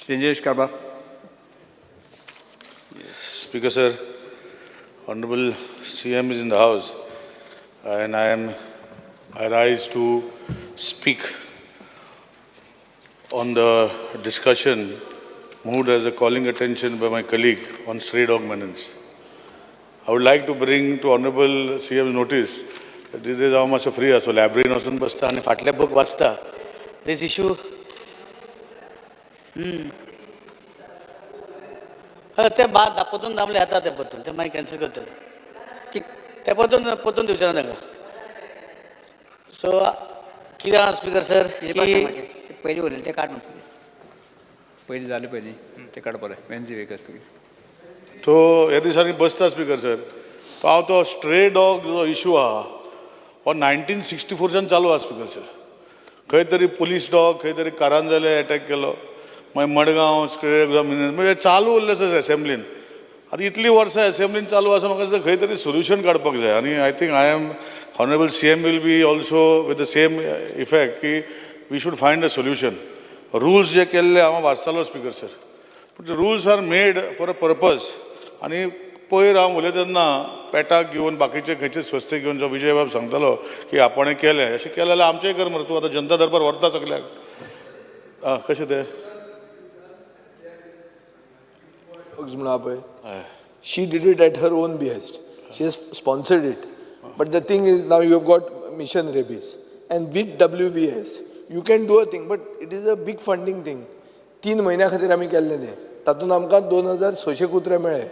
Shri Cabral. Speaker sir, Honorable CM is in the house and I rise to speak on the discussion moved as a calling attention by my colleague on stray dog menace. I would like to bring to Honorable CM's notice that this is हांव मातसो free आसो, लायब्ररीन वचून बसता आनी फाटले book वाचता. This issue, हय, ते बाद परतून दामले येता, ते परतून ते मागीर कॅन्सल करतले, ते परतून परतून दिवचे ना तांकां. सो कितें आहा स्पिकर सर की ते पयलीं उरलें तें काड म्हणटा. पयलीं जालें, पयलीं तें काड पळय वेन्झी वेकस. सो ह्या दिसांनी बसता स्पिकर सर, तो हांव तो स्ट्रे डॉग जो इशू आहा हो 1964च्यान चालू आहा स्पिकर सर. खंय तरी पुलीस डॉग खंय तरी कारांजाले एटॅक केलो, मागीर मडगांव स्ट्रे डॉग, म्हणजे चालू उरलें आसा एसेंब्लीन. आतां इतलीं वर्सां एसेंब्लीन चालू आसा, म्हाका दिसता खंय तरी सोल्युशन काडपाक जाय. आनी I think I am Honorable CM will be also with the same effect की we should find a solution. Rules जे केल्ले हांव वाचतालो स्पिकर सर, पूण rules are made for a purpose. आनी पयर हांव उलयता तेन्ना पेटाक घेवन बाकीचे खंयचे संस्थे घेवन जो विजय बाब सांगतालो की आपणें केलें, अशें केलें जाल्यार आमचेंय कर मरे. तूं आतां जनता दरबार व्हरता सगल्याक. आं, कशें तें? Dogs म्हणून पळय, she did it at her own behest. She has sponsored it. But the thing is, now you have got Mission Rabies and with WVS you can do a thing, but it is a big funding thing. 3 म्हयन्या खातीर आमी केल्लें तें, तातूंत आमकां 2600 कुत्रे मेळ्ळे.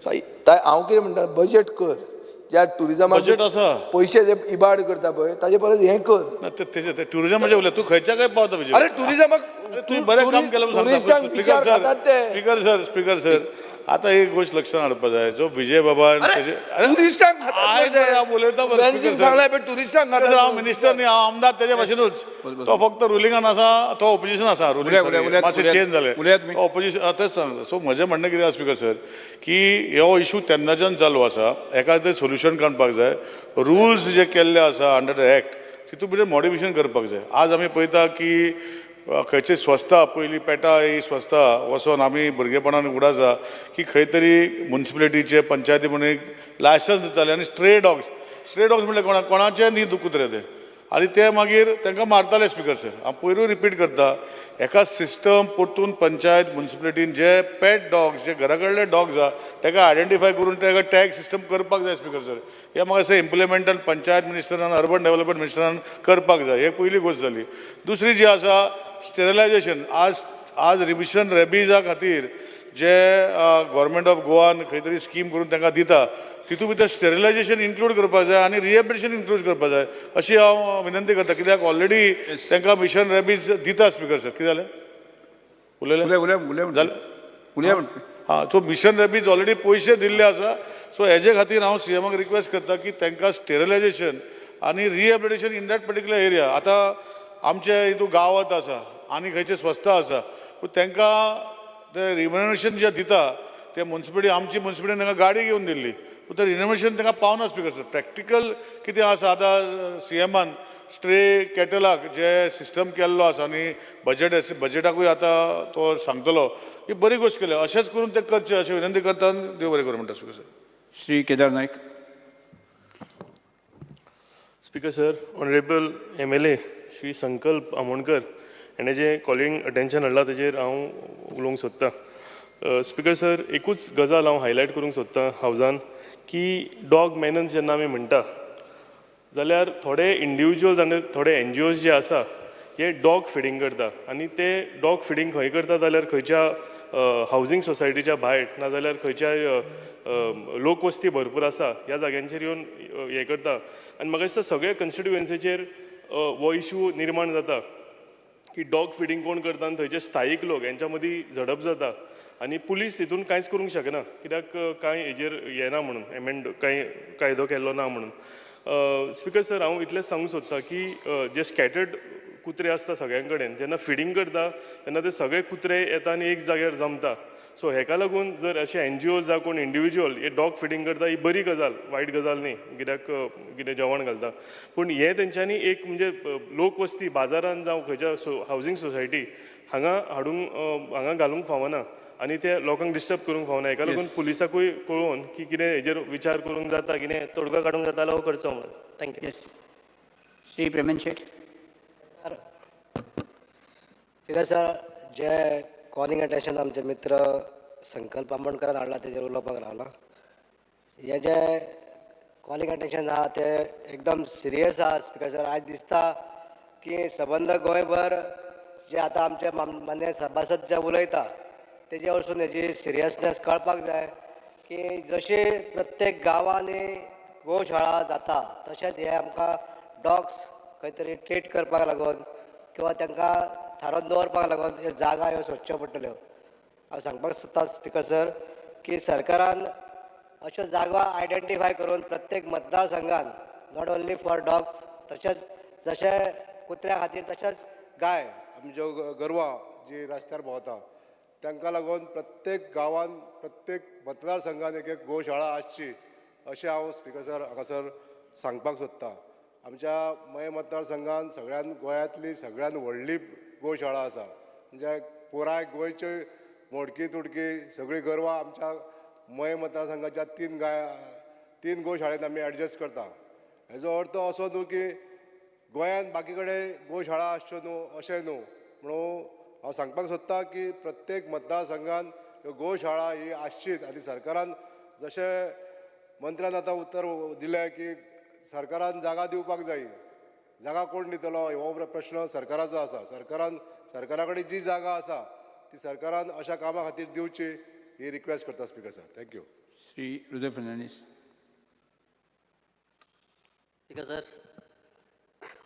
So हांव कितें म्हणटा, बजेट कर ज्या टुरिजमाक. बजेट आसा. पयशे जे इबाड करता पळय, ताजे परस हें कर. ना, तेजें ते टुरिजमाचें उलय, तूं खंयच्या खंय पावता विजय. अरे, टुरिजमाक तुवें बरें काम केलें म्हणून सांगता. टुरिस्टांक स्पिकर विचार सर, खातात ते. स्पिकर सर, स्पिकर सर, आतां एक गोश्ट लक्षात हाडपा जाय, जो विजय बाबान अरे, टुरिस्टांक खातात. आयक मरे, हांव उलयता मरे, वेन्झीन स्पिकर सर. सांगलां पळय, टुरिस्टांक हांव खातात. मिनिस्टर न्ही, हांव आमदार तेजे भाशेनूच. तो फक्त रुलिंगान आसा, तो ऑपोजिशन आसा. उलया, उलया, रुलिंग उलयात, मातशें उलयात. चेंज जालें. उलयात तुमी. ऑपोजिशन तेच सांगता. सो म्हजें म्हणणें कितें आसा स्पिकर सर, की हो इशू तेन्नाच्यान चालू आसा, एका ते सोल्युशन काडपाक जाय. रुल्स जे केल्ले आसा अंडर the act, तितून भितर मॉडिफिकेशन करपाक जाय. आज आमी पळयता की खंयचे संस्था, पयलीं पेटा ही संस्था वचोन आमी भुरगेपणान उगडास आसा की खंय तरी मुन्सिपलिटीचे पंचायती म्हणून एक लायसन्स दिताले आनी स्ट्रे डॉग्स, स्ट्रे डॉग्स म्हणल्यार कोणाचे न्ही कुत्रे ते, आनी ते मागीर तांकां मारताले. स्पिकर सर, हांव पयरूय रिपीट करता, एका सिस्टम परतून पंचायत मुन्सिपलिटीन जे पेट डॉग्स, जे घरा कडले डॉग्स आहा, ताका आयडेंटिफाय करून ताका टॅग सिस्टम करपाक जाय. स्पिकर सर, हे म्हाका दिसता इम्प्लिमेंटान पंचायत मिनिस्टरान, अर्बन डेव्हलपमेंट मिनिस्टरान करपाक जाय. हे पयली गोश्ट जाली. दुसरी जी आसा, स्टेरिलायझेशन. आज आज मिशन रेबीजा खातीर जे गव्हर्मेंट ऑफ गोवान खंय तरी स्कीम करून तांकां दिता, तितून भितर स्टेरिलायझेशन इन्क्लूड करपाक जाय आनी रिहेबिलिटेशन इन्क्लूड करपाक जाय, अशी हांव विनंती करता. कित्याक ऑलरेडी तांकां मिशन रेबीज दिता. स्पिकर सर, कितें जालें? उलयलें? उलय, उलय, उलय म्हणटा. जालें? उलया म्हणटा. हां, सो मिशन रेबीज ऑलरेडी पयशे दिल्ले आसा. सो हेजे खातीर हांव सीएमाक रिक्वेस्ट करता की तांकां स्टेरिलायझेशन आनी rehabilitation in that particular area. आतां आमचे हितून गांवांत आसा आनी खंयचे संस्था आसा, पूण तांकां ते रिनोवेशन जे दिता ते मुन्सिपलिटी, आमची मुन्सिपलिटीन तांकां गाडी घेवन दिल्ली, पूण ते रिनोवेशन तांकां पावना. स्पिकर सर, प्रॅक्टिकल कितें आसा, आतां सीएमान स्ट्रे कॅटलाक जे सिस्टम केल्लो आसा आनी बजेट बजेटाकूय आतां तो सांगतलो, ही बरी गोश्ट केल्या. अशेंच करून ते करचें अशें विनंती करता आनी देव बरें करूं म्हणटा speaker sir. Shri Kedar Naik. Speaker sir, Honorable MLA Shri संकल्प आमोणकर हेणें जें कॉलिंग अटेन्शन हाडलां तेजेर हांव उलोवंक सोदतां. स्पिकर सर, एकूच गजाल हांव हायलायट करूंक सोदतां हावजान की डॉग मेनन्स जेन्ना आमी म्हणटा जाल्यार थोडे इंडिविज्युअल्स आनी थोडे एनजीओज जे आसा हे डॉग फिडींग करता आनी ते डॉग फिडींग खंय करता जाल्यार खंयच्या हावजींग सोसायटीच्या भायर नाजाल्यार खंयच्याय लोकवस्ती भरपूर आसा ह्या जाग्यांचेर येवन हें करता. आनी म्हाका दिसता सगळे कन्स्टिट्युएन्सीचेर हो इशू निर्माण जाता की डॉग फिडींग कोण करता आनी थंयचे स्थायीक लोक हेंच्या मदीं झडप जाता आनी पुलीस हितून कांयच करूंक शकना, कित्याक कांय हेजेर येना म्हणून एमेंड कांय कायदो केल्लो ना म्हणून. स्पिकर सर, हांव इतलेंच सांगूंक सोदतां की जे स्कॅटर्ड कुत्रे आसता सगळ्यां कडेन, जेन्ना फिडींग करता तेन्ना ते सगळे कुत्रे येता आनी एक जाग्यार जमता. सो हेका लागून जर अशे एनजीओ जावं कोण इंडिविज्युअल हे डॉग फिडींग करता ही बरी गजाल, वायट गजाल न्ही, कित्याक कितें जेवण घालता, पूण हें तेंच्यांनी एक म्हणजे लोकवस्ती बाजारान जावं खंयच्या हावजींग सोसायटी हांगा हाडूंक हांगा घालूंक फावना आनी ते लोकांक डिस्टर्ब करूंक फावना. हेका लागून पुलिसाकूय कळोवन की कितें हेजेर विचार करूंक जाता, कितें तोडगो काडूंक जाता जाल्यार हो करचो म्हणून. Thank you. Yes, Shri Preman Shet. Speaker sir, J calling attention आमचे मित्र संकल्प आमोणकरान हाडला तेजेर उलोवपाक रावला. हें जें कॉलिंग अटेन्शन आहा तें एकदम सिरियस आहा स्पीकर सर. आयज दिसता की सबंद गोंयभर जे आतां आमचे मान्य सभासद जे उलयता तेजे वरसून हेजी सिरियसनेस कळपाक जाय की जशी प्रत्येक गांवांनी गोशाळा जाता तशेंच हे आमकां डॉग्स खंय तरी ट्रीट करपाक लागून किंवा तांकां थारोवन दवरपाक लागून ह्यो जागा ह्यो सोदच्यो पडटल्यो. हांव सांगपाक सोदतां स्पीकर सर की सरकारान अश्यो जागा आयडेंटिफाय करून प्रत्येक मतदारसंघान not only for dogs तशेंच जशें कुत्र्या खातीर तशेंच गाय आमच्यो गोरवां जी रस्त्यार भोंवता तांकां लागून प्रत्येक गांवान प्रत्येक मतदारसंघान एक एक गोशाळा आसची अशें हांव स्पीकर सर हांगासर सांगपाक सोदतां. आमच्या मये मतदारसंघान सगळ्यान गोंयांतली सगळ्यान व्हडली गोशाळा आसा, म्हणजे पुराय गोंयची मोडकी तुडकी सगळीं गोरवां आमच्या मये मतदारसंघाच्या तीन गोशाळेंत आमी एडजस्ट करता. हेजो अर्थ असो न्हू की गोंयांत बाकी कडेन गोशाळा आसच्यो न्हू अशें न्हू, म्हणून हांव सांगपाक सोदतां की प्रत्येक मतदारसंघान ह्यो गोशाळा ही आसचीच. आनी सरकारान जशें मंत्र्यान आतां उतर दिलें की सरकारान जागा दिवपाक जाय, जागा कोण दितलो हो प्रश्न सरकाराचो आसा. सरकारान सरकारा कडेन जी जागा आसा ती सरकारान अशा कामा खातीर दिवची ही रिक्वेस्ट करता speaker sir. Thank you. Shri Rudra Fernandes. Speaker sir,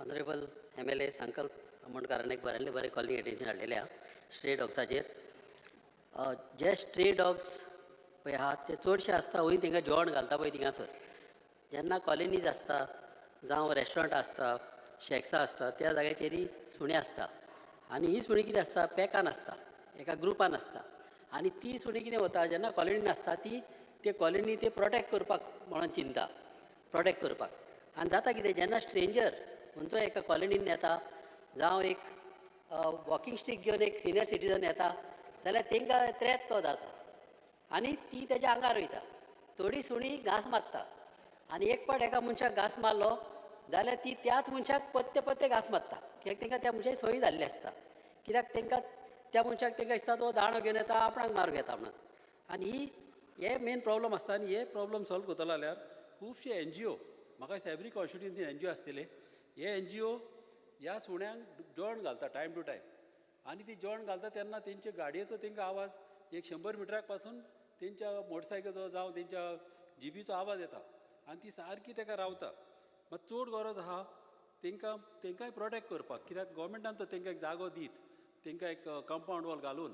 honourable MLA Sankalp आमोणकारान एक बऱ्यांतलें बरें कॉलिंग एटेन्शन हाडलेलें आहा स्ट्रे डॉग्साचेर. जे स्ट्रे डॉग्स पळय आहा ते चडशे आसता वयर तेंकां जेवण घालता पळय थिंगासर. जेन्ना कॉलनीज आसता जावं रेस्टॉरंट आसता, शॅक्सां आसता, त्या जाग्याचेरय सुणीं आसता आनी ही सुणीं कितें आसता पॅकान आसता, एका ग्रुपान आसता आनी ती सुणीं कितें वता जेन्ना कॉलनीन आसता ती ते कॉलनी ते प्रोटेक्ट करपाक म्हणून चिंता प्रोटेक्ट करपाक. आनी जाता कितें जेन्ना स्ट्रेंजर खंयचो एका कॉलनीन येता जावं एक वॉकिंग स्टीक घेवन एक सिनियर सिटीजन येता जाल्यार तांकां त्रेत को जाता आनी ती तेज्या आंगार वयता. थोडीं सुणीं घांस मारता आनी एक पाट एका मनशाक घांस मारलो जाल्यार ती त्याच मनशाक पत्ते पत्ते घांस मारता, कित्याक तांकां त्या मनशाची सोयी जाल्ली आसता, कित्याक तांकां त्या मनशाक तांकां दिसता तो दांडो घेवन येता आपणाक मारूंक येता म्हणून. आनी ही हे मेन प्रॉब्लम आसता आनी हे प्रॉब्लम सॉल्व करतलो जाल्यार खुबशे एनजीओ, म्हाका दिसता एवरी कॉन्स्टिट्युएन्सीन एनजीओ आसतले, हे एनजीओ ह्या सुण्यांक जेवण घालता टायम टू टायम आनी ती जेवण घालता तेन्ना तेंच्या गाडयेचो तेंकां आवाज एक 100 मिटराक पासून तेंच्या मोटरसायकलीचो जावं तेंच्या जिपीचो आवाज येता आनी ती सारकी तेका रावता. मात चड गरज आहा तेंकां तेंकांय प्रोटेक्ट करपाक, कित्याक गोवोरमेंटान तर तेंकां एक जागो दीत तेंकां एक कंपावंड वॉल घालून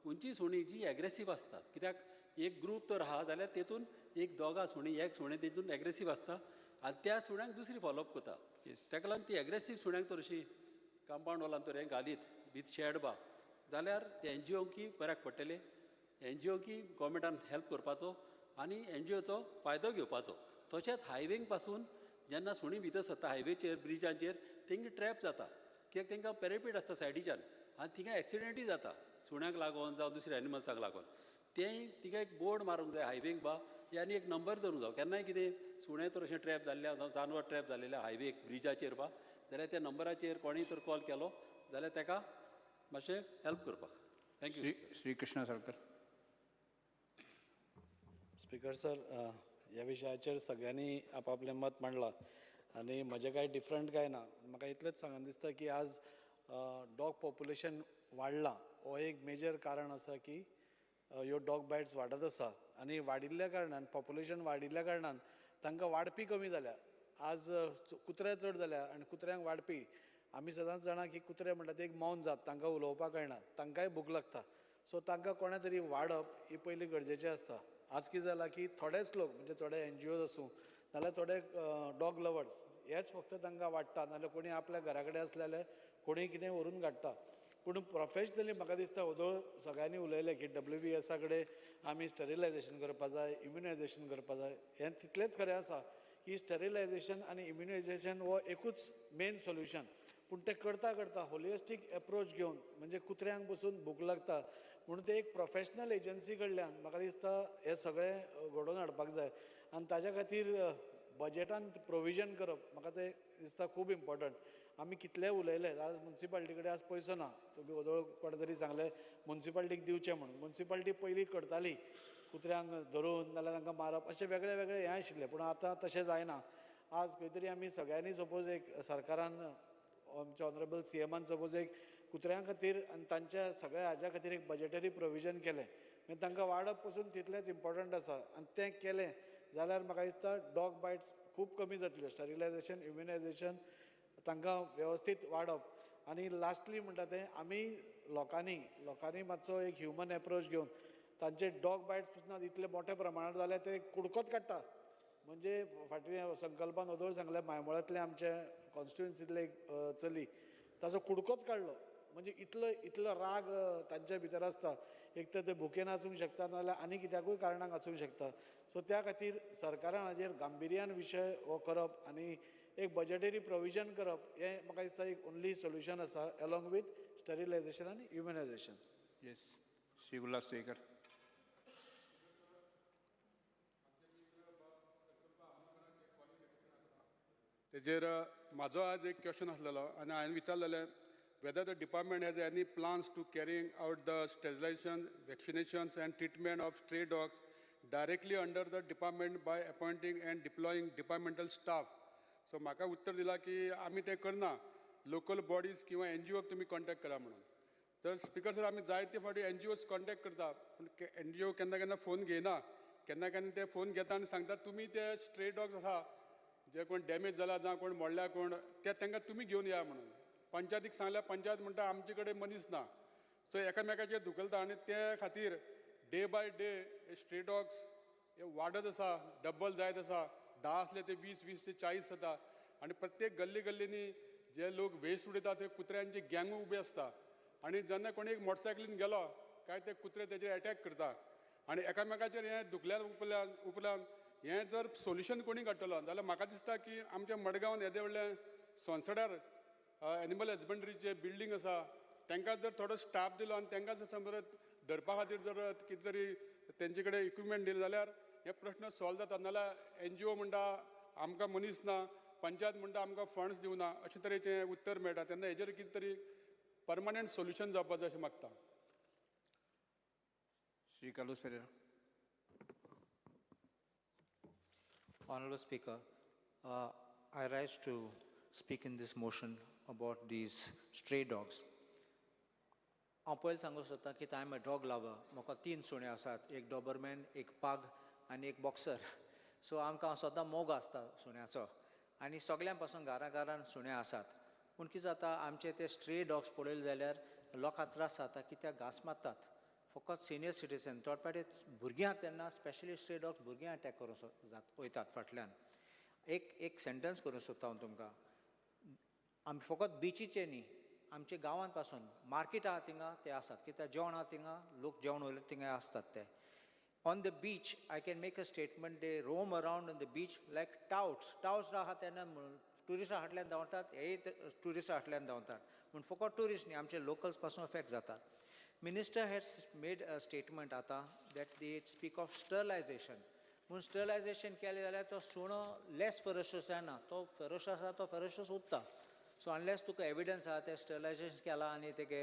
खंयची सुणीं जी एग्रेसीव आसतात, कित्याक एक ग्रूप तर आहा जाल्यार तेतून एक दोगां सुणीं एक सुणें तेतून एग्रेसीव आसता आनी त्या सुण्यांक दुसरी फॉलोअप करता. ताका लागून ती एग्रेसीव सुण्यांक तर अशी कंपावंड वॉलान तर हें घालीत विथ शेड बा जाल्यार ते एनजीओंकी बऱ्याक पडटले, एनजीओंकी गोवोरमेंटान हेल्प करपाचो आनी एनजीओचो फायदो घेवपाचो. तशेंच हायवेंक पासून जेन्ना सुणीं भितर सरता हायवेचेर ब्रिजांचेर तेंकां ट्रॅप जाता, कित्याक तेंकां पॅरेपीट आसता सायडीच्यान आनी थिंगा एक्सिडेंटूय जाता सुण्यांक लागून जावं दुसऱ्या एनिमल्सांक लागून. तेंय थिंगा एक बोर्ड मारूंक जाय हायवेक बा आनी एक नंबर धरूंक जावं, केन्नाय कितें सुणें तर अशें ट्रॅप जाल्लें जावं जानवर ट्रॅप जाल्लें हायवेक ब्रिजाचेर बा जाल्यार त्या नंबराचेर कोणीय तर कॉल केलो जाल्यार तेका मातशें हेल्प करपाक. Thank you. Shri Krishna Salkar. Speaker sir, ह्या विशयाचेर सगळ्यांनी आपआपलें मत मांडलां आनी म्हजें कांय डिफरंट कांय ना. म्हाका इतलेंच सांगन दिसता की आज डॉग पॉप्युलेशन वाडलां हो एक मेजर कारण आसा की ह्यो डॉग बायट्स वाडत आसा आनी वाडिल्ल्या कारणान पॉप्युलेशन वाडिल्ल्या कारणान तांकां वाडपी कमी जाल्या. आज कुत्रे चड जाल्या आनी कुत्र्यांक वाडपी आमी सदांच जाणा की कुत्रे म्हणटा ते एक मौन जात, तांकां उलोवपाक कळना, तांकांय भूक लागता. सो तांकां कोणें तरी वाडप ही पयलीं गरजेचें आसता. आज कितें जालां की थोडेच लोक म्हणजे थोडे एनजीओज आसूं नाल्यार थोडे डॉग लवर्स हेच फक्त तांकां वाडटा, नाल्यार कोणी आपल्या घरा कडेन आसले जाल्यार कोणी कितें व्हरून काडटा. पूण प्रोफेशनली म्हाका दिसता ओदोळ सगळ्यांनी उलयलें की डब्ल्यू वी एसा कडेन आमी स्टरिलायजेशन करपा जाय, इम्युनायजेशन करपा जाय. हें तितलेंच खरें आसा की स्टरिलायजेशन आनी इम्युनायजेशन हो एकूच मेन सोल्युशन, पूण तें करता करता होलिस्टीक एप्रोच घेवन, म्हणजे कुत्र्यांक पसून भूक लागता म्हणून ते एक प्रोफेशनल एजन्सी कडल्यान म्हाका दिसता हें सगळें घडोवन हाडपाक जाय आनी ताज्या खातीर बजेटान प्रोविजन करप म्हाका तें दिसता खूब इम्पॉर्टंट. आमी कितलेय उलयले आज मुन्सिपाल्टी कडेन आज पयसो ना. तुमी ओदोळ कोणे तरी सांगलें मुन्सिपाल्टीक दिवचें म्हणून. मुन्सिपाल्टी पयलीं करताली कुत्र्यांक धरून नाल्यार तांकां मारप अशें वेगळे वेगळे हें आशिल्लें, पूण आतां तशें जायना. आज खंय तरी आमी सगळ्यांनी सपोज एक सरकारान आमच्या ऑनरेबल सी एमान सपोज एक कुत्र्यां खातीर आनी तांच्या सगळ्या हाज्या खातीर एक बजेटरी प्रोविजन केलें, मागीर तांकां वाडप पसून तितलेंच इम्पॉर्टंट आसा आनी तें केलें जाल्यार म्हाका दिसता डॉग बायट्स खूब कमी जातल्यो. स्टरिलायजेशन, इम्युनायजेशन, तांकां वेवस्थीत वाडप आनी लास्टली म्हणटा तें आमी लोकांनी लोकांनी मातसो एक ह्युमन एप्रोच घेवन तांचे डॉग बायट्स पसून इतले मोठ्या प्रमाणात जाल्यार ते कुडकोच काडटा. म्हणजे फाटल्या संकल्पान ओदोळ सांगलें मायमोळांतलें आमच्या कॉन्स्टिट्युएन्सींतलें एक चली ताचो कुडकोच काडलो. म्हणजे इतलो इतलो राग तांच्या भितर आसता, एक तर ते भुकेन आसूंक शकता नाजाल्यार आनी कित्याकूय कारणाक आसूंक शकता. सो त्या खातीर सरकारान हाजेर गांभिर्यान विशय हो करप आनी एक बजेटरी प्रोविजन करप हें म्हाका दिसता एक ओन्ली सोल्युशन आसा एलोंग विथ स्टरिलायजेशन आनी ह्युमनायजेशन. येस, श्री उल्हास तुयेकर. तेजेर म्हाजो आज एक क्वेश्चन आसलेलो आनी हांवें विचारलेलें whether the department has any plans to carrying out the sterilization, vaccinations and treatment of stray dogs directly under the department by appointing and deploying departmental staff. So म्हाका उत्तर दिलां की आमी तें करना, लोकल बॉडीज किंवा एन जी ओक तुमी contact करा म्हणून. तर स्पिकर सर, आमी जायते फावटी एन जी ओज कॉन्टॅक्ट करता, पूण एन जी ओ केन्ना केन्ना फोन घेयना, केन्ना केन्ना ते फोन घेता आनी सांगता तुमी ते स्ट्रे डॉग्स आसा जे कोण डॅमेज जाला जावं कोण मोडल्या कोण ते तांकां तुमी घेवन या म्हणून. पंचायतीक सांगल्यार पंचायत म्हणटा आमचे कडेन मनीस ना. सो एकामेकाचेर धुकलता आनी ते खातीर डे बाय डे हे स्ट्रे डॉग्स हे वाडत आसा, डब्बल जायत आसा. 10 आसले ते 20, 20 ते 40 जाता आनी प्रत्येक गल्ली गल्लींनी जे लोक वेस्ट उडयता ते कुत्र्यांची गँगू उबी आसता आनी जेन्ना कोणी एक मोटरसायकलीन गेलो काय ते कुत्रे तेजेर एटॅक करता आनी एकामेकाचेर हें धुकल्या उपरांत हें जर सोल्युशन कोणी काडटलो जाल्यार म्हाका दिसता की आमच्या मडगांवान येदें व्हडलें संवसारार एनिमल हजबंड्रीचें बिल्डींग आसा, तांकां जर थोडो स्टाफ दिलो आनी तांकां जर समज धरपा खातीर जर कितें तरी तेंचे कडेन इक्विपमेंट दिलें जाल्यार हे प्रश्न सॉल्व जाता. नाजाल्यार एन जी ओ म्हणटा आमकां मनीस ना, पंचायत म्हणटा आमकां फंड्स दिवना, अशें तरेचें उत्तर मेळटा. तेन्ना हेजेर कितें तरी परमनंट सोल्युशन जावपा जाय अशें मागता. Shri Carlos Ferreira. Honorable Speaker, I rise to speak in this motion about these stray dogs. हांव पयलीं सांगूंक सोदता की I am a dog lover. म्हाका 3 सुणे आसात, एक डॉबरमॅन, एक पाग आनी एक बॉक्सर. सो आमकां सदां मोग आसता सुण्याचो आनी सगळ्यां पासून घरा घरान सुणे आसात. पूण कितें जाता, आमचे ते स्ट्रे डॉग्स पळयले जाल्यार लोकांक त्रास जाता कित्याक घांस मारतात. फकत सिनियर सिटीजन, थोडे फावटी भुरगीं आहा तेन्ना स्पेशली स्ट्रे डॉग्स भुरगीं अटॅक करूंक वयतात फाटल्यान. एक एक सेंटन्स करूंक सोदता हांव तुमकां. आमी फकत बिचीचे न्ही, आमच्या गांवांत पासून मार्केट आहा थिंगा ते आसात, कित्याक जेवण आहा थिंगा, लोक जेवण वयले थिंगा आसतात ते. On the beach I can make a statement, they roam around on the beach like touts. Touts आहा तेन्ना ट्युरिस्टां फाटल्यान धांवतात, हेय ट्युरिस्टां फाटल्यान धांवतात. पूण फकत ट्युरिस्ट न्ही, आमचे लोकल्स पासून अफेक्ट जातात. Minister has made a statement आतां that they speak of sterilization. पूण स्टरलायजेशन केलें जाल्यार तो सुणो लेस फेरोशियस जायना, तो फेरोशियस आसा तो फेरोशियस उरता. सो अनलेस तुका एविडन्स आहा तें स्टरलायजेशन केलां आनी तेगे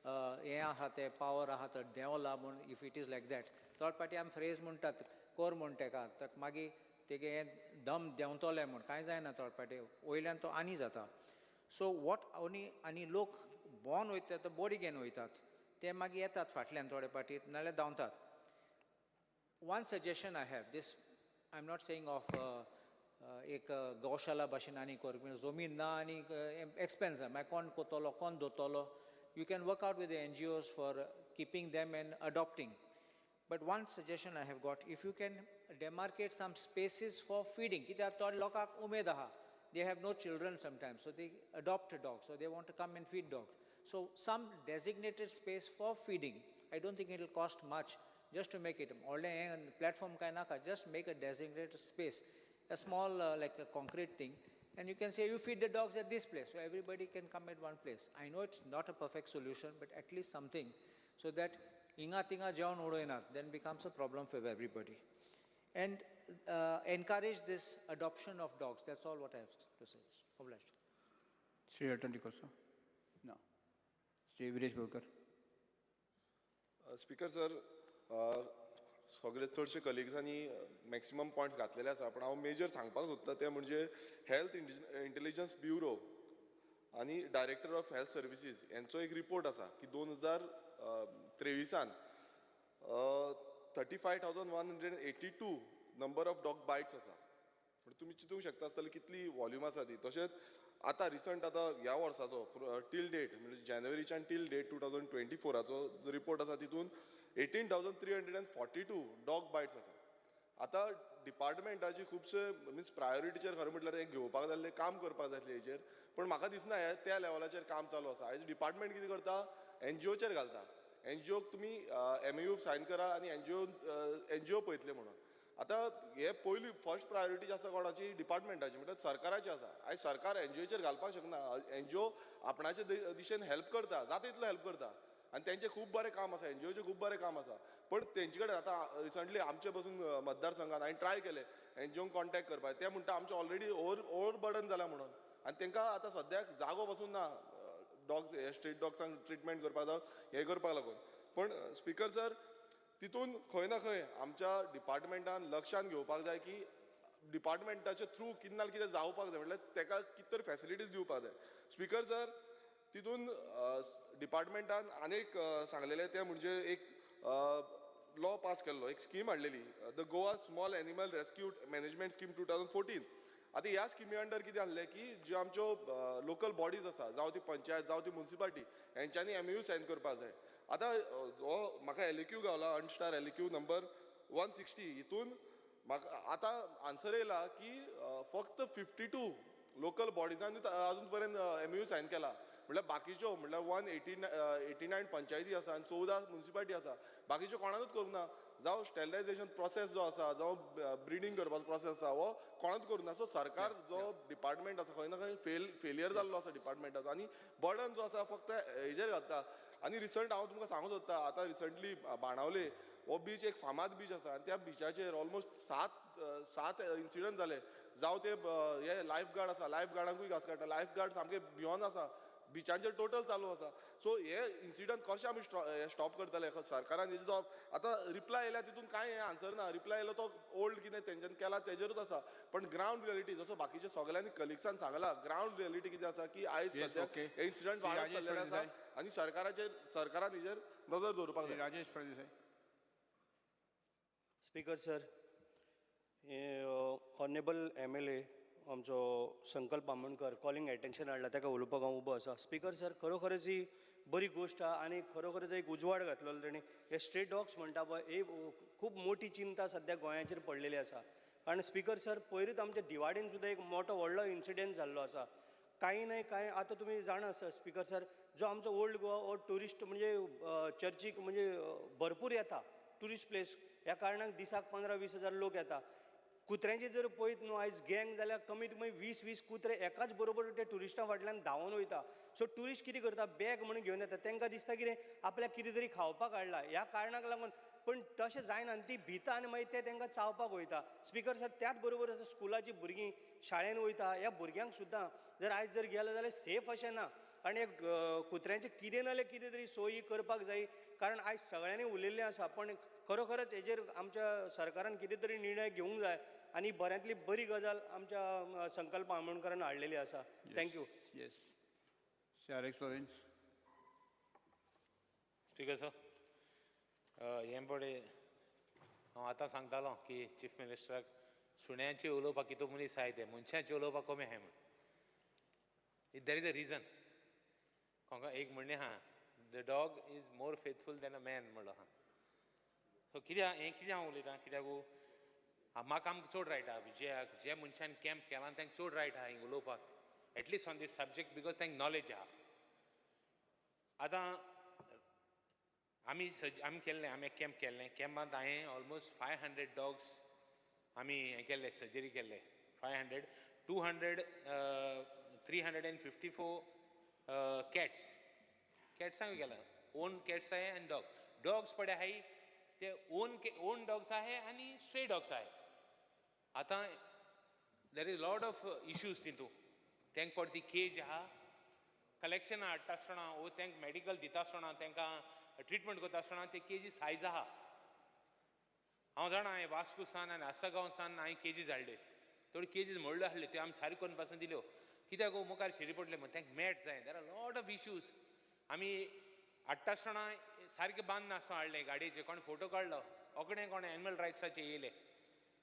हें आहा तें पावर आहा तो देंवला म्हूण, if it is like that. थोडे फावटी आमी फ्रेज म्हणटात कोर म्हूण तेका, मागीर तेगे हें दम देंवतलें म्हूण, कांय जायना थोडे फावटी वयल्यान तो आनी जाता. सो what only आनी लोक भोंवन वयतात तो बॉडी घेवन वयतात, ते मागीर येतात फाटल्यान थोडे फावटी नाल्यार धांवतात. One suggestion I have, this I am not saying of एक गौशाला भाशेन आनी कर, जमीन ना आनी एक्सपेन्स आहा, मागीर कोण कोतलो कोण धरतलो. You can work out with the N G Os for keeping them and adopting. But one suggestion I have got, if you can demarcate some spaces for feeding, कित्याक थोडे लोकांक उमेद आहा, they have no children sometimes, so they adopt a dog, so they want to come and feed dogs. So some designated space for feeding, I don't think it will cost much just to make it. व्हडलें platform काय नाका, just make a designated space, a small like a concrete thing, and you can say you feed the dogs at this place, so everybody can come at one place. I know it's not a perfect solution, but at least something, so that inga tinga जेवण उडयनात, then becomes a problem for everybody. And encourage this adoption of dogs. That's all what I have to suggest. Obliged. Shri Elton D'Costa? No. Shri Viresh Borkar? Speaker sir, सगळे चडशे कलिग्सांनी maximum points घातलेले आसा, पूण हांव major सांगपाक सोदता तें म्हणजे हेल्थ इंटेलिजन्स ब्युरो आनी डायरेक्टर ऑफ हेल्थ सर्विसीस यांचो एक रिपोर्ट आसा की 2023 35,182 number of dog bites आसा. म्हणजे तुमी चिंतूंक शकता आसतले कितली वॉल्यूम आसा ती. तशेंच आतां रिसंट आतां ह्या वर्साचो टील डेट म्हणजे जानेवारीच्यान टील डेट 2024 रिपोर्ट आसा, तितून 18,342 डॉग बायट्स आसा. आतां डिपार्टमेंटाची खुबशे मिन्स प्रायोरिटीचेर खरें म्हटल्यार तें घेवपाक जाय, काम करपाक जाय आसलें हेचेर, पूण म्हाका दिसना हें त्या लेवलाचेर काम चालू आसा. आयज डिपार्टमेंट कितें करता, एनजीओचेर घालता. एनजीओक तुमी एमओयू सायन करा आनी एनजीओ पळयतले म्हणून. आतां हे पयली फर्स्ट प्रायोरिटी आसा कोणाची, डिपार्टमेंटाची, म्हटल्यार सरकाराची आसा. आयज सरकार एनजीओचेर घालपाक शकना. एनजीओ आपणाचे दिशेन हेल्प करता, जाता तितलो हेल्प करता आनी तेंचें खूब बरें काम आसा, एनजीओचें खूब बरें काम आसा. पण तेंचे कडेन आतां रिसंटली आमचे पसून मतदारसंघान हांवें ट्राय केलें एनजीओंक कॉन्टेक्ट करपाक, ते म्हणटा आमचें ऑलरेडी ओवर बर्डन जालां म्हणून, आनी तेंकां आतां सद्याक जागो पसून ना डॉग्स स्ट्रीट डॉग्सांक ट्रिटमेंट करपाक जावं हें करपाक लागून. पण स्पीकर सर, तितून खंय ना खंय आमच्या डिपार्टमेंटान लक्षान घेवपाक जाय की डिपार्टमेंटाचे थ्रू कितें ना कितें जावपाक जाय, म्हटल्यार तेका कितें तरी फॅसिलिटीज दिवपाक जाय. स्पीकर सर, तितून डिपार्टमेंटान आनीक सांगलेलें तें म्हणजे एक लॉ पास केल्लो, एक स्कीम हाडलेली, the Goa small animal rescue management scheme 2014. आतां ह्या स्किमी अंडर कितें आहलें की ज्यो आमच्यो लोकल बॉडीज आसा, जावं ती पंचायत जावं ती मुन्सिपालिटी, हेंच्यांनी एमयू सायन करपाक जाय. आतां जो म्हाका एलएक्यू गावला, अनस्टार एलएक्यू नंबर 160, हितून म्हाका आतां आन्सर येयला की फक्त 52 लोकल बॉडिजांनी अजून पर्यंत एमयू सायन केला. म्हटल्यार बाकीच्यो म्हटल्यार 189 पंचायती आसा आनी 14 मुन्सिपालिटी आसा, बाकीच्यो कोणानूच करूंक ना. जावं स्टेरिलायझेशन प्रोसेस जो आसा, जावं ब्रिडींग करपाचो प्रोसेस आसा, हो कोणाच करूंक ना. सो सरकार जो डिपार्टमेंट आसा खंय ना खंय फेलियर जाल्लो आसा डिपार्टमेंटाचो, आनी बर्डन जो आसा फक्त हेजेर घालता. आनी रिसंट हांव तुमकां सांगूंक सोदता, आतां रिसंटली बाणावले हो बीच एक फामाद बीच आसा आनी त्या बिचाचेर ऑलमोस्ट सात इन्सिडंट जाले. जावं ते हे लायफ गार्ड आसा, लायफ गार्डांकूय घास काडटा, लायफ गार्ड सामके भियोन आसा, बिचांचेर टोटल चालू आसा. सो हे इन्सिडंट कशें आमी स्टॉप करतले? सरकारान हेजे जो आतां रिप्लाय येयल्या तितून कांय हें आन्सर ना. रिप्लाय येयलो तो ओल्ड कितें तेंच्यांनी केला तेजेरूच आसा, पण ग्रावंड रियलिटी जसो बाकीच्या सगळ्यांनी कलिग्सान सांगला, ग्रावंड रियलिटी कितें आसा की आयज सद्याक हे इन्सिडंट वाडत चल्लेले आसा आनी सरकारान हेजेर नजर दवरपाक जाय. Rajesh Phaldesai. Speaker sir, honourable MLA आमचो संकल्प आमोणकर कॉलिंग एटेन्शन हाडला, ताका उलोवपाक हांव उबो आसा. स्पीकर सर, खरोखरच ही बरी गोश्ट आहा आनी खरोखरच एक उजवाड घातलेलो तेणी. हे स्ट्रीट डॉग्स म्हणटा पळय, ही खूब मोठी चिंता सद्या गोंयाचेर पडलेली आसा. कारण स्पीकर सर, पयरूच आमच्या दिवाडीन सुद्दां एक मोठो व्हडलो इन्सिडंट जाल्लो आसा. कांय न्हय कांय आतां तुमी जाणा आसा स्पीकर सर, जो आमचो ओल्ड गोवा हो ट्युरिस्ट म्हणजे चर्चीक म्हणजे भरपूर येता ट्युरिस्ट प्लेस, ह्या कारणाक दिसाक 15-20 हजार लोक येता. कुत्र्यांचे जर पळयत न्हू आयज गँग जाल्यार कमीत कमी 20-20 कुत्रे एकाच बरोबर ते ट्युरिस्टां फाटल्यान धांवून वयता. सो ट्युरिस्ट कितें करता, बॅग म्हणून घेवन येता, तांकां दिसता कितें आपल्याक कितें तरी खावपाक हाडला, ह्या कारणाक लागून. पण तशें जायना आनी ती भिता आनी मागीर ते तांकां चावपाक वयता. स्पीकर सर, त्याच बरोबर आतां स्कुलाची भुरगीं शाळेन वयता, ह्या भुरग्यांक सुद्दां जर आयज जर गेले जाल्यार सेफ अशें ना. कारण एक कुत्र्यांचें कितें ना जाल्यार कितें तरी सोयी करपाक जाय. कारण आयज सगळ्यांनी उलयल्लें आसा, पण खरोखरच हेजेर आमच्या सरकारान कितें तरी निर्णय घेवंक जाय आनी बऱ्यांतली बरी गजाल आमच्या संकल्प आमोणकरान हाडलेली आसा. Thank you. Yes. Shri Alex Lawrence. Speaker sir, हें पळय हांव आतां सांगतालो की चीफ मिनिस्टराक सुण्यांचे उलोवपाक कितू मनीस आहाय ते मनशांचे उलोवपाक कमी आहाय म्हूण. There is a reason. कोंका एक म्हणणें आहा, the dog is more faithful than a man म्हणलो आहा. सो कित्याक हें कित्याक हांव उलयतां, कित्याक म्हाका आमकां चड रायट आहा, जे मनशान कॅम्प केलां तांकां चड रायट आहा हिंग उलोवपाक, at least on this subject, because तांकां नॉलेज आहा. आतां आमी सज आमी केल्लें, आमी एक कॅम्प केल्लें. कॅम्पांत हांवें ऑलमोस्ट 500 डॉग्स आमी हें केल्ले, सर्जरी केल्ले 500, 200, 354 कॅट्स, कॅट्सांक केला. ओन कॅट्स आहे आनी डॉग, डॉग्स पडे आहाय ते ओन डॉग्स आहे आनी स्ट्रे डॉग्स आहे. आतां there is lot of issues तितू. तेंक पड ती केज आहा, कलेक्शनां हाडटा आसतना वो तेंक मॅडिकल दिता आसतना, तेंकां ट्रिटमेंट करता आसतना ते केजी सायज आहा. हांव जाणा, हांवें वास्को सान आनी आसगांव सान हांवें केजीस हाडल्यो. थोड्यो केजीस व्हडल्यो आसल्यो, त्यो आमी सारक्यो करून पासून दिल्यो. कित्याक गो मुखार शेरी पडले म्हण तेंकां मॅट जाय. There are lot of issues. आमी हाडटा आसतना सारकें बांद नासतना हाडलें गाडयेचे, कोणें फोटो काडलो ओकडें, कोणें एनिमल रायट्साचे येयले.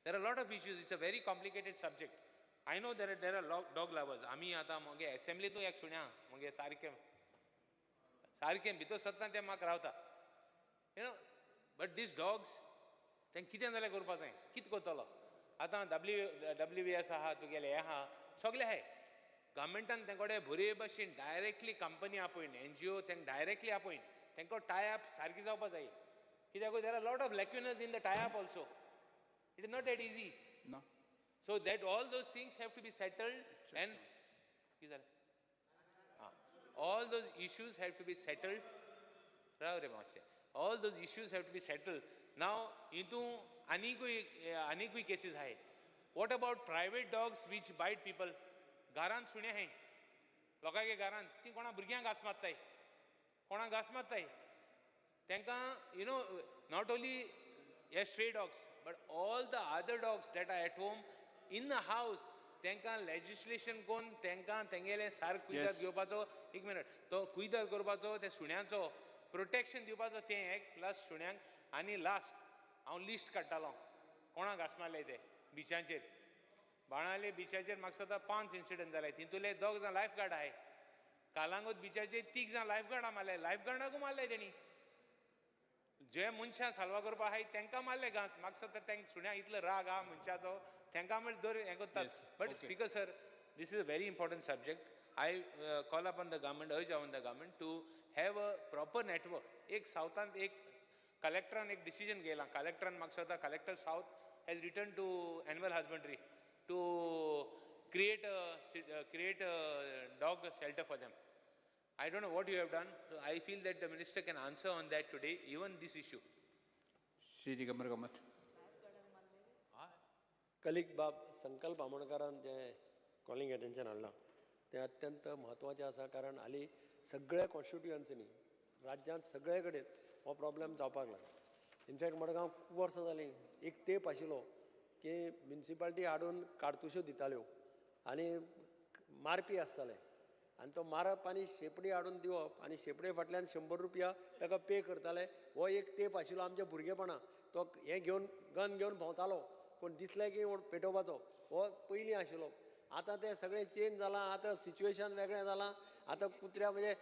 There are lot of issues. It's a very complicated subject, I know. There are dog lovers. आमी आतां मगे एसेंब्लींतूय एक सुण्या मगे सारकें सारकें भितर सरता तें म्हाका रावता. बट these dogs, तेंकां कितें जाल्यार करपा जाय. कितें करतलो आतां? डब्ल्यू डब्ल्यू वी एस आहा, तुगेलें हें आहा, सगळें आहाय. गव्हर्मेंटान तें कडेन बरे भशेन डायरेक्टली कंपनी आपयन, एनजीओ तेंकां डायरेक्टली आपयन, तेंको टाय अप सारकी जावपा जाय. कित्याक there are lot of lacunas in the tie up also. It is not that easy. ना. So that all those things have to be settled and कितें जालें? आं, all those issues have to be settled. राव रे मातशें. All those issues have to be settled. Now हितून आनिकूय cases आहाय. What about private dogs which bite people? घरान सुणे आहाय लोकांगे घरान, ती कोणा भुरग्यांक घास मारताय, कोणाक घास मारताय. तांकां not only हे stray dogs but all the other dogs that are at home in the house, तांकां लेजिस्लेशन करून तांकां तेंगेलें सारकें कुयदाद घेवपाचो. एक मिनट, तो कुयदाद करपाचो, त्या सुण्यांचो प्रोटेक्शन दिवपाचो, तें एक प्लस सुण्यांक. आनी लास्ट, हांव लिस्ट काडटालो कोणाक घास मारले ते बिचांचेर. बाणावले बिचाचेर म्हाका दिसता पांच इन्सिडंट जाले. तितूंतले दोग जाण लायफ गार्ड आहाय. कालांगूट बिचाचेर तीग जाण लायफ गार्डा मारले, लायफ गार्डाकूय मारले तेणी. जे मनशां साल्वा करपा आहाय तांकां मारले घांस. म्हाका दिसता तांकां सुण्या इतलो राग आहा मनशाचो, तांकां म्हळ्यार दर हें करतात. But Speaker sir, this is a very important subject. I call upon the government, urge on the government to have a proper network. एक सावथांत एक कलेक्टरान एक डिसिजन घेयलां. कलेक्टरान, म्हाका दिसता collector south has written to animal husbandry to create a dog shelter for them. I don't know what you have done. I feel that the minister can answer on that today, even this issue. Shri Digambar Kamat. कलिक बाब संकल्प आमोणकारान जें calling attention हाडलां तें अत्यंत म्हत्वाचें आसा, कारण हालीं सगळ्या कॉन्स्टिट्युयन्सीनी राज्यांत सगळे कडेन हो प्रॉब्लम जावपाक लागला. इनफॅक्ट मडगांव खूब वर्सां जालीं, एक तेंप आशिल्लो की म्युनिसिपालिटी हाडून काडतुश्यो दिताल्यो आनी मारपी आसताले आनी तो मारप आनी शेंपडी हाडून दिवप आनी शेंपडे फाटल्यान 100 रुपया ताका पे करताले. हो एक तेंप आशिल्लो आमच्या भुरगेपणा. तो हें घेवन, गन घेवन भोंवतालो, कोण दिसले की पेटोवपाचो. हो पयलीं आशिल्लो. आतां तें सगळें चेंज जालां. आतां सिच्युएशन वेगळें जालां. आतां कुत्र्या म्हणजे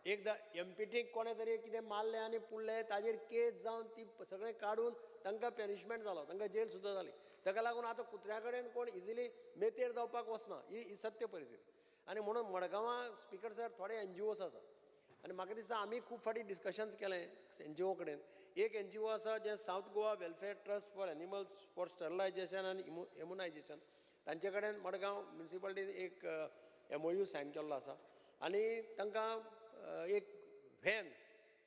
एकदां एमपीटीक कोणें तरी कितें मारलें आनी पुरलें, ताजेर केस जावन ती सगळें काडून तांकां पनिशमेंट जालो, तांकां जेल सुद्दां जाली. ताका लागून आतां कुत्र्या कडेन कोण इजिली मेतेर जावपाक वचना. ही ही सत्य परिस्थिती. आनी म्हणून मडगांवां, स्पिकर सर, थोडे एनजीओस आसा आनी म्हाका दिसता आमी खूब फावटी डिस्कशन्स केलें एनजीओ कडेन. एक एनजीओ आसा जें South Goa Welfare Trust for Animals for Sterilisation आनी इम्युनायजेशन. तांचे कडेन मडगांव म्युनिसिपालिटीन एक एमओयू सायन केल्लो आसा आनी तांकां एक व्हॅन,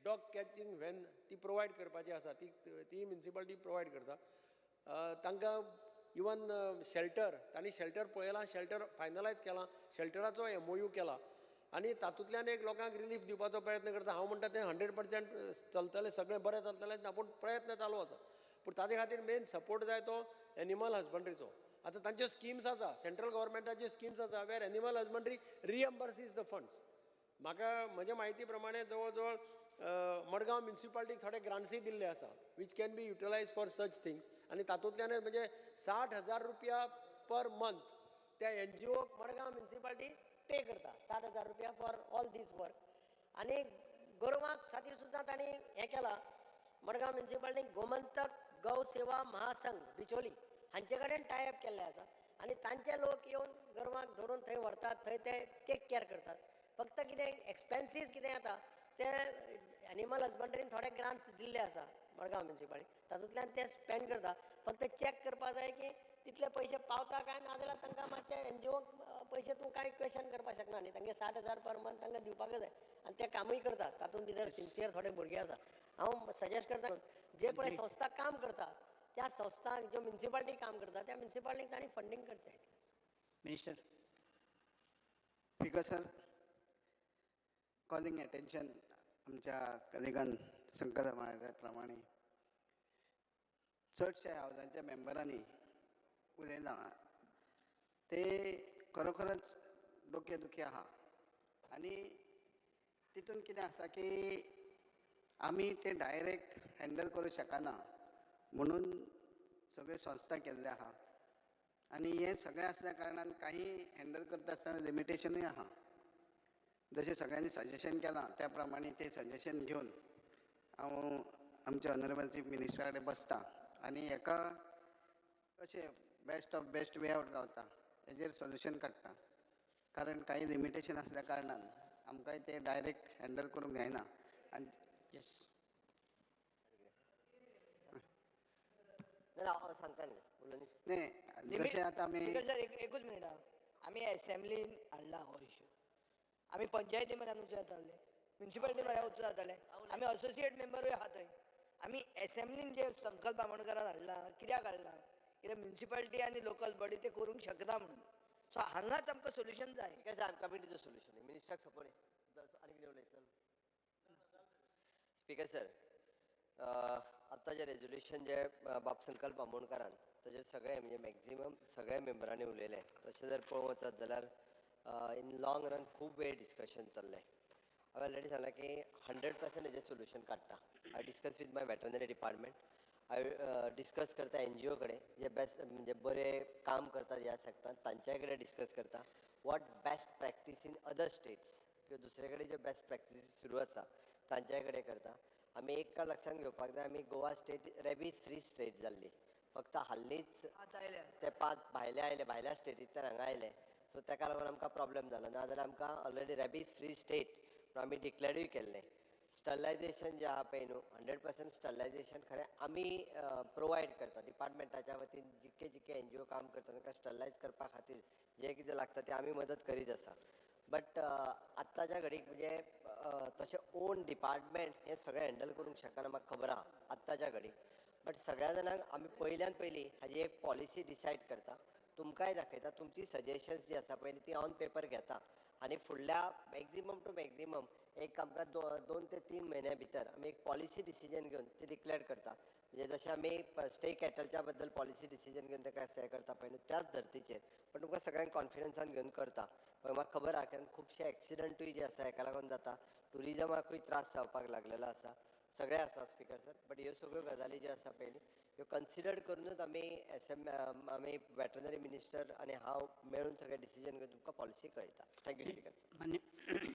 डॉग कॅचिंग व्हॅन ती प्रोवायड करपाची आसा. ती ती म्युनिसिपालिटी प्रोवायड करता तांकां. इवन शेल्टर, तांणी शेल्टर पळयलां, शेल्टर फायनलायज केलां, शेल्टराचो एमओयू केला आनी तातूंतल्यान एक लोकांक रिलीफ दिवपाचो प्रयत्न करता. हांव म्हणटा तें 100% चलतलें, सगळें बरें चलतलें ना, पूण प्रयत्न चालू आसा. पूण ताजे खातीर मेन सपोर्ट जाय तो एनिमल हजबंड्रीचो. आतां तांच्यो स्किम्स आसा, सेंट्रल गव्हर्मेंटाच्यो स्किम्स आसा where animal husbandry reimburses the funds. म्हाका म्हज्या म्हायती प्रमाणे जवळ जवळ मडगांव म्युनिसिपालिटीक थोडे ग्रांट्सूय दिल्ले आसा which can be utilise for such things. आनी तातूंतल्यानच म्हणजे 60,000 रुपया पर मंथ त्या एनजीओक मडगांव म्युनिसिपालिटी पे करता 60,000 रुपया फॉर ऑल these work. आनी गोरवां खातीर सुद्दां तांणी हें केलां. मडगांव म्युनिसिपालिटी गोमंतक गौ सेवा महासंघ बिचोली हांचे कडेन टाय अप केल्लें आसा आनी तांचे लोक येवन गोरवांक धरून थंय व्हरतात, थंय ते टेक केअर करतात. फक्त कितें एक्सपेन्सीस कितें येता ते एनिमल हजबंड्रीन थोडे ग्रांट्स दिल्ले आसा मडगांव म्युनिसिपालिटी, तातूंतल्यान ते स्पेंड करता. फक्त चॅक करपा जाय की तितले पयशे पावता काय ना, जाल्यार तांकां मातशे एनजीओक पयशे तूं कांय क्वेशन करपाक शकना न्ही. तांगे 60,000 पर मंथ तांकां दिवपाकच जाय आनी ते कामूय करतात. तातूंत भितर सिन्सियर थोडे भुरगे आसा. हांव सजेस्ट करता जे पळय संस्था काम करता त्या संस्थांक, ज्यो म्युनिसिपालिटी काम करता त्या म्युनिसिपालिटीक तांणी फंडींग करचें. Minister. Speaker sir, calling attention आमच्या कलिगान संकल्प म्हळ्या प्रमाणे चडशा हावजांच्या मेंबरांनी उलयलां ते खरोखरच डोके दुखी आहा. आनी तितून कितें आसा की आमी ते डायरेक्ट हँडल करूं शकना म्हणून सगळ्यो संस्था केल्ल्यो आहा. आनी हें सगळें आसल्या कारणान काही हँडल करता आसतना लिमिटेशनूय आहा. जशें सगळ्यांनी सजेशन केलां त्या प्रमाणे तें सजेशन घेवन हांव आमच्या ऑनरेबल चीफ मिनिस्टरा कडेन बसता आनी हेका कशें best of best way out गावता हेजेर सोल्युशन काडटा. कारण काही लिमिटेशन आसल्या कारणान आमकांय तें डायरेक्ट हँडल करूंक जायना. आनी येस. ना, हांव सांगता न्ही, उलोवन. न्ही, जशें आतां आमी स्पीकर सर, एकूच मिनट आं. आमी एसेंब्लीन हाडला हो इशू, आमी पंचायती म्हऱ्यान वचूं जाताले, म्युनिसिपालिटी म्हऱ्यान वचूं जाताले, आमी असोसिएट मेंबरूय आहा थंय. आमी एसेंब्लीन जे संकल्प आमोणकरान हाडला कित्याक हाडला, कित्याक म्युनिसिपालिटी आनी लोकल बॉडी ते करूंक शकना म्हणून. सो हांगाच आमकां सोल्युशन जाय. Speaker sir, coming to the solution, मिनिस्टराक सपोर्ट आनी कितें उलयतलो. स्पीकर सर, आत्तां जें रेजोल्युशन जें बाब संकल्प आमोणकारान ताजेर सगळे म्हणजे मॅक्झिमम सगळ्या मेंबरांनी उलयलें. तशें जर पळोवंक वचत जाल्यार इन लॉंग रन खूब वेळ डिस्कशन चल्लें. हांवें ऑलरेडी सांगलां की 100% हेजें सोल्युशन काडटा. I discuss with my veterinary department, I discuss करता एनजीओ कडेन जे बेस्ट म्हणजे बरें काम करतात ह्या सेक्टरान तांच्या कडेन डिस्कस करता what best practice in other states किंवा दुसरे कडेन ज्यो बेस्ट प्रॅक्टिसीस सुरू आसा तांच्या कडेन करता. आमी एक का लक्षांत घेवपाक जाय, आमी Goa state rabies free state जाल्ली, फक्त हाल्लीच ते 5 भायले आयले, भायल्या स्टेटींतल्यान हांगा आयले, सो ताका लागून आमकां प्रॉब्लम जालो. नाजाल्यार आमकां ऑलरेडी रेबीज फ्री स्टेट म्हणून आमी डिक्लेरूय केल्लें. स्टरलायजेशन जें आहा पळय न्हू, 100% स्टरलायजेशन खरें आमी प्रोवायड करता डिपार्टमेंटाच्या वतीन. जितके जितके एनजीओ काम करता तांकां स्टरलायज करपा खातीर जें कितें लागता तें आमी मदत करीत आसा. बट आत्ताच्या घडीक म्हणजे तशें ओन डिपार्टमेंट हें सगळें हँडल करूंक शकना, म्हाका खबर आहा आत्ताच्या घडीक. बट सगळ्या जाणांक आमी पयल्यान पयलीं हाजी एक पॉलिसी डिसायड करता, तुमकांय दाखयता, तुमची सजेशन्स जी आसा पयलीं ती ऑन पेपर घेता आनी फुडल्या मॅक्झिमम टू मॅक्झिमम एक आमकां 2 ते 3 म्हयन्या भितर आमी एक पॉलिसी डिसिजन घेवन ती डिक्लेअर करता. म्हणजे जशें आमी स्टे कॅटलच्या बद्दल पॉलिसी डिसिजन घेवन ताका हें करता पळय न्हू त्याच धर्तीचेर, पण तुमकां सगळ्यांक कॉन्फिडन्सान घेवन करता. पण म्हाका खबर आहा कारण खुबशे एक्सिडंटूय जे आसा हेका लागून जाता, ट्युरिजमाकूय त्रास जावपाक लागलेलो आसा, सगळें आसा स्पीकर सर. बट ह्यो सगळ्यो गजाली ज्यो आसा पयलीं ह्यो कन्सिडर करुनूच आमी एस एम आमी वेटरनरी मिनिस्टर आनी हांव मेळून सगळें डिसिजन घेवन तुमकां पॉलिसी कळयता. Thank you speaker sir.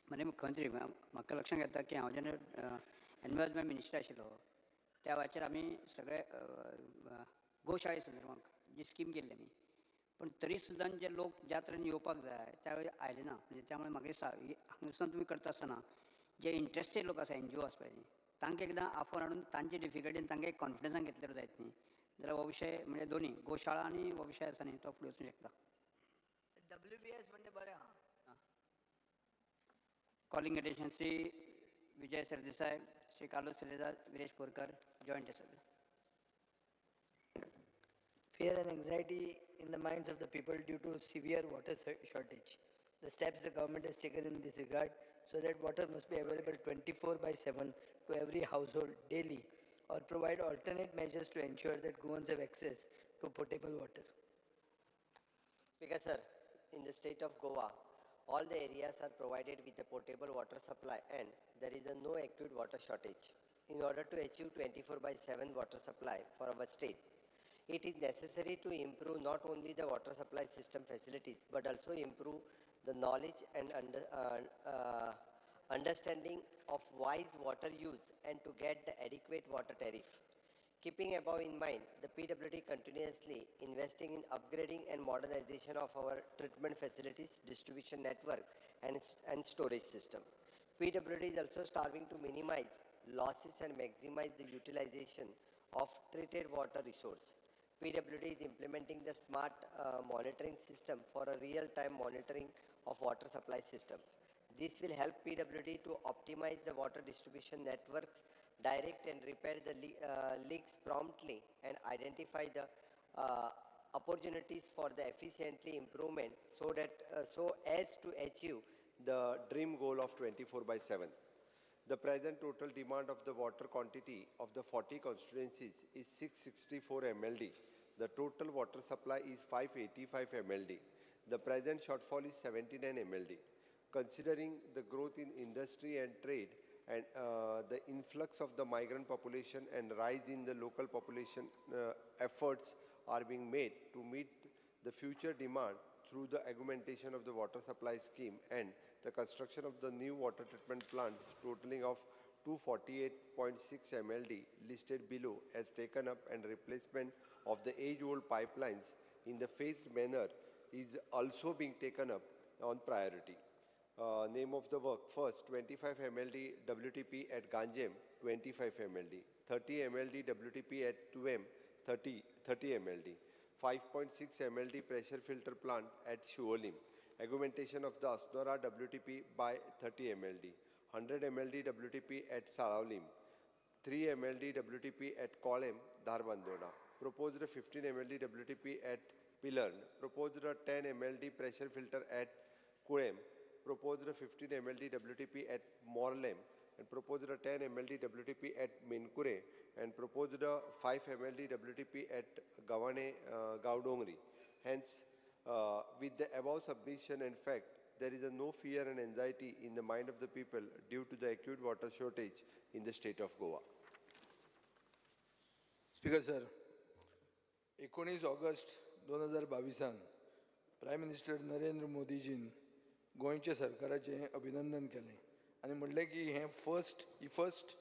मान्य मुख्यमंत्री, म्हाका लक्षांत येता की हांव जेन्ना एनवायरमेंट मिनिस्टर आशिल्लो त्या वेळाचेर आमी सगळे गोशाळे संदर्भात जी स्कीम केल्ली आमी, पण तरी सुद्दां जे लोक ज्या तरेन येवपाक जाय त्या वेळार आयले ना. म्हणजे त्यामुळे म्हाका दिसता हांगासून तुमी करता आसतना जे इंट्रस्टेड लोक आसा एनजीओ आसपा जाय तांकां एकदां आफोवन हाडून तांचे डिफिकल्टीन तांकां एक कॉन्फिडन्सान घेतल्यार जायत न्ही, जाल्यार हो विशय म्हणजे दोनी गोशाळा आनी हो विशय आसा न्ही तो फुडें वचूंक शकता. WVS म्हणजे बरें आहा. Calling attention Shri Vijay Sardesai, Shri Carlos Ferreira, Viresh Borkar, joint assembly. Fear and anxiety in the minds of the people due to severe water shortage. The steps the government has taken in this regard so that water must be available 24/7 to every household daily, or provide alternate measures to ensure that Goans have access to potable water. Speaker sir, in the state of Goa, all the areas are provided with a potable water supply and there is a no acute water shortage. In order to achieve 24/7 water supply for our state, it is necessary to improve not only the water supply system facilities but also improve the knowledge and understanding of wise water use and to get the adequate water tariff. Keeping above in mind, the PWD continuously investing in upgrading and modernization of our treatment facilities, distribution network and storage system. PWD is also striving to minimize losses and maximize the utilization of treated water resource. PWD is implementing the smart monitoring system for a real-time monitoring of water supply system. This will help PWD to optimize the water distribution networks, direct and repair the leaks promptly, and identify the opportunities for the efficiently improvement so that so as to achieve the dream goal of 24/7. The present total demand of the water quantity of the 40 constituencies is 664 MLD. The total water supply is 585 MLD. The present shortfall is 79 MLD. Considering the growth in industry and trade and the influx of the migrant population and rise in the local population, efforts are being made to meet the future demand through the augmentation of the water supply scheme and the construction of the new water treatment plants totaling of 248.6 MLD listed below as taken up, and replacement of the age-old pipelines in the phased manner is also being taken up on priority. Name of the work: first, 25 MLD WTP at Ganjem, 25 MLD, 30 MLD WTP at 2M, 30 MLD, 5.6 MLD pressure filter plant at Siolim, augmentation of the Assonora WTP by 30 MLD, 100 MLD WTP at Salaulim, 3 MLD WTP at Kolem, Dharbandora, proposed 15 MLD WTP at Pilern, proposed 10 MLD pressure filter at Kulem, proposed 15 MLD WTP at Morlem, and proposed 10 MLD WTP at Menkure, and proposed 5 MLD WTP at Gavane Gaudongri. Hence, with the above submission and fact, there is a no fear and anxiety in the mind of the people due to the acute water shortage in the state of Goa. Speaker sir, 19 August 2022 Prime Minister Narendra मोदीजीन गोंयच्या सरकाराचें अभिनंदन केलें आनी म्हणलें की हें first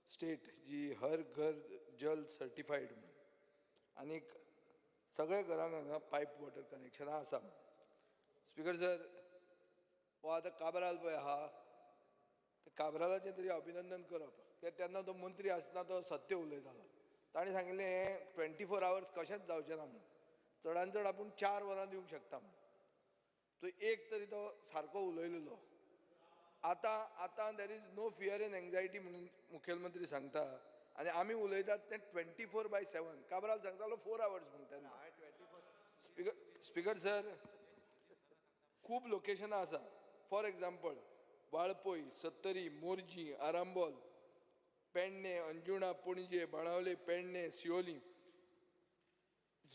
state जी हर घर जल सर्टिफायड म्हणून आनीक सगळ्या घरांक हांगा पायप वॉटर कनेक्शनां आसा. स्पीकर सर, हो आतां काब्राल पळय आहा, ते काब्रालाचें तरी अभिनंदन करप कित्याक तेन्ना तो मंत्री आसतना तो सत्य उलयतालो. ताणें सांगिल्लें हें 24 आवर्स कशेंच जावचें ना म्हणून, चडान चड आपूण 4 वरां दिवंक शकता म्हणून. तो एक तरी तो सारको उलयलेलो. आतां आतां there is no fear and anxiety म्हणून मुखेलमंत्री सांगता आनी आमी उलयतात तें 24/7. काब्राल सांगतालो 4 आवर्स म्हणून तेन्ना. स्पीकर सर, खूब लोकेशनां आसा. फॉर एग्जाम्पल वाळपय, सत्तरी, मोरजी, आरांबोल, पेडणे, अंजुणा, पणजे, बाणावले, पेडणे, सियोली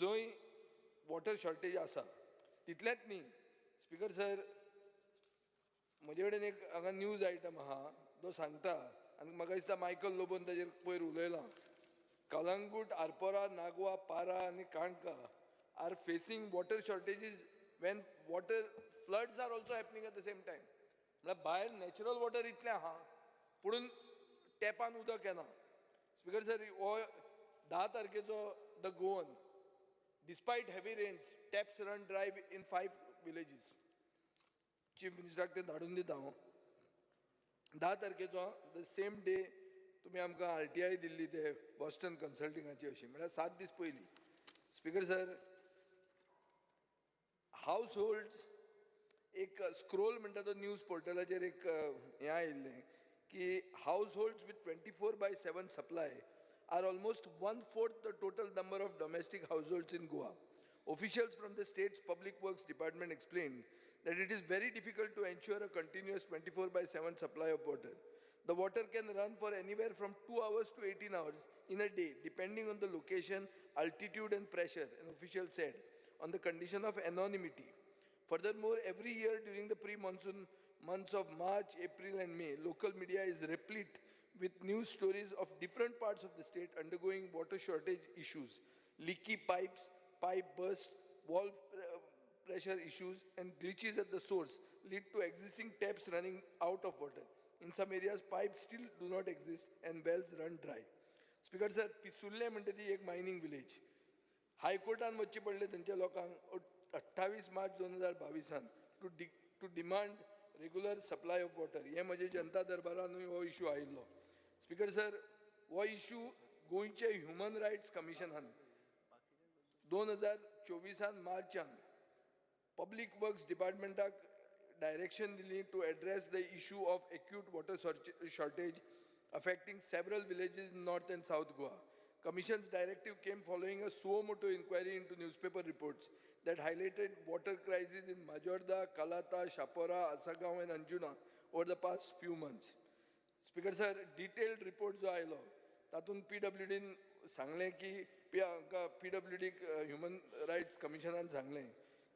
जंय वॉटर शॉर्टेज आसा. तितलेंच न्ही स्पीकर सर, म्हजे कडेन एक हांगा न्यूज आयटम आहा तो सांगता आनी म्हाका दिसता मायकल लोबोन ताजेर पयर उलयलां. कलंगूट, आरपोरा, नागवा, पारा आनी Canacona are facing water shortages when water floods are also happening at the same time. म्हळ्यार भायर नॅचरल वॉटर इतलें आहा पुणून टॅपान उदक येना. स्पीकर सर, हो 10 तारखेचो the Goan, despite heavy rains taps run dry in 5 villages. Chief मिनिस्टराक तें धाडून दिता हांव. 10 तारखेचो the same day तुमी आमकां RTI दिल्ली ते बॉस्टन कन्सल्टिंगाची अशी, म्हळ्यार 7 दीस पयलीं. स्पीकर सर, हावज होल्ड्स एक स्क्रोल म्हणटा तो न्यूज पोर्टलाचेर एक हें आयिल्लें की households with 24/7 supply are almost 1/4 the total number of domestic households in Goa. Officials from the state's Public Works Department explained that it is very difficult to ensure a continuous 24/7 supply of water. The water can run for anywhere from 2 hours to 18 hours in a day, depending on the location, altitude and pressure, an official said, on the condition of anonymity. Furthermore, every year during the pre-monsoon months of March, April and May, local media is replete with news stories of different parts of the state undergoing water shortage issues, leaky pipes, pipe bursts, valve pressure issues, and glitches at the source lead to existing taps running out of water. In some areas, pipes still do not exist and wells run dry. Speaker sir, Pissurlem म्हणटा ती एक mining village. हायकोर्टान वचचें पडलें थंयच्या लोकांक 28 मार्च 2022 to demand regular supply of water. हें म्हजें जनता दरबारानूय हो इशू आयिल्लो. स्पीकर सर, हो इशू गोंयचे ह्युमन रायट्स कमिशनान 2024 मार्चान पब्लीक वर्क्स डिपार्टमेंटाक डायरेक्शन दिली to address the issue of acute water shortage affecting several villages in North and South Goa. Commission's directive came following a suo motu inquiry into newspaper reports that highlighted water crisis in Majorda, Kalata, Shapora, Asagaon and Anjuna over the past few months. Speaker sir, detailed report जो आयलो तातूंत PWDन सांगलें की PWD human rights कमिशनान सांगलें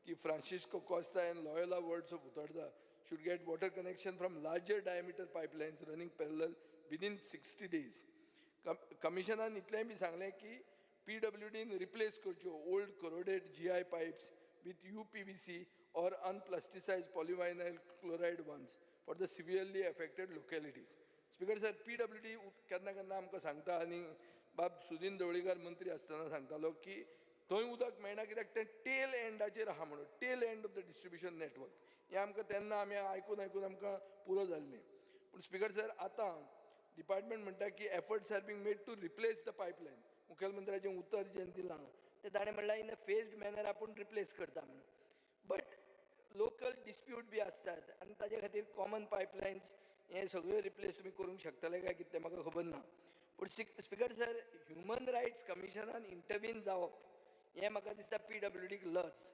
की Francisco Costa and Loyola wards of Utorda should get water connection from larger diameter pipelines running parallel within 60 days. कमिशनान इतलेंय बी सांगलें की PWDन रिप्लेस करच्यो old corroded GI pipes with UPVC or unplasticised polyvinyl chloride ones for the severely affected localities. Speaker sir, PWD केन्ना केन्ना आमकां सांगता आनी बाब सुदीन ढवळीकर मंत्री आसतना सांगतालो की थंय उदक मेळना कित्याक तें टेल एंडाचेर आहा म्हणून, tail end of the distribution network. हें आमकां तेन्ना आमी आयकून आयकून आमकां पुरो जाल्लें. पूण स्पीकर सर, आतां डिपार्टमेंट म्हणटा की efforts are being made to replace the pipeline. मुखेलमंत्र्याचें उतर जें दिलां तें ताणें म्हणलां इन अ फेज्ड मॅनर आपूण रिप्लेस करता म्हणून. बट लोकल डिस्प्यूट बी आसतात आनी ताजे खातीर कॉमन पायपलायन्स हे सगळ्यो रिप्लेस तुमी करूंक शकतले काय कितें म्हाका खबर ना. पूण स्पीकर सर, ह्युमन रायट्स कमिशनान इंटरवीन जावप हें म्हाका दिसता PWDक लज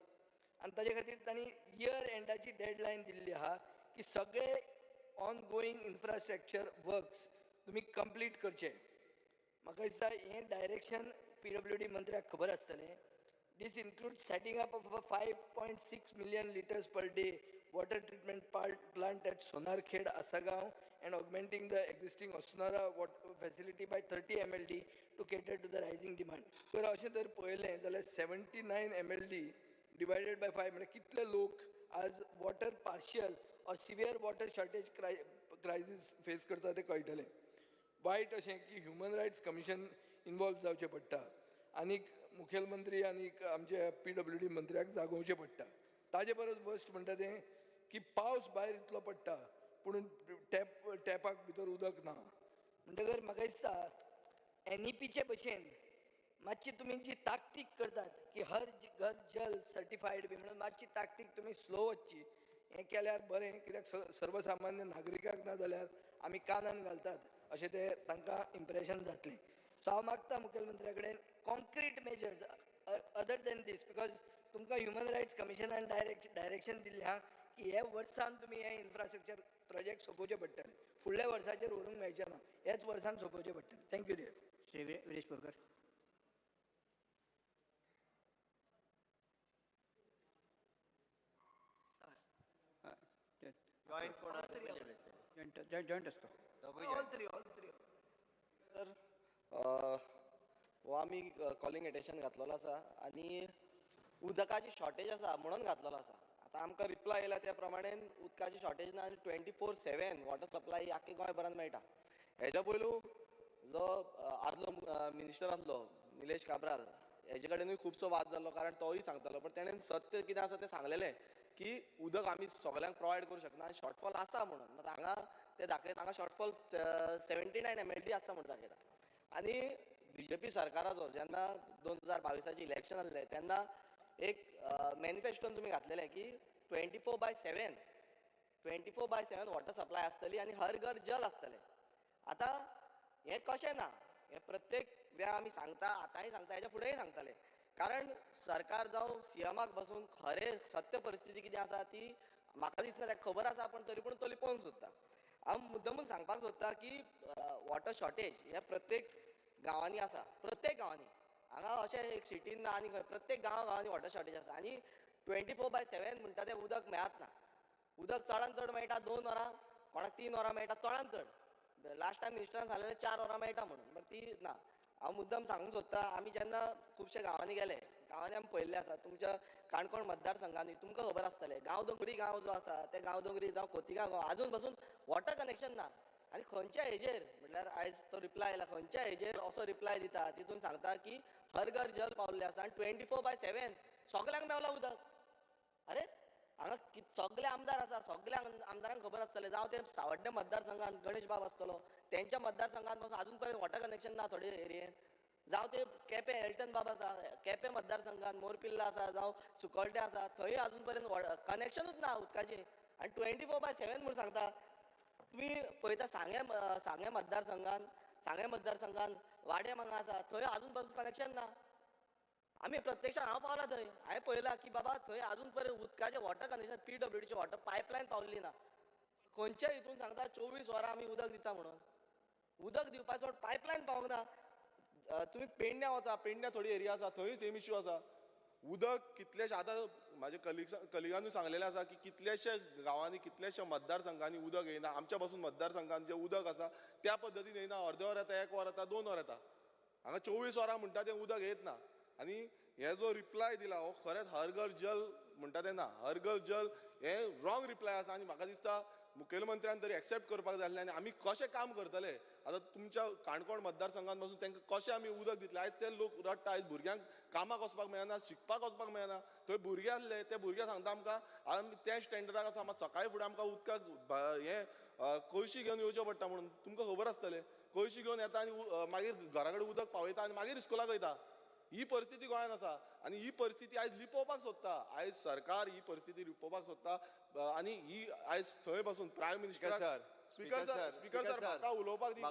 आनी ताजे खातीर तांणी इयर एंडाची डेडलायन दिल्ली आहा की सगळे ऑन गोईंग इन्फ्रास्ट्रक्चर वर्क्स तुमी कंप्लीट करचे. म्हाका दिसता हें डायरेक्शन PWD मंत्र्याक खबर आसतलें. This include setting up of a 5.6 million litres per day water treatment plant at Sonarkhed, Asagaon and augmenting the existing Osnora water facility by 30 MLD to cater to the rising demand. तर अशें जर पळयलें जाल्यार 79 MLD divided by 5 म्हळ्यार कितले लोक आज water partial or severe water shortage crisis face करता तें कळटलें. वायट अशें की ह्युमन रायट्स कमिशन इनवॉल्व जावचें पडटा आनीक मुखेलमंत्री आनीक आमच्या PWD मंत्र्याक जागोवचें पडटा. ताजे परस वर्स्ट म्हणटा तें की पावस भायर इतलो पडटा पूण टॅपाक भितर उदक ना. म्हणटकर म्हाका दिसता NEPचे भशेन मातशी तुमी जी ताकतीक करतात की हर घर जल सर्टिफायड बी म्हणून मातशी ताकतीक तुमी स्लो वचची, हें केल्यार बरें कित्याक सर्वसामान्य नागरिकांक ना जाल्यार आमी कानान घालतात अशें तें तांकां इम्प्रेशन जातलें. सो हांव मागता मुखेलमंत्र्या कडेन concrete measures other than this, because तुमकां ह्युमन रायट्स कमिशनान डायरेक्शन दिल्लें आहा की ह्या वर्सान तुमी हें इन्फ्रास्ट्रक्चर प्रोजेक्ट सोंपोवचें पडटलें, फुडल्या वर्साचेर व्हरूंक मेळचें ना, ह्याच वर्सान सोंपोवचें पडटलें. Thank you dear. Shri Viresh Borkar. Joint असतो. ऑल थ्री तर हो आमी कॉलिंग एटेन्शन घातलेलो आसा आनी उदकाची शॉर्टेज आसा म्हणून घातलेलो आसा. आतां आमकां रिप्लाय येयला त्या प्रमाणे उदकाची शॉर्टेज ना आनी 24/7 वॉटर सप्लाय आख्खे गोंयभरान मेळटा. हेज्या पयलू जो आदलो मिनिस्टर आसलो निलेश काब्राल हेजे कडेनूय खुबसो वाद जाल्लो, कारण तोय सांगतालो, पण तेणेन सत्य कितें आसा तें सांगलेलें की उदक आमी सगळ्यांक प्रोवायड करूं शकना आनी शॉर्टफॉल आसा म्हणून. मात हांगा ते दाखयता हांगा शॉर्टफॉल 79 MLD आसा म्हणून दाखयता. आनी BJP सरकाराचो जेन्ना 2022 इलेक्शन आसलें तेन्ना एक मॅनिफेस्टोन तुमी घातलेलें की 24/7 वॉटर सप्लाय आसतली आनी हर घर जल आसतलें. आतां हें कशें ना हें प्रत्येक वेळा आमी सांगता, आतांय सांगता, हेच्या फुडेंय सांगतले, कारण सरकार जावं CMाक बसून खरें सत्य परिस्थिती कितें आसा ती म्हाका दिसना ताका खबर आसा, पण तरी पूण तो लिपोवंक सोदता. हांव मुद्दमून सांगपाक सोदता की वॉटर शॉर्टेज हें प्रत्येक गांवांनी आसा, प्रत्येक गांवांनी, हांगा अशें एक सिटीन ना आनी खंय, प्रत्येक गांवा गांवांनी वॉटर शॉर्टेज आसा. आनी 24/7 म्हणटा तें उदक मेळत ना. उदक चडान चड मेळटा 2 वरां, कोणाक 3 वरां मेळटा चडान चड. लास्ट टायम मिनिस्टरान सांगलेलें 4 वरां मेळटा म्हणून, बट ती ना. हांव मुद्दम सांगूंक सोदता, आमी जेन्ना खुबशे गांवांनी गेले, गांवांनी आमी पळयल्लें आसा, तुमच्या काणकोण मतदारसंघांनी तुमकां खबर आसतलें, गांवदोंगरी गांव जो आसा ते गांवदोंगरी जावं खोतिगांव गांव आजून पासून वॉटर कनेक्शन ना. आनी खंयच्या हेजेर म्हटल्यार आयज तो रिप्लाय आयला, खंयच्या हेजेर असो रिप्लाय दिता तितून सांगता की हर घर जल पावल्लें आसा आनी 24/7 सगल्यांक मेवला उदक. अरे हांगा सगळे आमदार आसा, सगळ्या आमदारांक खबर आसतलें. जावं ते सावड्डें मतदारसंघात गणेश बाब आसतलो, तेंच्या मतदारसंघात पासून अजून पर्यंत वॉटर कनेक्शन ना थोडे एरियेन. जावं ते केपें एल्टन बाब आसा, केपें मतदारसंघात मोरपिल्ला आसा, जावं सुकोल्टे आसा, थंय अजून पर्यंत कनेक्शनूच ना उदकाचें. आनी 24/7 म्हूण सांगता. तुमी पळयता सांगें सांगें मतदारसंघात, सांगें मतदारसंघात वाडेम हांगा आसा, थंय अजून पासून कनेक्शन ना. आमी प्रत्यक्षान हांव पावला थंय, हांवें पळयलां की बाबा थंय अजून पर्यंत उदकाचें वॉटर कनेक्शन PWDचें वॉटर पायपलायन पावल्ली ना. खंयच्या हितून सांगता 24 वरां आमी उदक दिता म्हणून, उदक दिवपाचो पायपलायन पावंक ना. तुमी पेडण्या वचा, पेडण्या थोडी एरिया आसा थंय सेम इश्यू आसा. उदक कितलेशे आतां म्हाजे कलिगानूय सांगलेलें आसा की कितलेशे गांवांनी कितलेशे मतदारसंघांनी उदक येयना. आमच्या पासून मतदारसंघान जें उदक आसा त्या पद्दतीन येयना. अर्दे वर येता, 1 वर येता, 2 वर येता. हांगा 24 वरां म्हणटा तें उदक येत ना. आनी हे जो रिप्लाय दिला हो खरेंच हर घर जल म्हणटा तें ना. हर घर जल हें रॉंग रिप्लाय आसा. आनी म्हाका दिसता मुखेलमंत्र्यान तरी एक्सेप्ट करपाक जाय आसलें. आनी आमी कशें काम करतले आतां तुमच्या काणकोण मतदारसंघात पासून तांकां कशें आमी उदक दितले? आयज ते लोक रडटा, आयज भुरग्यांक कामाक वचपाक मेळना, शिकपाक वचपाक मेळना. थंय भुरगे आसले, ते भुरगे सांगता आमकां आमी त्या स्टँडर्डाक आसा, आमकां सकाळी फुडें आमकां उदकाक हें कळशी घेवन येवचें पडटा म्हणून. तुमकां खबर आसतलें, कळशी घेवन येता आनी मागीर घरा कडेन उदक पावयता आनी मागीर इस्कुलाक वयता. ही परिस्थिती गोंयांत आसा आनी ही परिस्थिती आयज लिपोवपाक सोदता. आयज सरकार ही परिस्थिती लिपोवपाक सोदता. आनी ही आयज थंय पासून prime minister sir, speaker sir, speaker sir म्हाका उलोवपाक दी.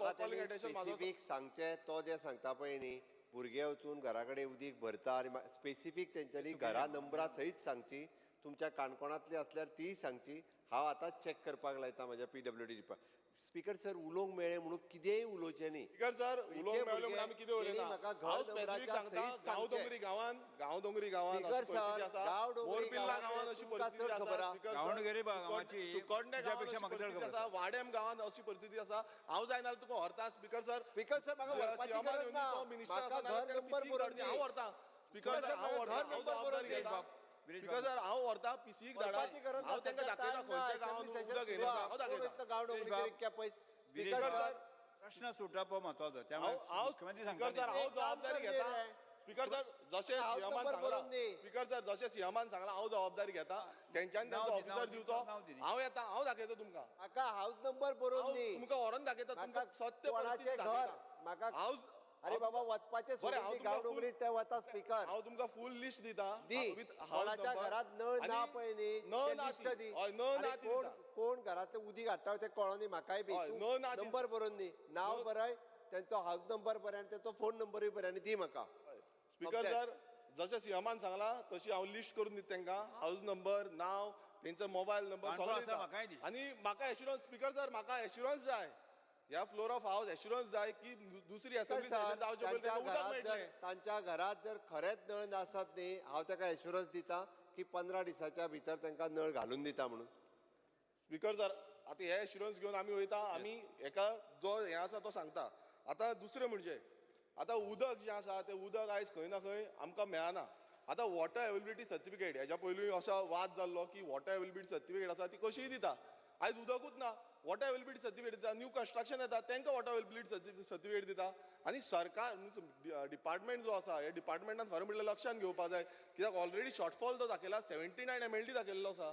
स्पेसिफीक सांगचें तो जें सांगता पळय न्ही, भुरगे वचून घरा कडेन उदीक भरता आनी स्पेसिफीक तेंच्यांनी घरा नंबरां सयत सांगची. तुमच्या काणकोणांतली आसल्यार तीय सांगची. हांव आतां चॅक करपाक लायता म्हाज्या PWD department. Speaker sir, उलोवंक मेळ्ळें म्हणून कितेंय उलोवचें न्ही. स्पीकर सर, उलोवंक मेळ्ळें म्हणून आमी कितें उलयना. हांव स्पेसिफीक सांगता, गांवडोंगरी गांवांत, गांवडोंगरी गांवांत अशी परिस्थिती आसा, मोरपिल्ला गांवांत अशी परिस्थिती आसा, सुकोडणे गांवांत अशी परिस्थिती आसा, वाडेम गांवांत अशी परिस्थिती आसा. हांव जायना जाल्यार तुका व्हरता स्पीकर सर. स्पीकर सर, म्हाका व्हरपाची गरज ना. मिनिस्टर आसा हांव व्हरता स्पीकर सर. हांव व्हरता, हांव जबाबदारी घेता स्पीकर सर. हांव व्हरता पीसीक धाडा, हांव तांकां दाखयता खंयच्या गांवांत उदक येयना. हांव दाखयता गांवडोंगरी. स्पीकर सर, प्रश्न सुटप हो म्हत्वाचो. त्यामुळे मुख्यमंत्री स्पीकर सर, हांव जबाबदारी घेता स्पीकर सर. जशें सीएमान सांगलां स्पीकर सर, जशें सीएमान सांगलां हांव जबाबदारी घेता. तेंच्यांनी तेंचो ऑफिसर दिवचो, हांव येता, हांव दाखयता तुमकां. म्हाका हावस नंबर बरोवन दी, तुमकां व्हरोन दाखयता, तुमकां सत्य परिस्थिती दाखयता. म्हाका हावस, अरे बाबा वचपाचें सोडून गांवडोंगरी ते वता स्पीकर. हांव तुमकां फूल लिस्ट दिता. दी, कोणाच्या घरात नळ ना पळय न्ही, नळ ना लिस्ट दी. नळ ना, कोण कोण घरांतलें उदीक हाडटा तें कळोनी म्हाकाय बी. नंबर बरोवन दी, नांव बरय, तेंचो हावस नंबर बरय आनी तेंचो फोन नंबरूय बरय आनी दी म्हाका. स्पीकर सर, जशें सीएमान सांगलां तशी हांव लिस्ट करून दिता तांकां. हावस नंबर, नांव, तेंचो मोबायल नंबर सगळें दिता. आनी म्हाका एश्युरन्स स्पीकर सर, म्हाका एश्युरन्स जाय, ह्या फ्लोर ऑफ हावस एश्युरन्स जाय की दुसरी असेंब्ली जावचे पयलीं तांकां उदक मेळटलें. तांच्या घरात जर खरेंच नळ नासत न्ही, हांव ताका एश्युरन्स दिता की 15 दिसाच्या भितर तांकां नळ घालून दिता म्हणून. स्पीकर सर, आतां हे एश्युरन्स घेवन आमी वयता. आमी हेका जो हें आसा तो सांगता. आतां दुसरें म्हणजे आतां उदक जें आसा तें उदक आयज खंय ना खंय आमकां मेळना. आतां वॉटर अवेलेबिलिटी सर्टिफिकेट हेज्या पयलीं असो वाद जाल्लो की वॉटर अवेलेबिलिटी सर्टिफिकेट आसा ती कशीय दिता. आयज उदकूच ना. वॉटर अवेलेबिलिटी सर्टिफिकेट दिता, न्यू कन्स्ट्रक्शन येता तांकां वॉटर अवेलेबिलिटी सर्टिफिकेट दिता. आनी सरकार डिपार्टमेंट जो आसा ह्या डिपार्टमेंटान खरें म्हणल्यार लक्षांत घेवपाक जाय, कित्याक ऑलरेडी शॉर्टफॉल जो दाखयला 79 MLD दाखयल्लो आसा,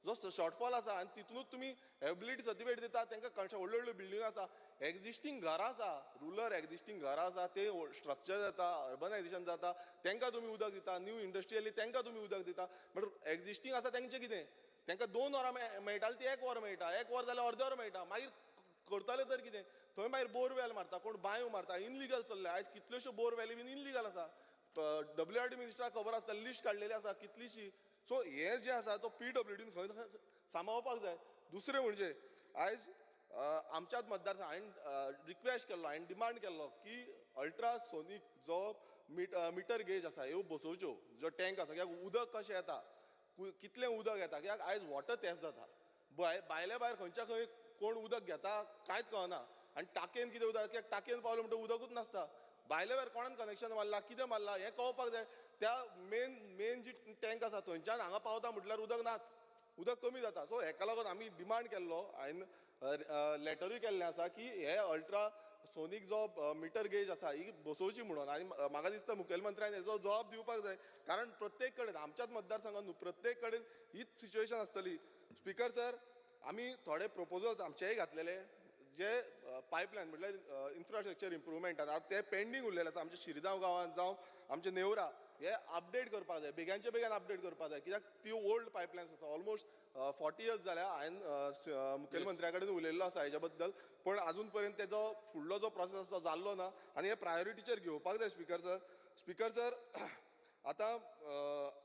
जो शॉर्टफॉल आसा. आनी तितूनच तुमी एबिलिटी सर्टिफिकेट दिता तांकां व्हडल्यो व्हडल्यो बिल्डिंग आसा, एग्जिस्टींग घरां आसा, रुरल एग्जिस्टींग घरां आसा, ते स्ट्रक्चर जाता, अर्बनायजेशन जाता, तांकां तुमी उदक दिता. न्यू इंडस्ट्रियली तांकां तुमी उदक दिता. बट एग्जिस्टींग आसा तांचें कितें? तांकां 2 वरां मेळटालें ती 1 वर मेळटा, 1 वर जाल्यार अर्दें वर मेळटा. मागीर करतले तर कितें? थंय मागीर बोरवेल मारता, कोण बांयो मारता, इनलिगल चल्ल्या. आयज कितल्योश्यो बोरवेली बीन इनलिगल आसा. WRD मिनिस्टराक खबर आसता, लिस्ट काडलेली आसा कितलीशी. सो हें जें आसा तो PWDन खंय खंय सांबाळपाक जाय. दुसरें म्हणजे आयज आमच्याच मतदारसंघ हांवें रिक्वेस्ट केल्लो, हांवें डिमांड केल्लो की अल्ट्रासोनीक जो मिटर गेज आसा ह्यो बसोवच्यो, जो टँक आसा, कित्याक उदक कशें येता, कितलें उदक येता, कित्याक आयज वॉटर थेफ्ट जाता. भायले भायर खंयच्या खंय कोण उदक घेता कांयच कळना. आनी टाकयेन कितें उदक, कित्याक टाकयेन पावलें म्हणटकच उदकूच नासता. भायले भायर कोणान कनेक्शन मारला, कितें मारला हें कळपाक जाय. त्या मेन जी टँक आसा थंयच्यान हांगा पावता म्हटल्यार उदक नात, उदक कमी जाता. सो हेका लागून आमी डिमांड केल्लो, हांवें लॅटरूय केल्लें आसा की हे अल्ट्रा सोनीक जो मिटर गेज आसा ही बसोवची म्हणून. आनी म्हाका दिसता मुखेलमंत्र्यान हेजो जबाब दिवपाक जाय, कारण प्रत्येक कडेन आमच्याच मतदारसंघात न्हू प्रत्येक कडेन हीच सिच्युएशन आसतली. स्पीकर सर, आमी थोडे प्रपोजल्स आमचेय घातलेले जे पायपलायन म्हटल्यार इन्फ्रास्ट्रक्चर इम्प्रुवमेंटान आतां ते पेंडींग उरलेले आसा. आमच्या शिरगांव गांवांत जावं आमचे नेवरा हे अपडेट करपाक जाय, बेग्यांचे बेगीन अपडेट करपाक जाय, कित्याक त्यो ओल्ड पायपलायन्स आसा. ऑलमोस्ट 40 इयर्स जाल्या हांवें मुखेलमंत्र्या कडेन उलयल्लो आसा हेज्या बद्दल, पूण अजून पर्यंत तेजो फुडलो जो प्रोसेस आसा जाल्लो ना आनी हे प्रायोरिटीचेर घेवपाक जाय स्पीकर सर. स्पीकर सर, आतां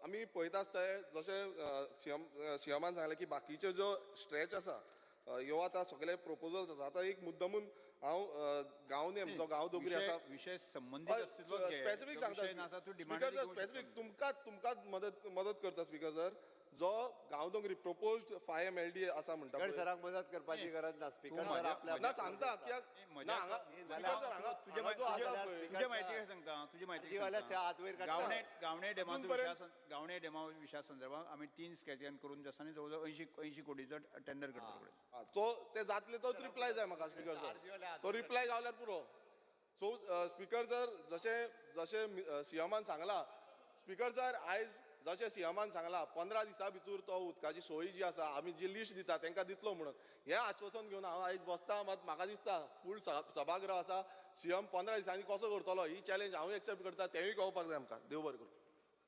आमी पळयता आसता जशें सीएमान सांगलें की बाकीच्यो ज्यो स्ट्रेच आसा ह्यो आतां सगळे प्रोपोजल्स आसा. आतां एक मुद्दमून हांव गांवनेम जो गांव दोगरी आसा विशय संबंदीत स्पेसिफीक सांगता स्पीकर सर, स्पेसिफीक तुमकां तुमकां मदत करता स्पीकर सर. जो गांवदोंगरी प्रोपोज्ड 5 MLD आसा म्हणटा, सराक मदत करपाची गरज ना स्पीकर सर, आपल्या ना सांगता कित्याक ना हांगा स्पीकर सर हांगा तुजे म्हायती सांगता, तुजी म्हायती गावणे डेमा गावणे डेमा विशया संदर्भात आमी 3 स्केच करून दिसांनी जवळ जवळ 80 कोटीचो टेंडर करता. सो ते जातले तोच रिप्लाय जाय म्हाका स्पीकर सर, तो रिप्लाय गावल्यार पुरो. सो स्पीकर सर, जशें जशें सीएमान सांगला स्पीकर सर, आयज जशें सीएमान सांगला 15 दिसां भितर तो उदकाची सोयी जी आसा आमी जी लिस्ट दिता तांकां दितलो म्हणून हें आश्वासन घेवन हांव आयज बसता. मात म्हाका दिसता फूल सभागृह आसा, सीएम 15 दिसांनी कसो करतलो ही चॅलेंज हांवूय एक्सेप्ट करता, तेंवूय कळपाक जाय आमकां. देव बरें करूं.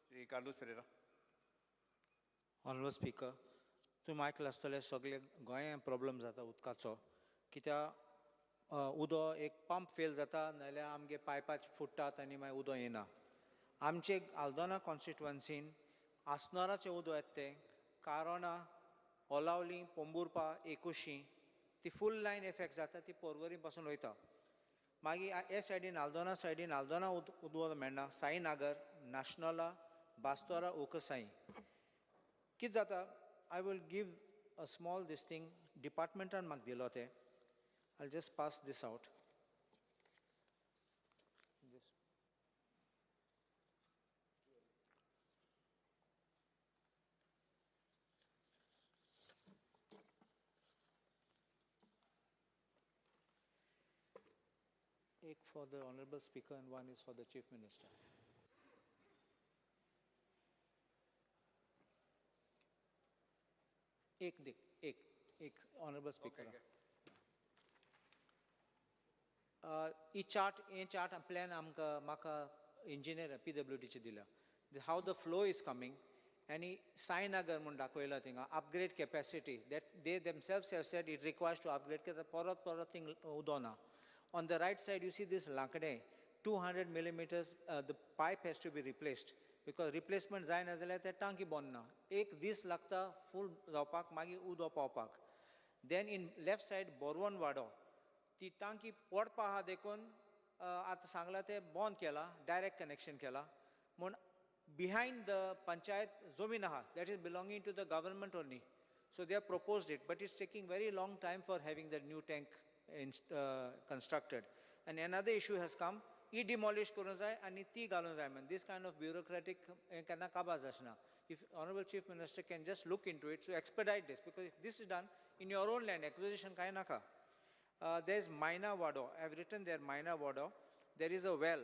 Shri Carlos Ferreira. Honourable speaker, तुमी आयकलां आसतलें सगळे गोंयांत प्रॉब्लम जाता उदकाचो, कित्याक उदो एक पंप फेल जाता नाजाल्यार आमगे पायपाच फुट्टात आनी मागीर उदो येना. आमचे आल्दोना कॉन्स्टिट्युवन्सीन आसनोराचें उदक येता तें कारोना, ओलावली, पोंबुर्पा, एकुशी ती फूल लायन इफेक्ट जाता, ती पोरवरी पासून वयता. मागीर हे सायडीन आल्दोना सायडीन आल्दोना उदक मेळना, साईनागर, नाशनोला, बास्तोरा, ओकसाई. कितें जाता, I will give a small this thing डिपार्टमेंटान म्हाका दिलो तें, I just pass this out. एक for the Honorable Speaker and one is for the Chief Minister. एक दिक, एक, एक Honorable Speaker. Okay. ही चार्ट, हे चार्ट प्लॅन आमकां म्हाका इंजिनियर PWD चे दिल्या, how the flow is coming. आनी साईनगर म्हूण दाखयला थिंगा upgrade capacity that they themselves have said it requires to upgrade, कित्याक परत परत थिंग उदो ना. On the right side, you see this Lankade, 200 millimeters, the pipe has to be replaced because replacement जायना जाल्यार ते टांकी बंद ना. एक दीस लागता फूल जावपाक, मागीर उदो पावपाक. Then in left side, Borvan वाडो, ती टांकी पडपा आहा देखून आतां सांगलां तें बंद केलां, डायरेक्ट कनेक्शन केलां. म्हूण बिहायंड the panchayat जमीन आहा, that is belonging to the government only. So they have proposed it, but it's taking very long time for having the new tank constructed. And another issue has come, E demolish करूं जाय आनी ती घालूं जाय म्हण. This kind of bureaucratic केन्ना काबार जाचना. If Honorable Chief Minister can just look into it to expedite this, because if this is done in your own land, acquisition कांय नाका. There is Maina Wado, I have written there Maina Wado. There is a well.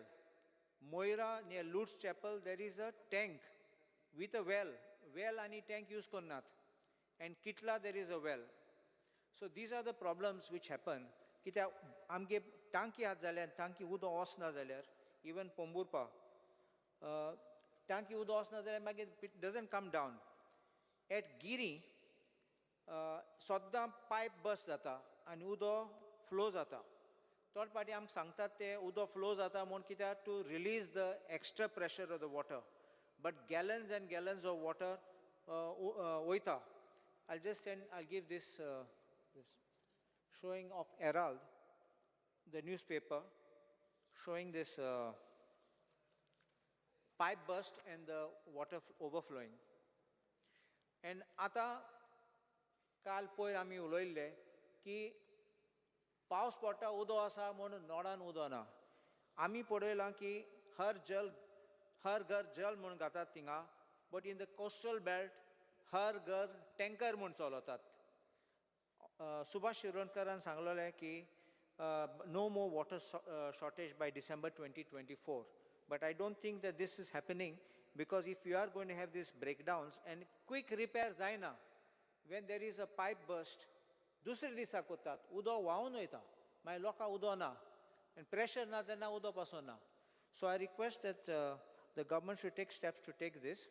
Moira near Lourdes Chapel, there is a tank with a well. Well आनी tank use करनात. And Kitla there is a well. So these are the problems which happen. कित्याक आमगे टांकी आहात जाल्यार टांकी उदक वचना जाल्यार इवन पोंबुर्पा टांकी उदक वचना जाल्यार मागीर it doesn't come down. At Giri सद्दां पायप बस जाता आनी उदक फ्लो जाता. थोडे पाटी आमकां सांगतात ते उदक फ्लो जाता म्हूण कित्याक to release the extra pressure of the water, but gallons and gallons of water वयता. I just send, I give this this showing of Herald, the newspaper, showing this pipe burst and the water overflowing. And आता काल पयर आमी उलयल्ले की पावस पडटा उदो आसा म्हूण नोडान उदो ना. आमी पळयलां की हर जल हर घर जल म्हूण घातात थिंगा, but in the coastal belt हर घर टँकर म्हूण चलयतात. सुभाष शिरोडकरान सांगलेलें की no more water shortage by December 2024. But I don't think that this is happening, because if you are going to have these breakdowns and quick repair जायना, when there is a pipe burst, दुसरे दिसा कोतात, उदक व्हांवून वयता, मागीर लोकांक उदक ना आनी प्रेशर ना तेन्ना उदक पासून ना. So I request that the government should take steps to take this.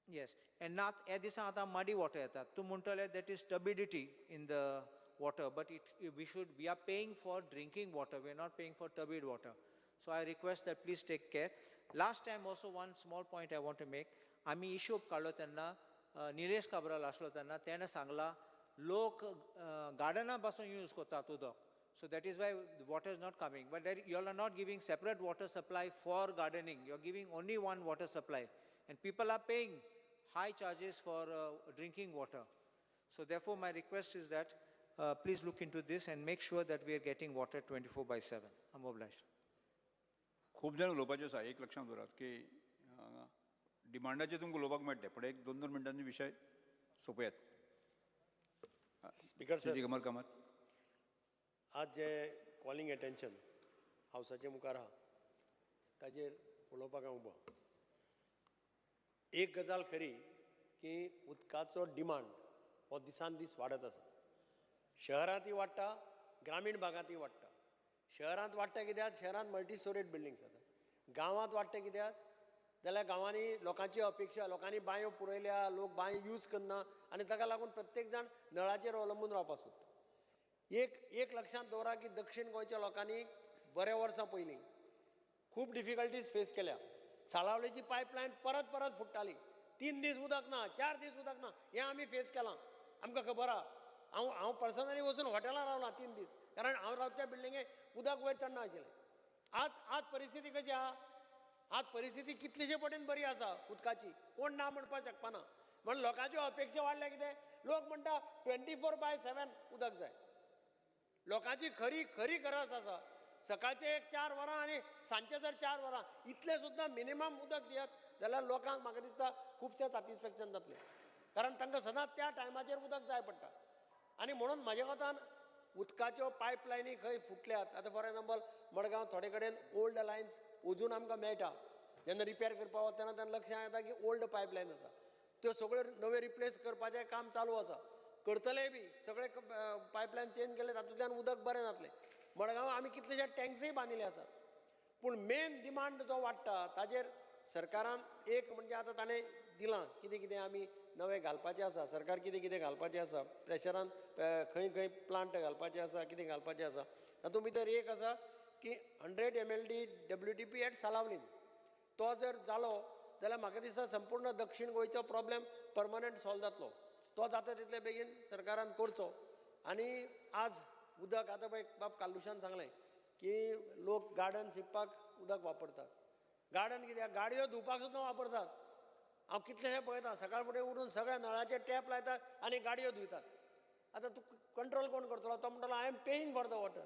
Yes, and not ह्या दिसा आतां मडी वॉटर येता, तूं म्हणटले that is turbidity in the water, but we are paying for drinking water, we are not paying for turbid water. So I request that please take care. Last time also one small point I want to make. आमी हिशोब काडलो तेन्ना निलेश काब्राल आसलो तेन्ना तेणें सांगलां लोक गार्डना पासून यूज करतात उदक. So that is why the water is not coming. But there, you all are not giving separate water supply for gardening. You are giving only one water supply. And people are paying high charges for drinking water. So therefore my request is that please look into this and make sure that we are getting water 24/7. I'm obliged. खूब जाण उलोवपाचें आसा, एक लक्षांत दवरात की डिमांडाचेर तुमकां उलोवपाक मेळटलें, पूण एक दोन दोन मिनटांनी विशय सोंपयात. स्पीकर सर, दिगंबर कामत, आज जे कॉलिंग एटेन्शन हावसाचे मुखार आहा ताजेर उलोवपाक हांव उबो. एक गजाल खरी की उदकाचो डिमांड हो दिसान दीस वाडत आसा. शहरांतय वाडटा, ग्रामीण भागांतय वाडटा. शहरांत वाडटा कित्याक? शहरांत मल्टी स्टोरेज बिल्डिंग्स जाता. गांवांत वाडटा कित्याक जाल्यार गांवांनी लोकांची अपेक्षा, लोकांनी बांयो पुरयल्या, लोक बांयो यूज करना आनी ताका लागून प्रत्येक जाण नळाचेर अवलंबून रावपाक सोदता. एक एक लक्षांत दवरा की दक्षिण गोंयच्या लोकांनी बऱ्या वर्सां पयलीं खूब डिफिकल्टीज फेस केल्या. साळावलेची पायपलायन परत परत फुट्टाली, 3 दीस उदक ना, 4 दीस उदक ना, हें आमी फेस केलां, आमकां खबर आहा. हांव हांव पर्सनली वचून हॉटेलान रावलां 3 दीस, कारण हांव रावता त्या बिल्डिंगेक उदक वयर चडना आशिल्लें. आज आज परिस्थिती कशी आहा? आज परिस्थिती कितलेशे पटीन बरी आसा उदकाची, कोण ना म्हणपाक शकपाना. म्हण लोकांच्यो अपेक्षा वाडल्या कितें, लोक म्हणटा 24/7 उदक जाय. लोकांची खरी खरी गरज आसा सकाळचे एक 4 वरां आनी सांजचे जर 4 वरां, इतलें सुद्दां मिनिमम उदक दियात जाल्यार लोकांक म्हाका दिसता खुबशें सॅटिस्फॅक्शन जातलें, कारण तांकां सदांच त्या टायमाचेर उदक जाय पडटा. आनी म्हणून म्हज्या मतान उदकाच्यो पायपलायनी खंय फुटल्यात, आतां फॉर एग्जाम्पल मडगांव थोडे कडेन ओल्ड लायन्स अजून आमकां मेळटा, जेन्ना रिपेर करपाक वता तेन्ना तेन्ना लक्षांत येता की ओल्ड पायपलायन आसा, त्यो सगळ्यो नव्यो रिप्लेस करपाचें काम चालू आसा, करतलेय बी. सगळे पायपलायन चेंज केले तातूंतल्यान उदक बरें जातलें. मडगांव आमी कितलेशे टँक्सूय बांदिल्ले आसात, पूण मेन डिमांड जो वाडटा ताजेर सरकारान एक म्हणजे आतां ताणें दिलां कितें कितें आमी नवें घालपाचें आसा, सरकार कितें कितें घालपाचें आसा, प्रेशरान खंय खंय प्लांट घालपाचें आसा, कितें घालपाचें आसा. तातूंत भितर एक आसा की 100 MLD WTP at Salaulim, तो जर जालो जाल्यार म्हाका दिसता संपूर्ण दक्षिण गोंयचो प्रॉब्लेम परमनंट सॉल्व जातलो. तो जाता तितले बेगीन सरकारान करचो. आनी आज उदक आतां पळय बाब कालुशान सांगलें की लोक गार्डन शिंपपाक उदक वापरतात, गार्डन कित्याक, गाडयो धुवपाक सुद्दां वापरतात. हांव कितलेशें पळयता, सकाळ फुडें उठून सगळ्या नळाचे टॅप लायतात आनी गाडयो धुयतात. आतां तूं कंट्रोल कोण करतलो? तो म्हणटलो I am paying for the water,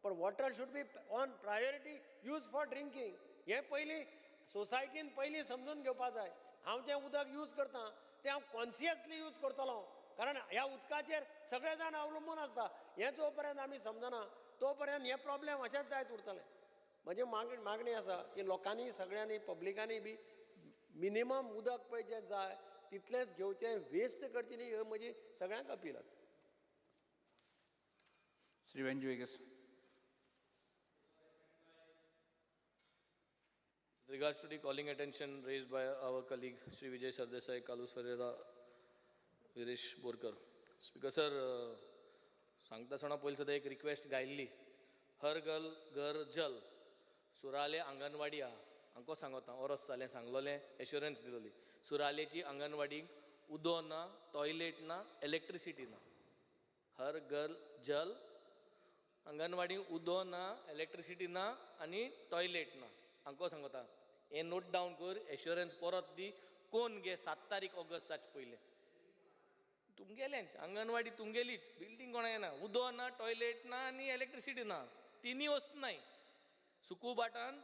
पण water should be on priority use for drinking. हें पयलीं सोसायटीन पयलीं समजून घेवपा जाय. हांव जें उदक यूज करतां तें हांव कॉन्सियसली यूज करतलो, कारण ह्या उदकाचेर सगळे जाण अवलंबून आसता. हें जो पर्यंत आमी समजना तो पर्यंत हे प्रॉब्लेम अशेंच जायत उरतले. म्हजी मागणी आसा की लोकांनी सगळ्यांनी पब्लिकांनी बी मिनिमम उदक पळय जें जाय तितलेंच घेवचें, वेस्ट करचें न्ही, ही म्हजी सगळ्यांक अपील आसा. Shri Venzy Viegas. With regards to the calling attention raised by our colleague Shri Vijay Sardesai, Carlos Ferreira, Viresh Borkar. Speaker sir, सांगता सणा पयलीं सदां एक रिक्वेस्ट गायल्ली, हर गल घर जल सुराले आंगणवाडी आहा, हांकां सांगता ओरस जालें सांगलोलें, एश्योरन्स दिलोली, सुरालेची आंगणवाडीक उदो ना, टॉयलेट ना, इलेक्ट्रिसिटी ना. हर घर जल आंगणवाडी उदो ना, इलेक्ट्रिसिटी ना आनी टॉयलेट ना. हांकां सांगता हें नोट डावन कर, एश्योरन्स परत दी. कोण गे 7 तारीख ऑगस्टाचे पयलें तुमगेलेंच आंगणवाडी तुमगेलीच, बिल्डींग कोणा येना, उदो ना, टॉयलेट ना आनी इलेक्ट्रिसिटी ना, तिनूय वस्तू नाय. सुकूबाटांत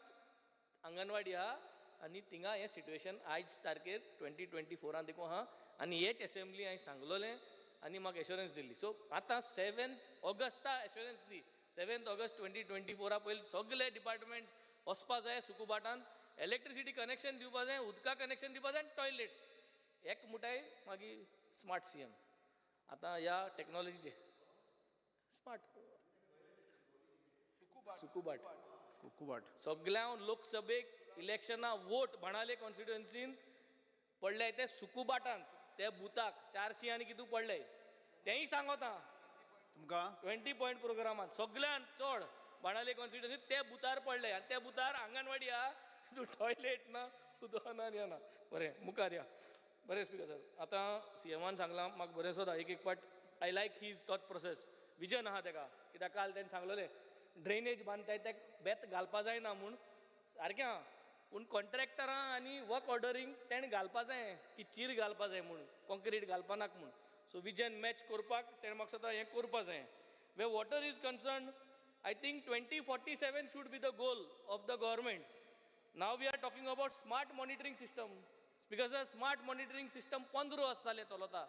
आंगणवाडी आहा आनी थिंगा हें सिट्युएशन आयज तारखेर 2024 देखून आहा. आनी हेच एसेंब्ली हांवें सांगलोलें आनी म्हाका एश्योरन्स दिल्ली. सो आतां 7 ऑगस्टा एश्योरन्स दी, 7 ऑगस्ट 2024 पयलीं सगळे डिपार्टमेंट वचपा जाय सुकुबाटान, इलेक्ट्रिसिटी कनेक्शन दिवपा जाय, उदका कनेक्शन दिवपा जाय आनी टॉयलेट एक मुठाय. मागीर स्मार्ट CM आतां ह्या टॅक्नोलॉजीचे स्मार्ट सुकुबाट कुकुबाट सगळ्या लोकसभेक इलेक्शना वोट बाणाले कॉन्स्टिट्युएन्सीन पडले ते सुकुबाटांत, ते बुताक 400 आनी कितू पडले तेंय सांगता तुमकां 20 पॉयंट प्रोग्रामान सगळ्यान चड बाणाले कॉन्स्टिट्युएन्सी ते बुतार पडले आनी त्या बुतार आंगणवाडी आहा, तितून टॉयलेट ना, उदक ना, आनी ना. बरें मुखार या. बरें स्पीकर सर, आतां CMान सांगलां म्हाका बरें सोदा एक एक पाट. I like his thought process, vision आहा तेका. कित्याक काल तेणें सांगलेलें ड्रेनेज बांदताय तेक बेत घालपा जायना म्हूण, सारकें आहा, पूण कॉन्ट्रॅक्टरां आनी वर्क ऑर्डरींग तेणें घालपा जाय की चीर घालपा जाय म्हूण, कॉन्क्रीट घालपा नाका म्हूण. सो विजन मॅच करपाक तेणें म्हाका दिसता हें करपा जाय. Where water is concern, I think 2047 should be the goal of the government. Now we are talking about smart monitoring system. Because the smart monitoring system 15 वर्सां जालें चलता.